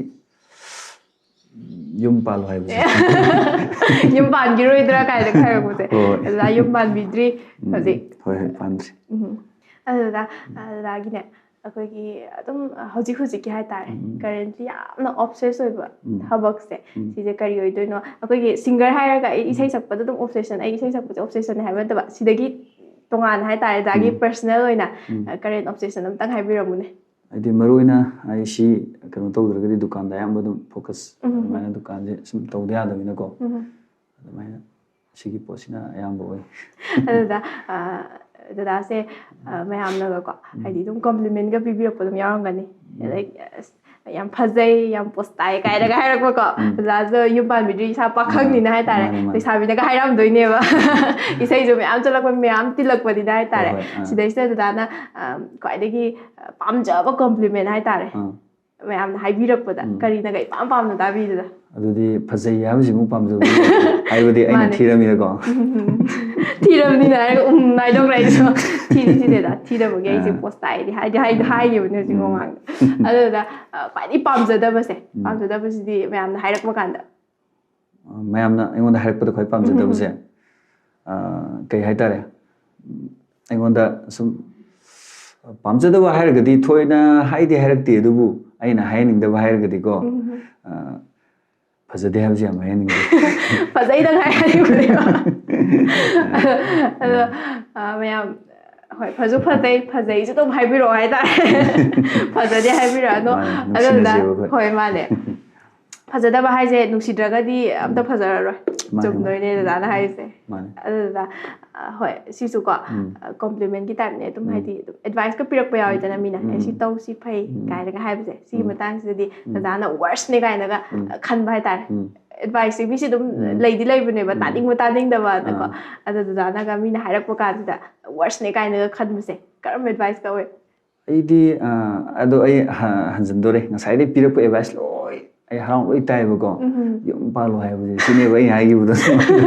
ꯌꯨꯝ ꯄꯥꯜꯂꯣ ꯍꯥꯏꯕꯁꯦ꯫ ꯌꯨꯝ ꯄꯥꯟꯈꯤꯔꯣꯏꯗ꯭ꯔꯥ ꯀꯥꯏꯅ ꯍꯥꯏꯔꯛꯄꯁꯦ꯫ ꯍꯣꯏ꯫ ꯑꯗꯨꯗ ꯌꯨꯝ ꯄꯥꯟꯕꯤꯗ꯭ꯔꯤ ꯎꯝ, ꯍꯧꯖꯤꯛ꯫ ꯍꯣꯏ, ꯍꯣꯏ, ꯄꯥꯟꯗ꯭ꯔꯤ꯫ ꯎꯝ꯫ ꯑꯗꯨꯗ, ꯑꯗꯨꯗꯒꯤꯅꯦ, ꯑꯩꯈꯣꯏꯒꯤ ꯑꯗꯨꯝ ꯍꯧꯖꯤꯛ ꯍꯧꯖꯤꯛꯀꯤ ꯍꯥꯏꯇꯥꯔꯦ, ꯎꯝ꯫ Currently ꯌꯥꯝꯅ obsess ꯑꯣꯏꯕ ꯎꯝ꯫ ꯊꯕꯛꯁꯦ, ꯎꯝ꯫ ꯁꯤꯁꯦ ꯀꯔꯤ ꯑꯣꯏꯗꯣꯏꯅꯣ? ꯑꯩꯈꯣꯏꯒꯤ singer ꯍꯥꯏꯔꯒ ꯑꯩ ꯏꯁꯩ ꯎꯝ꯫ ꯁꯛꯄꯗ ꯑꯗꯨꯝ obsession, ꯑꯩ ꯏꯁꯩ ꯁꯛꯄꯁꯦ obsession ꯅꯦ ꯍꯥꯏꯕ ꯅꯠꯇꯕ, ꯁꯤꯗꯒꯤ ꯇꯣꯉꯥꯟꯅ ꯍꯥꯏꯇꯥꯔꯦ, ꯗꯗꯥꯒꯤ ꯎꯝ꯫ Personal ꯑꯣꯏꯅ, ꯎꯝ꯫ ꯑ, current obsession ꯑꯝꯇꯪ ꯍꯥꯏꯕꯤꯔꯝꯃꯨꯅꯦ꯫ ꯍꯥꯏꯗꯤ ꯃꯔꯨ ꯑꯣꯏꯅ ꯑꯩ ꯁꯤ ꯀꯩꯅꯣ ꯇꯧꯗ꯭ꯔꯒꯗꯤ ꯗꯨꯀꯥꯟꯗ ꯑꯌꯥꯝꯕ ꯑꯗꯨꯝ focus, ꯎꯝ꯫ ꯑꯗꯨꯃꯥꯏꯅ ꯗꯨꯀꯥꯟꯁꯦ ꯁꯨꯝ ꯇꯧꯗ ꯌꯥꯗꯕꯅꯤꯅꯀꯣ꯫ ꯎꯝ꯫ ꯑꯗꯨꯃꯥꯏꯅ ꯁꯤꯒꯤ ꯄꯣꯠꯁꯤꯅ ꯑꯌꯥꯝꯕ ꯑꯣꯏ꯫ ꯑꯗꯨꯗ, ꯑ, ꯗꯗꯥꯁꯦ, ꯑ, ꯃꯌꯥꯝꯅꯒꯀꯣ, ꯎꯝ꯫ ꯍꯥꯏꯗꯤ ꯑꯗꯨꯝ compliment ꯒ ꯄꯤꯕꯤꯔꯛꯄ ꯑꯗꯨꯝ ꯌꯥꯎꯔꯝꯒꯅꯤ꯫ ꯎꯝ꯫ Like, "ꯑꯁ, ꯌꯥꯝ ꯐꯖꯩ, ꯌꯥꯝ ꯄꯣꯁ ꯇꯥꯏ" ꯀꯥꯏꯅꯒ ꯍꯥꯏꯔꯛꯄꯀꯣ꯫ ꯎꯝ꯫ ꯗꯗꯥꯁꯨ ꯌꯨꯝ ꯄꯥꯟꯕꯤꯗ꯭ꯔꯤ, ꯏꯁꯥ ꯄꯥꯈꯪꯅꯤꯅ ꯃꯥꯅꯦ, ꯍꯥꯏꯇꯥꯔꯦ꯫ ꯃꯥꯅꯦ, ꯃꯥꯅꯦ꯫ ꯂꯩꯁꯥꯕꯤꯅꯒ ꯍꯥꯏꯔꯝꯗꯣꯏꯅꯦꯕ꯫ ꯏꯁꯩꯁꯨ ꯃꯌꯥꯝ ꯆꯠꯂꯛꯄ, ꯃꯌꯥꯝ ꯇꯤꯜꯂꯛꯄꯅꯤꯅ ꯍꯥꯏꯇꯥꯔꯦ꯫ ꯍꯣꯏ, ꯍꯣꯏ, ꯑꯥ꯫ ꯁꯤꯗꯩꯁꯤꯗ ꯗꯗꯥꯅ, ꯑ, ꯈ꯭ꯋꯥꯏꯗꯒꯤ, ꯑ, ꯄꯥꯝꯖꯕ compliment ꯍꯥꯏꯇꯥꯔꯦ꯫ ꯑꯥ꯫ ꯃꯌꯥꯝꯅ ꯍꯥꯏꯕꯤꯔꯛꯄꯗ ꯎꯝ꯫ ꯀꯔꯤꯅꯒ ꯏꯄꯥꯝ ꯄꯥꯝꯅ ꯇꯥꯕꯤꯗꯅ? ꯑꯗꯨꯗꯤ ꯐꯖꯩ ꯍꯥꯏꯕꯁꯤꯃꯨꯛ ꯄꯥꯝꯖꯕ꯫ ꯍꯥꯏꯕꯗꯤ ꯑꯩꯅ ꯃꯥꯅꯦ꯫ ꯊꯤꯔꯃꯤꯅꯀꯣ꯫ ꯊꯤꯔꯕꯅꯤꯅ ꯍꯥꯏꯔꯒ ꯎꯝ ꯍꯥꯏꯗꯣꯛꯈ꯭ꯔꯦ ꯑꯩꯁꯨ꯫ ꯊꯤꯗꯤ ꯊꯤꯗꯦꯗ꯫ ꯊꯤꯗꯕꯒꯤ ꯑꯩꯁꯦ ꯑꯥ꯫ Post ꯇꯥꯏꯗꯤ ꯍꯥꯏꯗꯤ ꯍꯥꯏꯗꯤ ꯎꯝ꯫ ꯍꯥꯏꯈꯤꯕꯅꯦ ꯍꯧꯖꯤꯛ ꯎꯝ꯫ ꯃꯃꯥꯡꯗ꯫ ꯑꯗꯨꯗ, ꯑ, ꯈ꯭ꯋꯥꯏꯗꯒꯤ ꯄꯥꯝꯖꯗꯕꯁꯦ, ꯎꯝ꯫ ꯄꯥꯝꯖꯗꯕꯁꯤꯗꯤ ꯃꯌꯥꯝꯅ ꯍꯥꯏꯔꯛꯄ ꯀꯥꯟꯗ꯫ ꯑ, ꯃꯌꯥꯝꯅ ꯑꯩꯉꯣꯟꯗ ꯍꯥꯏꯔꯛꯄꯗ ꯈ꯭ꯋꯥꯏ ꯄꯥꯝꯖꯗꯕꯁꯦ, ꯎꯝ꯫ ꯑ, ꯀꯩ ꯍꯥꯏꯇꯥꯔꯦ? ꯎꯝ, ꯑꯩꯉꯣꯟꯗ ꯁꯨꯝ ꯄꯥꯝꯖꯗꯕ ꯍꯥꯏꯔꯒꯗꯤ ꯊꯣꯏꯅ ꯍꯥꯏꯗꯤ ꯍꯥꯏꯔꯛꯇꯦ, ꯑꯗꯨꯕꯨ ꯑꯩꯅ ꯍꯥꯏꯍꯟꯅꯤꯡꯗꯕ ꯍꯥꯏꯔꯒꯗꯤꯀꯣ, ꯎꯝ꯫ ꯑ, ꯐꯖꯗꯦ ꯍꯥꯏꯕꯁꯦ ꯌꯥꯝ ꯍꯥꯏꯍꯟꯅꯤꯡꯗꯦ꯫ ꯐꯖꯩꯗꯪ ꯍꯥꯏꯍꯟꯅꯤꯡꯕꯅꯦꯕ꯫ ꯑꯗꯣ, ꯑ, ꯃꯌꯥꯝ, ꯍꯣꯏ, ꯐꯖꯁꯨ ꯐꯖꯩ, ꯐꯖꯩꯁꯨ ꯑꯗꯨꯝ ꯍꯥꯏꯕꯤꯔꯛꯑꯣ ꯍꯥꯏꯇꯥꯔꯦ꯫ ꯐꯖꯗꯦ ꯍꯥꯏꯕꯤꯔꯛꯑꯅꯨ꯫ ꯃꯥꯅꯦ, ꯑꯗꯨꯗꯨꯅ, ꯅꯨꯡꯁꯤꯅꯁꯦꯕ ꯑꯩꯈꯣꯏ꯫ ꯍꯣꯏ, ꯃꯥꯅꯦ꯫ ꯐꯖꯗꯕ ꯍꯥꯏꯁꯦ ꯅꯨꯡꯁꯤꯗ꯭ꯔꯒꯗꯤ ꯑꯝꯇ ꯎꯝ꯫ ꯐꯖꯔꯔꯣꯏ꯫ ꯃꯥꯅꯦ, ꯆꯨꯝꯗꯣꯏꯅꯦ ꯃꯥꯅꯦ꯫ ꯗꯗꯥꯅ ꯍꯥꯏꯔꯤꯁꯦ꯫ ꯃꯥꯅꯦ꯫ ꯑꯗꯨꯗ, ꯑ, ꯍꯣꯏ, ꯁꯤꯁꯨꯀꯣ, ꯎꯝ꯫ ꯑ, compliment ꯀꯤ type ꯅꯦ꯫ ꯑꯗꯨꯝ ꯎꯝ꯫ ꯍꯥꯏꯗꯤ ꯑꯗꯨꯝ advice ꯀ ꯄꯤꯔꯛꯄ ꯌꯥꯎꯋꯤꯗꯅ ꯎꯝ, ꯃꯤꯅ, "ꯑꯦ, ꯁꯤ ꯎꯝ꯫ ꯇꯧ, ꯁꯤ ꯐꯩ," ꯎꯝ꯫ ꯀꯥꯏꯅꯒ ꯍꯥꯏꯕꯁꯦ꯫ ꯁꯤꯒꯤ ꯎꯝ꯫ ꯃꯇꯥꯡꯁꯤꯗꯗꯤ ꯎꯝ꯫ ꯗꯗꯥꯅ worst ꯅꯦ ꯀꯥꯏꯅꯒ, ꯎꯝ꯫ ꯑ, ꯈꯟꯕ ꯍꯥꯏꯇꯥꯔꯦ꯫ ꯎꯝ꯫ ꯑꯦꯗꯚꯥꯏꯁꯁꯦ ꯃꯤꯁꯦ ꯑꯗꯨꯝ ꯎꯝ꯫ ꯂꯩꯗꯤ ꯂꯩꯕꯅꯦꯕ, ꯎꯝ꯫ ꯇꯥꯅꯤꯡꯕ ꯇꯥꯅꯤꯡꯗꯕꯅꯀꯣ꯫ ꯑꯥ꯫ ꯑꯗꯨ ꯗꯗꯥꯅꯒ ꯃꯤꯅ ꯍꯥꯏꯔꯛꯄ ꯀꯥꯟꯁꯤꯗ ꯋꯥꯔꯁꯅꯦ ꯀꯥꯏꯅꯒ ꯈꯟꯕꯁꯦ ꯀꯔꯝꯕ ꯑꯦꯗꯚꯥꯏꯁ ꯇꯧꯋꯦ? ꯑꯩꯗꯤ, ꯑꯥ, ꯑꯗꯣ ꯑꯩ ꯍ-, ꯍꯟꯖꯤꯟꯗꯣꯔꯦ꯫ ꯉꯁꯥꯏꯗꯩ ꯄꯤꯔꯛꯄ ꯑꯦꯗꯚꯥꯏꯁ ꯂꯣꯏ ꯑꯩ ꯍꯔꯥꯎ ꯂꯣꯏ ꯇꯥꯏꯕꯀꯣ꯫ ꯎꯝ꯫ ꯌꯨꯝ ꯄꯥꯜꯂꯣ ꯍꯥꯏꯕꯁꯦ ꯁꯤꯅꯦꯕ ꯑꯩꯅ ꯍꯥꯏꯈꯤꯕꯗꯣ꯫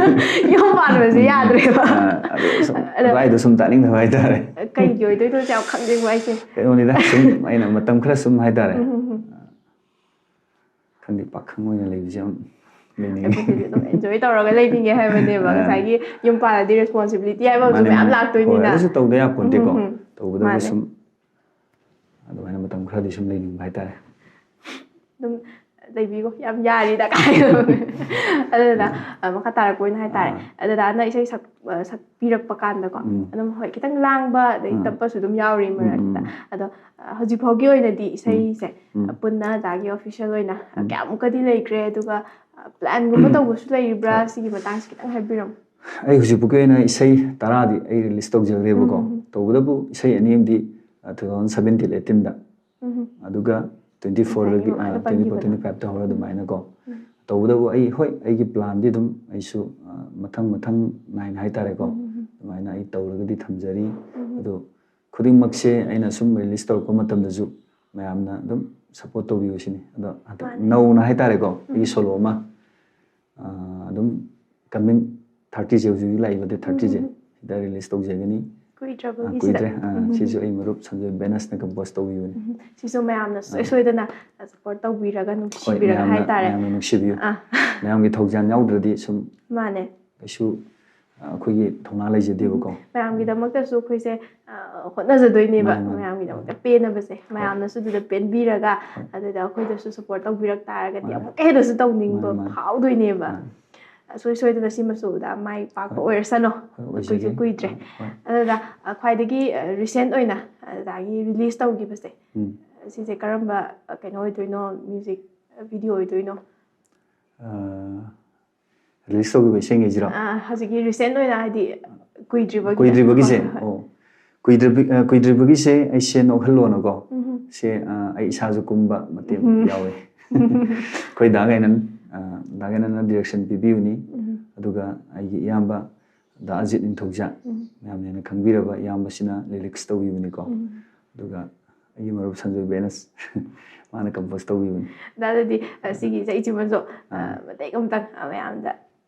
ꯌꯨꯝ ꯄꯥꯟꯕꯁꯦ ꯌꯥꯗ꯭ꯔꯦꯕ꯫ ꯑꯥ, ꯑꯗꯣ ꯁꯨꯝ ꯑꯗꯣ ꯑꯗꯨꯋꯥꯏꯗꯣ ꯁꯨꯝ ꯇꯥꯅꯤꯡꯗꯕ ꯍꯥꯏꯇꯥꯔꯦ꯫ ꯀꯩꯒꯤ ꯑꯣꯏꯗꯣꯏꯅꯣ ꯌꯥꯝ ꯈꯪꯅꯤꯡꯕ ꯑꯩꯁꯦ꯫ ꯀꯩꯅꯣꯅꯤꯗ, ꯁꯨꯝ ꯑꯩꯅ ꯃꯇꯝ ꯈꯔ ꯁꯨꯝ ꯍꯥꯏꯇꯥꯔꯦ꯫ ꯎꯝ, ꯎꯝ, ꯎꯝ꯫ ꯈꯪꯗꯦ, ꯄꯥꯈꯪ ꯑꯣꯏꯅ ꯂꯩꯕꯁꯦ ꯌꯥꯝ ꯂꯩꯅꯤꯡꯉꯤ꯫ ꯑꯩꯈꯣꯏꯗꯤ ꯑꯗꯨꯝ ꯑꯦꯟꯖꯣꯏ ꯇꯧꯔꯒ ꯂꯩꯅꯤꯡꯉꯦ ꯍꯥꯏꯕꯅꯦꯕ꯫ ꯑꯥ꯫ ꯉꯁꯥꯏꯒꯤ ꯌꯨꯝ ꯄꯥꯜꯂꯗꯤ ꯔꯦꯁꯄꯣꯟꯁꯤꯕꯤꯂꯤꯇꯤ ꯍꯥꯏꯕ ꯑꯃꯁꯨ ꯃꯥꯅꯦ, ꯃꯌꯥꯝ ꯃꯥꯅꯦ꯫ ꯂꯥꯛꯇꯣꯏꯅꯤꯅ꯫ ꯍꯣꯏ, ꯑꯗꯨꯁꯨ ꯇꯧꯗ ꯌꯥꯄꯣꯟꯇꯦꯀꯣ꯫ ꯎꯝ, ꯎꯝ, ꯎꯝ꯫ ꯇꯧꯕꯗꯕꯨ ꯃꯥꯅꯦ꯫ ꯁꯨꯝ ꯑꯗꯨꯃꯥꯏꯅ ꯃꯇꯝ ꯈꯔꯗꯤ ꯁꯨꯝ ꯂꯩꯅꯤꯡꯕ ꯍꯥꯏꯇꯥꯔꯦ꯫ ꯑꯗꯨꯝ ꯂꯩꯕꯤꯈꯣ, ꯌꯥꯝ ꯌꯥꯔꯤꯗ ꯀꯥꯏꯅ꯫ ꯑꯗꯨꯗ, ꯑꯥ꯫ ꯑ, ꯃꯈꯥ ꯇꯥꯔꯛꯄ ꯑꯣꯏꯅ ꯍꯥꯏꯇꯥꯔꯦ꯫ ꯑꯥ꯫ ꯑꯗꯨꯗ ꯑꯅ ꯏꯁꯩ ꯁꯛ-, ꯑ, ꯁꯛꯄꯤꯔꯛꯄ ꯀꯥꯟꯗꯀꯣ, ꯎꯝ꯫ ꯑꯗꯨꯝ ꯍꯣꯏ, ꯈꯤꯇꯪ ꯂꯥꯡꯕ, ꯑꯗꯩ ꯎꯝ꯫ ꯇꯞꯄꯁꯨ ꯑꯗꯨꯝ ꯌꯥꯎꯔꯤ ꯎꯝ, ꯎꯝ, ꯃꯔꯛꯇ꯫ ꯎꯝ꯫ ꯑꯗꯣ, ꯑ, ꯍꯧꯖꯤꯛ ꯐꯥꯎꯒꯤ ꯑꯣꯏꯅꯗꯤ ꯎꯝ꯫ ꯏꯁꯩꯁꯦ, ꯎꯝ꯫ ꯑ, ꯄꯨꯟꯅ ꯑꯗꯥꯒꯤ ꯑꯣꯐꯤꯁꯤꯌꯦꯜ ꯑꯣꯏꯅ, ꯑ, ꯎꯝ꯫ ꯀꯌꯥꯃꯨꯛꯀꯗꯤ ꯂꯩꯈ꯭ꯔꯦ? ꯑꯗꯨꯒ, ꯑ, ꯄ꯭ꯂꯥꯟꯒꯨꯝꯕ ꯇꯧꯕꯁꯨ ꯂꯩꯔꯤꯕ꯭ꯔꯥ? ꯍꯣꯏ꯫ ꯁꯤꯒꯤ ꯃꯇꯥꯡꯁꯤ ꯈꯤꯇꯪ ꯍꯥꯏꯕꯤꯔꯝꯃꯨ꯫ ꯑꯩ ꯍꯧꯖꯤꯛ ꯐꯥꯎꯒꯤ ꯑꯣꯏꯅ ꯏꯁꯩ ꯇꯔꯥꯗꯤ ꯑꯩ ꯔꯤꯂꯤꯁ ꯇꯧꯖꯈ꯭ꯔꯦꯕꯀꯣ꯫ ꯎꯝ, ꯎꯝ, ꯎꯝ꯫ ꯇꯧꯕꯇꯕꯨ ꯏꯁꯩ ꯑꯅꯤ ꯑꯃꯗꯤ, ꯑ, two thousand seventeen eighteenꯗ꯫ ꯎꯝ꯫ ꯑꯗꯨꯒ twenty four ꯉꯁꯥꯏꯒꯤ ꯗꯒꯤ, ꯃꯃꯥꯡꯗ ꯑ, twenty four, ꯄꯟꯈꯤꯕꯗꯣ꯫ Twenty five ꯇ ꯍꯧꯔ ꯎꯝ꯫ ꯑꯗꯨꯃꯥꯏꯅꯀꯣ꯫ ꯎꯝ꯫ ꯇꯧꯕꯇꯕꯨ ꯑꯩ, ꯍꯣꯏ, ꯑꯩꯒꯤ ꯄ꯭ꯂꯥꯟꯗꯤ ꯑꯗꯨꯝ ꯑꯩꯁꯨ, ꯑ, ꯃꯊꯪ ꯃꯊꯪ ꯅꯥꯏꯅ ꯍꯥꯏꯇꯥꯔꯦꯀꯣ꯫ ꯎꯝ, ꯎꯝ, ꯎꯝ꯫ ꯑꯗꯨꯃꯥꯏꯅ ꯑꯩ ꯇꯧꯔꯒꯗꯤ ꯊꯝꯖꯔꯤ꯫ ꯎꯝ꯫ ꯑꯗꯣ ꯈꯨꯗꯤꯡꯃꯛꯁꯦ ꯑꯩꯅ ꯁꯨꯝ ꯔꯤꯂꯤꯁ ꯇꯧꯔꯛꯄ ꯃꯇꯝꯗꯁꯨ ꯃꯌꯥꯝꯅ ꯑꯗꯨꯝ ꯁꯞꯄꯣꯔꯠ ꯇꯧꯕꯤꯌꯨ ꯁꯤꯅꯤ꯫ ꯑꯗꯣ ꯍꯟꯗꯛ ꯃꯥꯅꯦ꯫ ꯅꯧꯅ ꯍꯥꯏꯇꯥꯔꯦꯀꯣ, ꯑꯩꯒꯤ ꯎꯝ꯫ ꯁꯣꯂꯣ ꯑꯃ, ꯑ, ꯑꯗꯨꯝ ꯀꯃꯤꯡ thirty ꯁꯦ, ꯍꯧꯖꯤꯛ ꯍꯧꯖꯤꯛ ꯂꯥꯛꯏꯕ date thirty ꯁꯦ, ꯎꯝ꯫ ꯁꯤꯗ ꯔꯤꯂꯤꯁ ꯇꯧꯖꯒꯅꯤ꯫ ꯑ, ꯀꯨꯏꯗ꯭ꯔꯕꯒꯤꯁꯤꯗ꯫ ꯀꯨꯏꯗ꯭ꯔꯦ꯫ ꯑ, ꯎꯝ꯫ ꯁꯤꯁꯨ ꯑꯩ ꯃꯔꯨꯞ ꯁꯟꯖꯣꯏ ꯕꯦꯅꯁꯅ ꯀꯝꯄꯣꯁ ꯇꯧꯕꯤꯕꯅꯤ꯫ ꯎꯝ꯫ ꯁꯤꯁꯨ ꯃꯌꯥꯝꯅ ꯑ꯫ ꯁꯣꯏ ꯁꯣꯏꯗꯅ ꯁꯞꯄꯣꯔꯠ ꯇꯧꯕꯤꯔꯒ ꯍꯣꯏ, ꯅꯨꯡꯁꯤꯕꯤꯔꯒ ꯃꯌꯥꯝꯅ, ꯍꯥꯏꯇꯥꯔꯦ꯫ ꯃꯌꯥꯝꯅ ꯅꯨꯡꯁꯤꯕꯤꯌꯨ꯫ ꯑ꯫ ꯃꯌꯥꯝꯒꯤ ꯊꯧꯖꯥꯜ ꯌꯥꯎꯗ꯭ꯔꯗꯤ ꯁꯨꯝ ꯃꯥꯅꯦ꯫ ꯀꯩꯁꯨ, ꯑ, ꯑꯩꯈꯣꯏꯒꯤ ꯊꯧꯅꯥ ꯂꯩꯖꯗꯦꯕꯀꯣ꯫ ꯎꯝ꯫ ꯃꯌꯥꯝꯒꯤꯗꯃꯛꯇꯁꯨ ꯑꯩꯈꯣꯏꯁꯦ, ꯑ, ꯍꯣꯠꯅꯖꯗꯣꯏꯅꯦꯕ꯫ ꯃꯥꯅꯦ, ꯃꯥꯅꯦ꯫ ꯃꯌꯥꯝꯒꯤꯗꯃꯛꯇ ꯄꯦꯟꯅꯕꯁꯦ꯫ ꯍꯣꯏ꯫ ꯃꯌꯥꯝꯅꯁꯨ ꯑꯗꯨꯗ ꯄꯦꯟꯕꯤꯔꯒ, ꯍꯣꯏ꯫ ꯑꯗꯨꯗ ꯑꯩꯈꯣꯏꯗꯁꯨ ꯁꯞꯄꯣꯔꯠ ꯇꯧꯕꯤꯔꯛ ꯇꯥꯔꯒꯗꯤ ꯃꯥꯅꯦ꯫ ꯑꯃꯨꯛꯀ ꯍꯦꯟꯅꯁꯨ ꯇꯧꯅꯤꯡꯕ ꯃꯥꯅꯦ, ꯃꯥꯅꯦ꯫ ꯐꯥꯎꯗꯣꯏꯅꯦꯕ꯫ ꯃꯥꯅꯦ꯫ ꯁꯣꯏ ꯁꯣꯏꯗꯅ ꯁꯤꯃꯁꯨ ꯑꯗꯨꯗ ꯃꯥꯏ ꯄꯥꯛꯄ ꯍꯣꯏ꯫ ꯑꯣꯏꯔꯁꯅꯨ꯫ ꯍꯣꯏ, ꯀꯨꯏꯁꯨ ꯑꯣꯏꯖꯒꯦ꯫ ꯀꯨꯏꯗ꯭ꯔꯦ꯫ ꯍꯣꯏ, ꯍꯣꯏ꯫ ꯑꯗꯨꯗ, ꯑ, ꯈ꯭ꯋꯥꯏꯗꯒꯤ, ꯑ, ꯔꯤꯁꯦꯟꯠ ꯑꯣꯏꯅ ꯑꯗꯨꯗꯒꯤ ꯔꯤꯂꯤꯁ ꯇꯧꯈꯤꯕꯁꯦ, ꯎꯝ꯫ ꯁꯤꯁꯦ ꯀꯔꯝꯕ, ꯑ, ꯀꯩꯅꯣ ꯑꯣꯏꯗꯣꯏꯅꯣ? ꯃ꯭ꯌꯨꯖꯤꯛ ꯚꯤꯗꯤꯑꯣ ꯑꯣꯏꯗꯣꯏꯅꯣ? ꯑ, ꯔꯤꯂꯤꯁ ꯇꯧꯈꯤꯕ ꯏꯁꯩꯉꯩꯁꯤꯔꯣ? ꯑ, ꯍꯧꯖꯤꯛꯀꯤ ꯔꯤꯁꯦꯟꯠ ꯑꯣꯏꯅ, ꯍꯥꯏꯗꯤ ꯀꯨꯏꯗ꯭ꯔꯤꯕꯒꯤ꯫ ꯀꯨꯏꯗ꯭ꯔꯤꯕꯒꯤꯁꯦ? ꯍꯣꯏ, ꯍꯣꯏ, ꯍꯣꯏ꯫ ꯑꯣ꯫ ꯀꯨꯏꯗ꯭ꯔꯤꯕ-, ꯑ, ꯀꯨꯏꯗ꯭ꯔꯤꯕꯒꯤꯁꯦ ꯑꯩ ꯁꯦ ꯅꯣꯛꯍꯜꯂꯣꯅꯀꯣ꯫ ꯎꯝ꯫ ꯁꯦ, ꯑ, ꯑꯩ ꯏꯁꯥꯁꯨ ꯀꯨꯝꯕ ꯃꯇꯦꯛ ꯎꯝ꯫ ꯌꯥꯎꯋꯦ꯫ ꯑꯩꯈꯣꯏ ꯗꯥ ꯒꯥꯏꯅꯟ ꯗꯥ ꯒꯅꯅ ꯗꯤꯔꯦꯛꯁꯟ ꯄꯤꯕꯤꯕꯅꯤ꯫ ꯑꯗꯨꯒ ꯑꯩꯒꯤ ꯏꯌꯥꯝꯕ ꯗꯥ ꯑꯖꯤꯠ ꯅꯤꯡꯊꯧꯖꯥ, ꯃꯌꯥꯝꯅ ꯍꯦꯟꯅ ꯈꯪꯕꯤꯔꯕ ꯏꯌꯥꯝꯕꯁꯤꯅ ꯂꯤꯔꯤꯛꯁ ꯇꯧꯕꯤꯕꯅꯤꯀꯣ꯫ ꯑꯗꯨꯒ ꯑꯩꯒꯤ ꯃꯔꯨꯞ ꯁꯟꯖꯣꯏ ꯕꯦꯅꯁ, ꯃꯥꯅ ꯀꯝꯄꯣꯁ ꯇꯧꯕꯤꯕꯅꯤ꯫ ꯑꯗꯨꯗꯤ ꯑ, ꯁꯤꯒꯤ ꯏꯁꯩꯁꯤꯃꯁꯨ ꯑ, ꯃꯇꯦꯛ ꯑꯃꯇꯪ ꯑ, ꯃꯌꯥꯝꯗ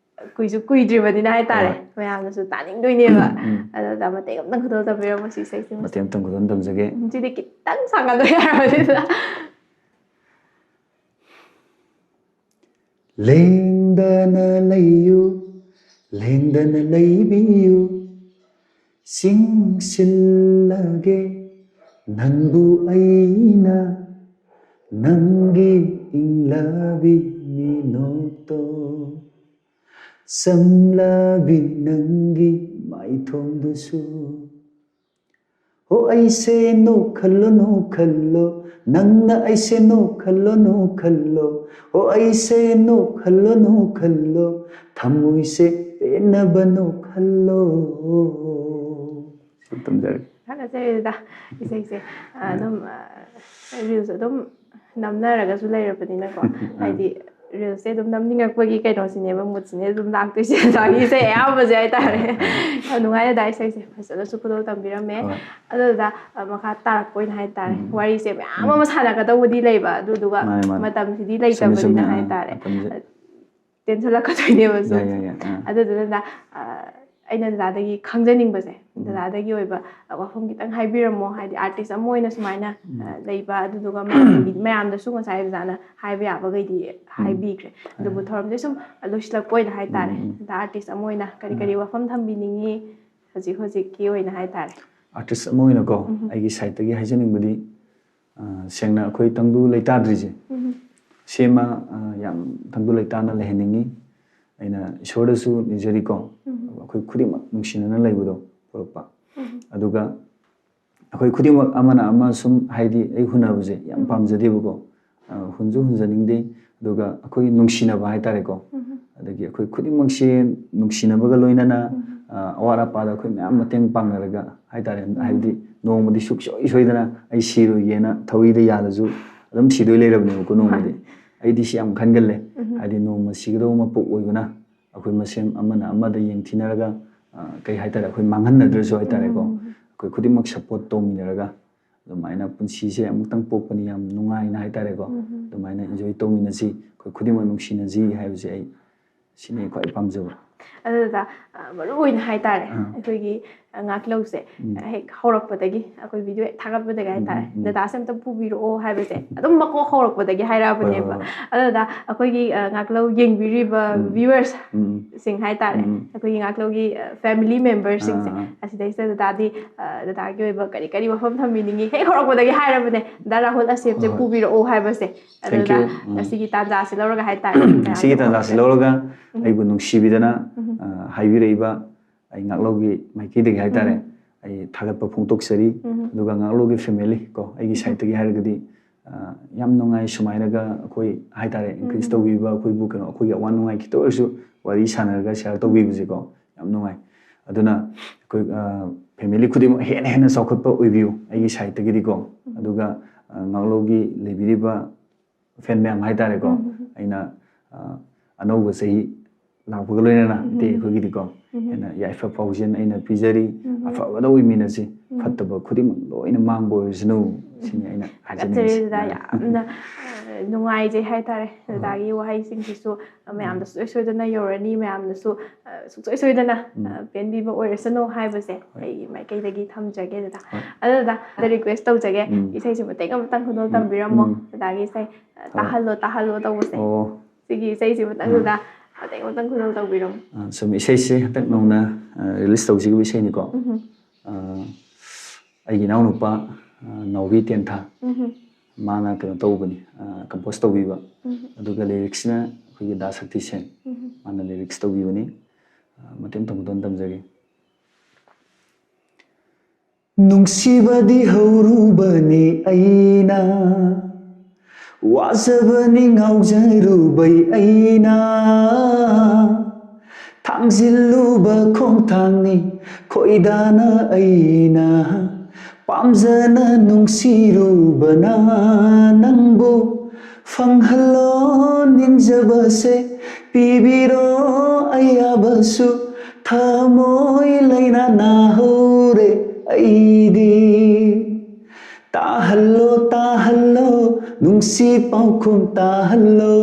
ꯀꯨꯏꯁꯨ ꯀꯨꯏꯗ꯭ꯔꯤꯕꯅꯤꯅ ꯍꯥꯏꯇꯥꯔꯦ, ꯍꯣꯏ꯫ ꯃꯌꯥꯝꯅꯁꯨ ꯇꯥꯅꯤꯡꯗꯣꯏꯅꯦꯕ꯫ ꯎꯝ꯫ ꯑꯗꯨꯗ ꯃꯇꯦꯛ ꯑꯃꯇꯪ ꯈꯨꯗꯣꯜ ꯇꯝꯕꯤꯔꯝꯃꯣ ꯁꯤ ꯏꯁꯩꯁꯤꯃ꯫ ꯃꯇꯦꯛ ꯑꯃꯇꯪ ꯈꯨꯗꯣꯜ ꯇꯝꯖꯒꯦ꯫ ꯎꯝ, ꯁꯤꯗꯤ ꯈꯤꯇꯪ ꯁꯥꯡꯒꯠꯂꯣ ꯌꯥꯔꯕꯅꯤꯗ꯫ ꯂꯦꯡꯗꯅ ꯂꯩꯌꯨ, ꯂꯦꯡꯗꯅ ꯂꯩꯕꯤꯌꯨ, ꯆꯤꯡꯁꯤꯜꯂꯒꯦ ꯅꯪꯕꯨ ꯑꯩꯅ, ꯅꯪꯒꯤ ꯏꯪꯂꯕꯤ ꯃꯤꯅꯣꯛꯇꯣ, ꯆꯝꯂꯕꯤ ꯅꯪꯒꯤ ꯃꯥꯏꯊꯣꯡꯗꯨꯁꯨ꯫ ꯍꯣ ꯑꯩꯁꯦ ꯅꯣꯛꯍꯜꯂꯣ ꯅꯣꯛꯍꯜꯂꯣ, ꯅꯪꯅ ꯑꯩꯁꯦ ꯅꯣꯛꯍꯜꯂꯣ ꯅꯣꯛꯍꯜꯂꯣ, ꯍꯣ ꯑꯩꯁꯦ ꯅꯣꯛꯍꯜꯂꯣ ꯅꯣꯛꯍꯜꯂꯣ, ꯊꯃꯣꯏꯁꯦ ꯄꯦꯟꯅꯕ ꯅꯣꯛꯍꯜꯂꯣ꯫ ꯁꯤ ꯇꯝꯖꯔꯒꯦ꯫ ꯊꯥꯒꯠꯆꯔꯤꯗ ꯏꯁꯩꯁꯦ꯫ ꯑ, ꯑꯗꯨꯝ ꯔꯤꯜꯁ ꯑꯗꯨꯝ ꯅꯝꯅꯔꯒꯁꯨ ꯂꯩꯔꯕꯅꯤꯅꯀꯣ, ꯍꯥꯏꯗꯤ ꯔꯤꯜꯁꯁꯦ ꯑꯗꯨꯝ ꯅꯝꯅꯤꯡꯉꯛꯄꯒꯤ ꯀꯩꯅꯣꯁꯤꯅꯦꯕ, ꯃꯨꯠꯁꯤꯅꯦ ꯑꯗꯨꯝ ꯂꯥꯛꯇꯣꯏꯁꯦ ꯑꯗꯒꯤ ꯏꯁꯩ ꯑꯌꯥꯝꯕꯁꯦ ꯍꯥꯏꯇꯥꯔꯦ꯫ ꯌꯥꯝ ꯅꯨꯡꯉꯥꯏꯔꯦꯗ ꯏꯁꯩꯁꯦ, ꯐꯖꯅꯁꯨ ꯈꯨꯗꯣꯜ ꯇꯝꯕꯤꯔꯝꯃꯦ꯫ ꯍꯣꯏ꯫ ꯑꯗꯨꯗ ꯑ, ꯃꯈꯥ ꯇꯥꯔꯛꯄ ꯑꯣꯏꯅ ꯍꯥꯏꯇꯥꯔꯦ, ꯎꯝ꯫ ꯋꯥꯔꯤꯁꯦ ꯃꯌꯥꯝ ꯑꯃ ꯁꯥꯟꯅꯒꯗꯧꯕꯗꯤ ꯂꯩꯕ, ꯑꯗꯨꯗꯨꯒ ꯃꯥꯅꯦ, ꯃꯥꯅꯦ꯫ ꯃꯇꯝꯁꯤꯗꯤ ꯆꯨꯝꯃꯦ, ꯆꯨꯝꯃꯦ꯫ ꯂꯩꯇꯕꯅꯤꯅ ꯑꯥ, ꯍꯥꯏꯇꯥꯔꯦ꯫ ꯃꯇꯝꯁꯦ ꯇꯦꯟꯁꯤꯜꯂꯛꯀꯗꯣꯏꯅꯦꯕ ꯁꯨꯝ꯫ ꯌꯥꯏ, ꯌꯥꯏ, ꯌꯥꯏ꯫ ꯑꯥ꯫ ꯑꯗꯨꯗꯨꯅ ꯑ, ꯑꯩꯅ ꯗꯗꯥꯗꯒꯤ ꯈꯪꯖꯅꯤꯡꯕꯁꯦ, ꯎꯝ꯫ ꯗꯗꯥꯗꯒꯤ ꯑꯣꯏꯕ ꯋꯥꯐꯝ ꯈꯤꯇꯪ ꯍꯥꯏꯕꯤꯔꯝꯃꯣ, ꯍꯥꯏꯗꯤ ꯑꯥꯔꯇꯤꯁ ꯑꯃ ꯑꯣꯏꯅ ꯁꯨꯃꯥꯏꯅ ꯎꯝ꯫ ꯑ, ꯂꯩꯕ, ꯑꯗꯨꯗꯨꯒ ꯃꯌꯥꯝꯒꯤ, ꯃꯌꯥꯝꯗꯁꯨ ꯉꯁꯥꯏ ꯗꯗꯥꯅ ꯍꯥꯏꯕ ꯌꯥꯕꯈꯩꯗꯤ ꯍꯥꯏꯕꯤꯈ꯭ꯔꯦ꯫ ꯑꯗꯨꯕꯨ ꯍꯥꯏ꯫ ꯊꯧꯔꯝꯁꯦ ꯁꯨꯝ ꯂꯣꯏꯁꯤꯜꯂꯛꯄ ꯑꯣꯏꯅ ꯍꯥꯏꯇꯥꯔꯦ, ꯎꯝ, ꯎꯝ꯫ ꯗꯗꯥ ꯑꯥꯔꯇꯤꯁ ꯑꯃ ꯑꯣꯏꯅ ꯀꯔꯤ ꯎꯝ꯫ ꯀꯔꯤ ꯋꯥꯐꯝ ꯊꯝꯕꯤꯅꯤꯡꯉꯤ ꯍꯧꯖꯤꯛ ꯍꯧꯖꯤꯛꯀꯤ ꯑꯣꯏꯅ ꯍꯥꯏꯇꯥꯔꯦ? ꯑꯥꯔꯇꯤꯁ ꯑꯃ ꯑꯣꯏꯅꯀꯣ, ꯎꯝ꯫ ꯑꯩꯒꯤ ꯁꯥꯏꯠꯇꯒꯤ ꯍꯥꯏꯖꯅꯤꯡꯕꯗꯤ, ꯑ, ꯁꯦꯡꯅ ꯑꯩꯈꯣꯏ ꯇꯪꯗꯨ ꯂꯩꯇꯥꯗ꯭ꯔꯤꯁꯦ, ꯎꯝ꯫ ꯁꯦꯝꯃ, ꯑ, ꯌꯥꯝ ꯇꯪꯗꯨ ꯂꯩꯇꯥꯅ ꯂꯩꯍꯟꯅꯤꯡꯉꯤ꯫ ꯑꯩꯅ ꯏꯁꯣꯔꯗꯁꯨ ꯅꯤꯖꯔꯤꯀꯣ, ꯎꯝ꯫ ꯑꯩꯈꯣꯏ ꯈꯨꯗꯤꯡꯃꯛ ꯅꯨꯡꯁꯤꯅꯅ ꯂꯩꯕꯗꯣ ꯄꯨꯔꯛꯄ꯫ ꯎꯝ꯫ ꯑꯗꯨꯒ ꯑꯩꯈꯣꯏ ꯈꯨꯗꯤꯡꯃꯛ ꯑꯃꯅ ꯑꯃ ꯁꯨꯝ, ꯍꯥꯏꯗꯤ, ꯑꯩ ꯍꯨꯟꯅꯕꯁꯦ ꯌꯥꯝ ꯎꯝ꯫ ꯄꯥꯝꯖꯗꯦꯕꯀꯣ, ꯑ, ꯍꯨꯟꯁꯨ ꯍꯨꯟꯖꯅꯤꯡꯗꯦ꯫ ꯑꯗꯨꯒ ꯑꯩꯈꯣꯏ ꯅꯨꯡꯁꯤꯅꯕ ꯍꯥꯏꯇꯥꯔꯦꯀꯣ, ꯎꯝ꯫ ꯑꯗꯒꯤ ꯑꯩꯈꯣꯏ ꯈꯨꯗꯤꯡꯃꯛꯁꯦ ꯅꯨꯡꯁꯤꯅꯕꯒ ꯂꯣꯏꯅꯅ, ꯎꯝ꯫ ꯑ, ꯑꯋꯥꯠ ꯑꯄꯥꯗ ꯑꯩꯈꯣꯏ ꯃꯌꯥꯝ ꯃꯇꯦꯡ ꯄꯥꯡꯅꯔꯒ ꯍꯥꯏꯇꯥꯔꯦ, ꯎꯝ꯫ ꯍꯥꯏꯕꯗꯤ ꯅꯣꯡꯃꯗꯤ ꯁꯨꯡꯁꯣꯏ ꯁꯣꯏꯗꯅ ꯑꯩ ꯁꯤꯔꯣꯏꯒꯦꯅ ꯊꯧꯔꯤꯗ ꯌꯥꯜꯂꯁꯨ ꯑꯗꯨꯝ ꯁꯤꯗꯣꯏ ꯂꯩꯔꯕꯅꯦꯕꯀꯣ ꯅꯣꯡꯃꯗꯤ꯫ ꯑꯩꯗꯤ ꯁꯤ ꯌꯥꯝ ꯈꯟꯒꯜꯂꯦ꯫ ꯍꯥꯏꯗꯤ ꯅꯣꯡꯃ ꯁꯤꯒꯗꯧꯕ ꯃꯄꯣꯛ ꯑꯣꯏꯕꯅ ꯑꯩꯈꯣꯏ ꯃꯁꯦꯟ ꯑꯃꯅ ꯑꯃꯗ ꯌꯦꯡꯊꯤꯅꯔꯒ, ꯑ, ꯀꯩ ꯍꯥꯏꯇꯥꯔꯦ, ꯑꯩꯈꯣꯏ ꯃꯥꯡꯍꯟꯅꯗ꯭ꯔꯁꯨ ꯍꯥꯏꯇꯥꯔꯦꯀꯣ, ꯑꯩꯈꯣꯏ ꯈꯨꯗꯤꯡꯃꯛ ꯁꯞꯄꯣꯔꯠ ꯇꯧꯃꯤꯟꯅꯔꯒ ꯑꯗꯨꯃꯥꯏꯅ ꯄꯨꯟꯁꯤꯁꯦ ꯑꯃꯨꯛꯇꯪ ꯄꯣꯛꯄꯅꯤ, ꯌꯥꯝ ꯅꯨꯡꯉꯥꯏꯅ ꯍꯥꯏꯇꯥꯔꯦꯀꯣ, ꯑꯗꯨꯃꯥꯏꯅ ꯏꯟꯖꯣꯏ ꯇꯧꯃꯤꯟꯅꯁꯤ, ꯑꯩꯈꯣꯏ ꯈꯨꯗꯤꯡꯃꯛ ꯅꯨꯡꯁꯤꯅꯁꯤ ꯍꯥꯏꯕꯁꯦ ꯑꯩ ꯁꯤꯅꯤ ꯈ꯭ꯋꯥꯏ ꯄꯥꯝꯖꯕ꯫ ꯑꯗꯨꯗ, ꯑ, ꯃꯔꯨ ꯑꯣꯏꯅ ꯍꯥꯏꯇꯥꯔꯦ, ꯑꯥ꯫ ꯑꯩꯈꯣꯏꯒꯤ, ꯑ, ꯉꯥꯀꯂꯧꯁꯦ, ꯎꯝ꯫ ꯍꯦꯛ ꯍꯧꯔꯛꯄꯗꯒꯤ, ꯑꯩꯈꯣꯏ ꯚꯤꯗꯤꯑꯣ ꯍꯦꯛ ꯊꯥꯒꯠꯄꯗꯒꯤ ꯎꯝ, ꯍꯥꯏꯇꯥꯔꯦ, ꯎꯝ, ꯎꯝ꯫ ꯗꯗꯥꯁꯦ ꯑꯝꯇ ꯄꯨꯕꯤꯔꯛꯑꯣ ꯍꯥꯏꯕꯁꯦ ꯑꯗꯨꯝ ꯃꯀꯣꯛ ꯍꯧꯔꯛꯄꯗꯒꯤ ꯍꯥꯏꯔꯛꯑꯕꯅꯦꯕ꯫ ꯍꯣꯏ, ꯍꯣꯏ, ꯍꯣꯏ꯫ ꯑꯗꯨꯗ ꯑꯩꯈꯣꯏꯒꯤ, ꯑ, ꯉꯥꯀꯂꯧ ꯌꯦꯡꯕꯤꯔꯤꯕ ꯎꯝ꯫ Viewers ꯎꯝ, ꯎꯝ꯫ ꯁꯤꯡ ꯍꯥꯏꯇꯥꯔꯦ, ꯎꯝ, ꯎꯝ꯫ ꯑꯩꯈꯣꯏꯒꯤ ꯉꯥꯀꯂꯧꯒꯤ, ꯑ, family member ꯁꯤꯡꯁꯦ, ꯑꯥ, ꯑꯥ꯫ ꯑꯁꯤꯗꯩꯁꯤꯗ ꯗꯗꯥꯗꯤ, ꯑ, ꯗꯗꯥꯒꯤ ꯑꯣꯏꯕ ꯀꯔꯤ ꯀꯔꯤ ꯋꯥꯐꯝ ꯊꯝꯕꯤꯅꯤꯡꯉꯤ, ꯍꯦꯛ ꯍꯧꯔꯛꯄꯗꯒꯤ ꯍꯥꯏꯔꯕꯅꯦ, ꯗꯗꯥ ꯔꯥꯍꯨꯜ ꯑꯁꯦꯝꯁꯦ ꯍꯣꯏ, ꯍꯣꯏ꯫ ꯄꯨꯕꯤꯔꯛꯑꯣ ꯍꯥꯏꯕꯁꯦ꯫ Thank ꯑꯗꯨꯗ you꯫ ꯎꯝ꯫ ꯉꯁꯤꯒꯤ ꯇꯥꯟꯖꯥꯁꯤ ꯂꯧꯔꯒ ꯍꯥꯏꯇꯥꯔꯦ, ꯎꯝ, ꯃꯌꯥꯝꯒꯤ ꯁꯤꯒꯤ ꯇꯥꯟꯖꯥꯁꯤ ꯍꯧꯔꯛꯄꯁꯦ꯫ ꯂꯧꯔꯒ ꯎꯝ꯫ ꯑꯩꯕꯨ ꯅꯨꯡꯁꯤꯕꯤꯗꯅ, ꯎꯝ꯫ ꯑ, ꯍꯥꯏꯕꯤꯔꯛꯏꯕ ꯑꯩ ꯉꯥꯛꯂꯧꯒꯤ ꯃꯥꯏꯀꯩꯗꯒꯤ ꯍꯥꯏꯇꯥꯔꯦ, ꯎꯝ꯫ ꯑꯩ ꯊꯥꯒꯠꯄ ꯐꯣꯡꯗꯣꯛꯆꯔꯤ꯫ ꯎꯝ꯫ ꯑꯗꯨꯒ ꯉꯥꯛꯂꯧꯒꯤ family ꯀꯣ, ꯑꯩꯒꯤ ꯎꯝ꯫ Sideꯇꯒꯤ ꯍꯥꯏꯔꯒꯗꯤ, ꯑ, ꯌꯥꯝ ꯅꯨꯡꯉꯥꯏ ꯁꯨꯃꯥꯏꯅꯒ ꯑꯩꯈꯣꯏ ꯍꯥꯏꯇꯥꯔꯦ, encourage ꯎꯝ꯫ ꯇꯧꯕꯤꯕ, ꯑꯩꯈꯣꯏꯕꯨ ꯀꯩꯅꯣ, ꯑꯩꯈꯣꯏꯒꯤ ꯑꯋꯥ ꯅꯨꯡꯉꯥꯏ ꯈꯤꯇ ꯑꯣꯏꯔꯁꯨ ꯋꯥꯔꯤ ꯁꯥꯟꯅꯔꯒ share ꯇꯧꯕꯤꯕꯁꯦꯀꯣ, ꯌꯥꯝ ꯅꯨꯡꯉꯥꯏ꯫ ꯑꯗꯨꯅ ꯑꯩꯈꯣꯏ, ꯑ, family ꯈꯨꯗꯤꯡꯃꯛ ꯍꯦꯟꯅ ꯍꯦꯟꯅ ꯆꯥꯎꯈꯠꯄ ꯑꯣꯏꯕꯤꯌꯨ ꯑꯩꯒꯤ Sideꯇꯒꯤꯗꯤꯀꯣ꯫ ꯎꯝ꯫ ꯑꯗꯨꯒ, ꯑ, ꯉꯥꯛꯂꯧꯒꯤ ꯂꯩꯕꯤꯔꯤꯕ fan ꯃꯌꯥꯝ ꯍꯥꯏꯇꯥꯔꯦꯀꯣ, ꯎꯝ, ꯎꯝ, ꯎꯝ꯫ ꯑꯩꯅ, ꯑ, ꯑꯅꯧꯕ ꯆꯍꯤ ꯂꯥꯛꯄꯒ ꯂꯣꯏꯅꯅ ꯎꯝ, ꯏꯇꯩ ꯎꯝ, ꯎꯝ꯫ ꯑꯩꯈꯣꯏꯒꯤꯗꯤꯀꯣ ꯎꯝ, ꯎꯝ꯫ ꯍꯦꯟꯅ ꯌꯥꯏꯐ ꯄꯥꯎꯖꯦꯜ ꯑꯩꯅ ꯄꯤꯖꯔꯤ꯫ ꯎꯝ, ꯎꯝ꯫ ꯑꯐꯕꯗ ꯑꯣꯏꯃꯤꯟꯅꯁꯤ, ꯎꯝ꯫ ꯐꯠꯇꯕ ꯈꯨꯗꯤꯡꯃꯛ ꯂꯣꯏꯅ ꯃꯥꯡꯕ ꯑꯣꯏꯔꯁꯅꯨ ꯁꯤꯅꯤ ꯑꯩꯅ ꯊꯥꯒꯠꯆꯔꯤ ꯍꯥꯏꯖꯅꯤꯡꯉꯤꯁꯦ꯫ ꯗꯗꯥ, ꯌꯥꯝꯅ, ꯑ, ꯅꯨꯡꯉꯥꯏꯖꯩ ꯍꯥꯏꯇꯥꯔꯦ꯫ ꯍꯣꯏ꯫ ꯗꯗꯥꯒꯤ ꯋꯥꯍꯩꯁꯤꯡꯁꯤꯁꯨ, ꯑ, ꯃꯌꯥꯝꯗ ꯎꯝ꯫ ꯁꯨꯡꯁꯣꯏ ꯁꯣꯏꯗꯅ ꯌꯧꯔꯅꯤ, ꯃꯌꯥꯝꯅꯁꯨ, ꯑ, ꯁꯨꯡꯁꯣꯏ ꯁꯣꯏꯗꯅ, ꯎꯝ꯫ ꯑ, ꯄꯦꯟꯕꯤꯕ ꯑꯣꯏꯔꯁꯅꯨ ꯍꯥꯏꯕꯁꯦ ꯍꯣꯏ꯫ ꯑꯩꯒꯤ ꯃꯥꯏꯀꯩꯗꯒꯤ ꯊꯝꯖꯒꯦ ꯗꯗꯥ꯫ ꯍꯣꯏ꯫ ꯑꯗꯨ ꯗꯗꯥ, ꯑꯗ request ꯇꯧꯖꯒꯦ, ꯎꯝ꯫ ꯏꯁꯩꯁꯦ ꯃꯇꯦꯛ ꯑꯃꯇꯪ ꯈꯨꯗꯣꯜ ꯎꯝ, ꯇꯝꯕꯤꯔꯝꯃꯣ, ꯎꯝ꯫ ꯗꯗꯥꯒꯤ ꯏꯁꯩ, ꯑ, ꯍꯣꯏ꯫ ꯇꯥꯍꯜꯂꯣ, ꯇꯥꯍꯜꯂꯣ ꯇꯧꯕꯁꯦ꯫ ꯑꯣ꯫ ꯁꯤꯒꯤ ꯏꯁꯩꯁꯤ ꯃꯇꯥꯡꯗꯨꯗ ꯑꯥ꯫ ꯃꯇꯦꯛ ꯃꯇꯪ ꯈꯨꯗꯣꯜ ꯇꯧꯕꯤꯔꯝꯃꯨ꯫ ꯑꯥ, ꯁꯨꯝ ꯏꯁꯩꯁꯦ ꯍꯟꯗꯛ ꯅꯧꯅ, ꯑꯥ, release ꯇꯧꯖꯈꯤꯕ ꯏꯁꯩꯅꯤꯀꯣ꯫ ꯎꯝꯍꯨꯝ꯫ ꯑꯥ, ꯑꯩꯒꯤ ꯏꯅꯥꯎꯅꯨꯄꯥ, ꯑꯥ, ꯅꯥꯎꯕꯤ ꯇꯦꯟꯊꯥ, ꯎꯝꯍꯨꯝ꯫ ꯃꯥꯅ ꯀꯩꯅꯣ ꯇꯧꯕꯅꯤ, ꯑꯥ, compose ꯇꯧꯕꯤꯕ꯫ ꯎꯝꯍꯨꯝ꯫ ꯑꯗꯨꯒ lyricsꯅ ꯑꯩꯈꯣꯏꯒꯤ ꯗꯥ ꯁꯛꯇꯤꯁꯦꯟ, ꯎꯝꯍꯨꯝ꯫ ꯃꯥꯅ lyrics ꯇꯧꯕꯤꯕꯅꯤ꯫ ꯑꯥ, ꯃꯇꯦꯛ ꯃꯇꯪ ꯈꯨꯗꯣꯜ ꯇꯝꯖꯒꯦ꯫ ꯅꯨꯡꯁꯤꯕꯗꯤ ꯍꯧꯔꯨꯕꯅꯤ ꯑꯩꯅ, ꯋꯥꯖꯕꯅꯤ ꯉꯥꯎꯖꯔꯨꯕꯩ ꯑꯩꯅ, ꯊꯥꯡꯖꯤꯜꯂꯨꯕ ꯈꯣꯡꯊꯥꯡꯅꯤ ꯈꯣꯏꯗꯥꯅ ꯑꯩꯅ, ꯄꯥꯝꯖꯅ ꯅꯨꯡꯁꯤꯔꯨꯕꯅ ꯅꯪꯕꯨ, ꯐꯪꯍꯜꯂꯣ ꯅꯤꯡꯖꯕꯁꯦ, ꯄꯤꯕꯤꯔꯣ ꯑꯌꯥꯕꯁꯨ, ꯊꯃꯣꯏ ꯂꯩꯅꯥ ꯅꯥꯍꯧꯔꯦ ꯑꯩꯗꯤ꯫ ꯇꯥꯍꯜꯂꯣ, ꯇꯥꯍꯜꯂꯣ, ꯅꯨꯡꯁꯤ ꯄꯥꯎꯈꯨꯝ ꯇꯥꯍꯜꯂꯣ,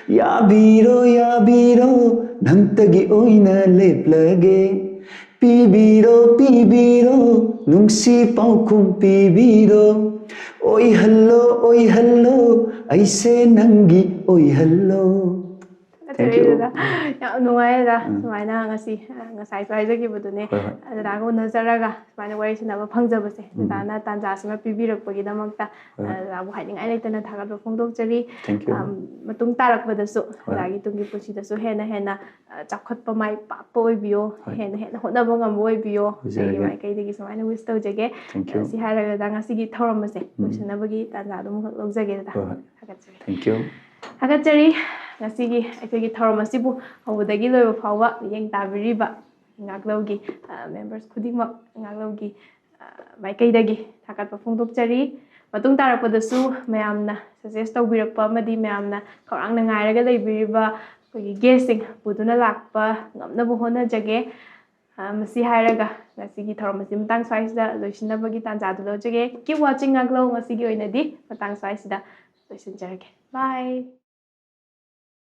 ꯌꯥꯕꯤꯔꯣ, ꯌꯥꯕꯤꯔꯣ, ꯅꯪꯇꯒꯤ ꯑꯣꯏꯅ ꯂꯦꯞꯂꯒꯦ꯫ ꯄꯤꯕꯤꯔꯣ, ꯄꯤꯕꯤꯔꯣ, ꯅꯨꯡꯁꯤ ꯄꯥꯎꯈꯨꯝ ꯄꯤꯕꯤꯔꯣ, ꯑꯣꯏꯍꯜꯂꯣ, ꯑꯣꯏꯍꯜꯂꯣ, ꯑꯩꯁꯦ ꯅꯪꯒꯤ ꯑꯣꯏꯍꯜꯂꯣ꯫ Thank you. ꯌꯥꯝ ꯅꯨꯡꯉꯥꯏꯌꯦ ꯗꯥ꯫ ꯎꯝ꯫ ꯁꯨꯃꯥꯏꯅ ꯉꯁꯤ, ꯑ, ꯉꯁꯥꯏꯁꯨ ꯍꯥꯏꯖꯈꯤꯕꯗꯨꯅꯦ꯫ ꯍꯣꯏ, ꯍꯣꯏ꯫ ꯗꯗꯥꯒ ꯎꯅꯖꯔꯒ ꯁꯨꯃꯥꯏꯅ ꯋꯥꯔꯤ ꯁꯥꯟꯅꯕ ꯐꯪꯖꯕꯁꯦ, ꯎꯝ꯫ ꯗꯗꯥꯅ ꯇꯥꯟꯖꯥꯁꯤꯃ ꯄꯤꯕꯤꯔꯛꯄꯒꯤꯗꯃꯛꯇ, ꯍꯣꯏ, ꯍꯣꯏ꯫ ꯑ, ꯗꯗꯥꯕꯨ ꯍꯥꯏꯅꯤꯡꯉꯥꯏ ꯂꯩꯇꯅ ꯊꯥꯒꯠꯄ ꯐꯣꯡꯗꯣꯛꯆꯔꯤ꯫ Thank you. ꯑꯝ, ꯃꯇꯨꯡ ꯇꯥꯔꯛꯄꯗꯁꯨ, ꯍꯣꯏ꯫ ꯗꯗꯥꯒꯤ ꯇꯨꯡꯒꯤ ꯄꯨꯟꯁꯤꯗꯁꯨ ꯍꯦꯟꯅ ꯍꯦꯟꯅ, ꯑ, ꯆꯥꯎꯈꯠꯄ ꯃꯥꯏ ꯄꯥꯛꯄ ꯑꯣꯏꯕꯤꯌꯣ, ꯍꯣꯏ꯫ ꯍꯦꯟꯅ ꯍꯦꯟꯅ ꯍꯣꯠꯅꯕ ꯉꯝꯕ ꯑꯣꯏꯕꯤꯌꯣ꯫ ꯑꯣꯏꯖꯔꯒꯦ꯫ ꯑꯩꯒꯤ ꯃꯥꯏꯀꯩꯗꯒꯤ ꯁꯨꯃꯥꯏꯅ wish ꯇꯧꯖꯒꯦ꯫ Thank you. ꯑ, ꯁꯤ ꯍꯥꯏꯔꯒ ꯗꯗꯥ ꯉꯁꯤꯒꯤ ꯊꯧꯔꯝ ꯑꯁꯦ, ꯎꯝ꯫ ꯂꯣꯏꯁꯤꯟꯅꯕꯒꯤ ꯇꯥꯟꯖꯥ ꯑꯗꯨꯝꯈꯛ ꯂꯧꯖꯒꯦ ꯗꯗꯥ꯫ ꯍꯣꯏ, ꯍꯣꯏ꯫ ꯊꯥꯒꯠꯆꯔꯤ꯫ Thank you. ꯊꯥꯒꯠꯆꯔꯤ꯫ ꯉꯁꯤꯒꯤ ꯑꯩꯈꯣꯏꯒꯤ ꯊꯧꯔꯝ ꯑꯁꯤꯕꯨ ꯍꯧꯕꯗꯒꯤ ꯂꯣꯏꯕ ꯐꯥꯎꯕ ꯃꯤꯠꯌꯦꯡ ꯇꯥꯕꯤꯔꯤꯕ ꯉꯥꯛꯂꯧꯒꯤ, ꯑ, members ꯈꯨꯗꯤꯡꯃꯛ, ꯉꯥꯛꯂꯧꯒꯤ, ꯑ, ꯃꯥꯏꯀꯩꯗꯒꯤ ꯊꯥꯒꯠꯄ ꯐꯣꯡꯗꯣꯛꯆꯔꯤ꯫ ꯃꯇꯨꯡ ꯇꯥꯔꯛꯄꯗꯁꯨ ꯃꯌꯥꯝꯅ suggest ꯇꯧꯕꯤꯔꯛꯄ ꯑꯃꯗꯤ ꯃꯌꯥꯝꯅ ꯈꯧꯔꯥꯡꯅ ꯉꯥꯏꯔꯒ ꯂꯩꯕꯤꯔꯤꯕ ꯑꯩꯈꯣꯏꯒꯤ guest ꯁꯤꯡ ꯄꯨꯗꯨꯅ ꯂꯥꯛꯄ ꯉꯝꯅꯕ ꯍꯣꯠꯅꯖꯒꯦ꯫ ꯑ, ꯃꯁꯤ ꯍꯥꯏꯔꯒ ꯉꯁꯤꯒꯤ ꯊꯧꯔꯝ ꯑꯁꯤ ꯃꯇꯥꯡ ꯁ꯭ꯋꯥꯏꯁꯤꯗ ꯂꯣꯏꯁꯤꯟꯅꯕꯒꯤ ꯇꯥꯟꯖꯥꯗꯨ ꯂꯧꯖꯒꯦ꯫ Keep watching ꯉꯥꯛꯂꯧ꯫ ꯉꯁꯤꯒꯤ ꯑꯣꯏꯅꯗꯤ ꯃꯇꯥꯡ ꯁ꯭ꯋꯥꯏꯁꯤꯗ ꯂꯣꯏꯁꯤꯟꯖꯔꯒꯦ꯫ Bye꯫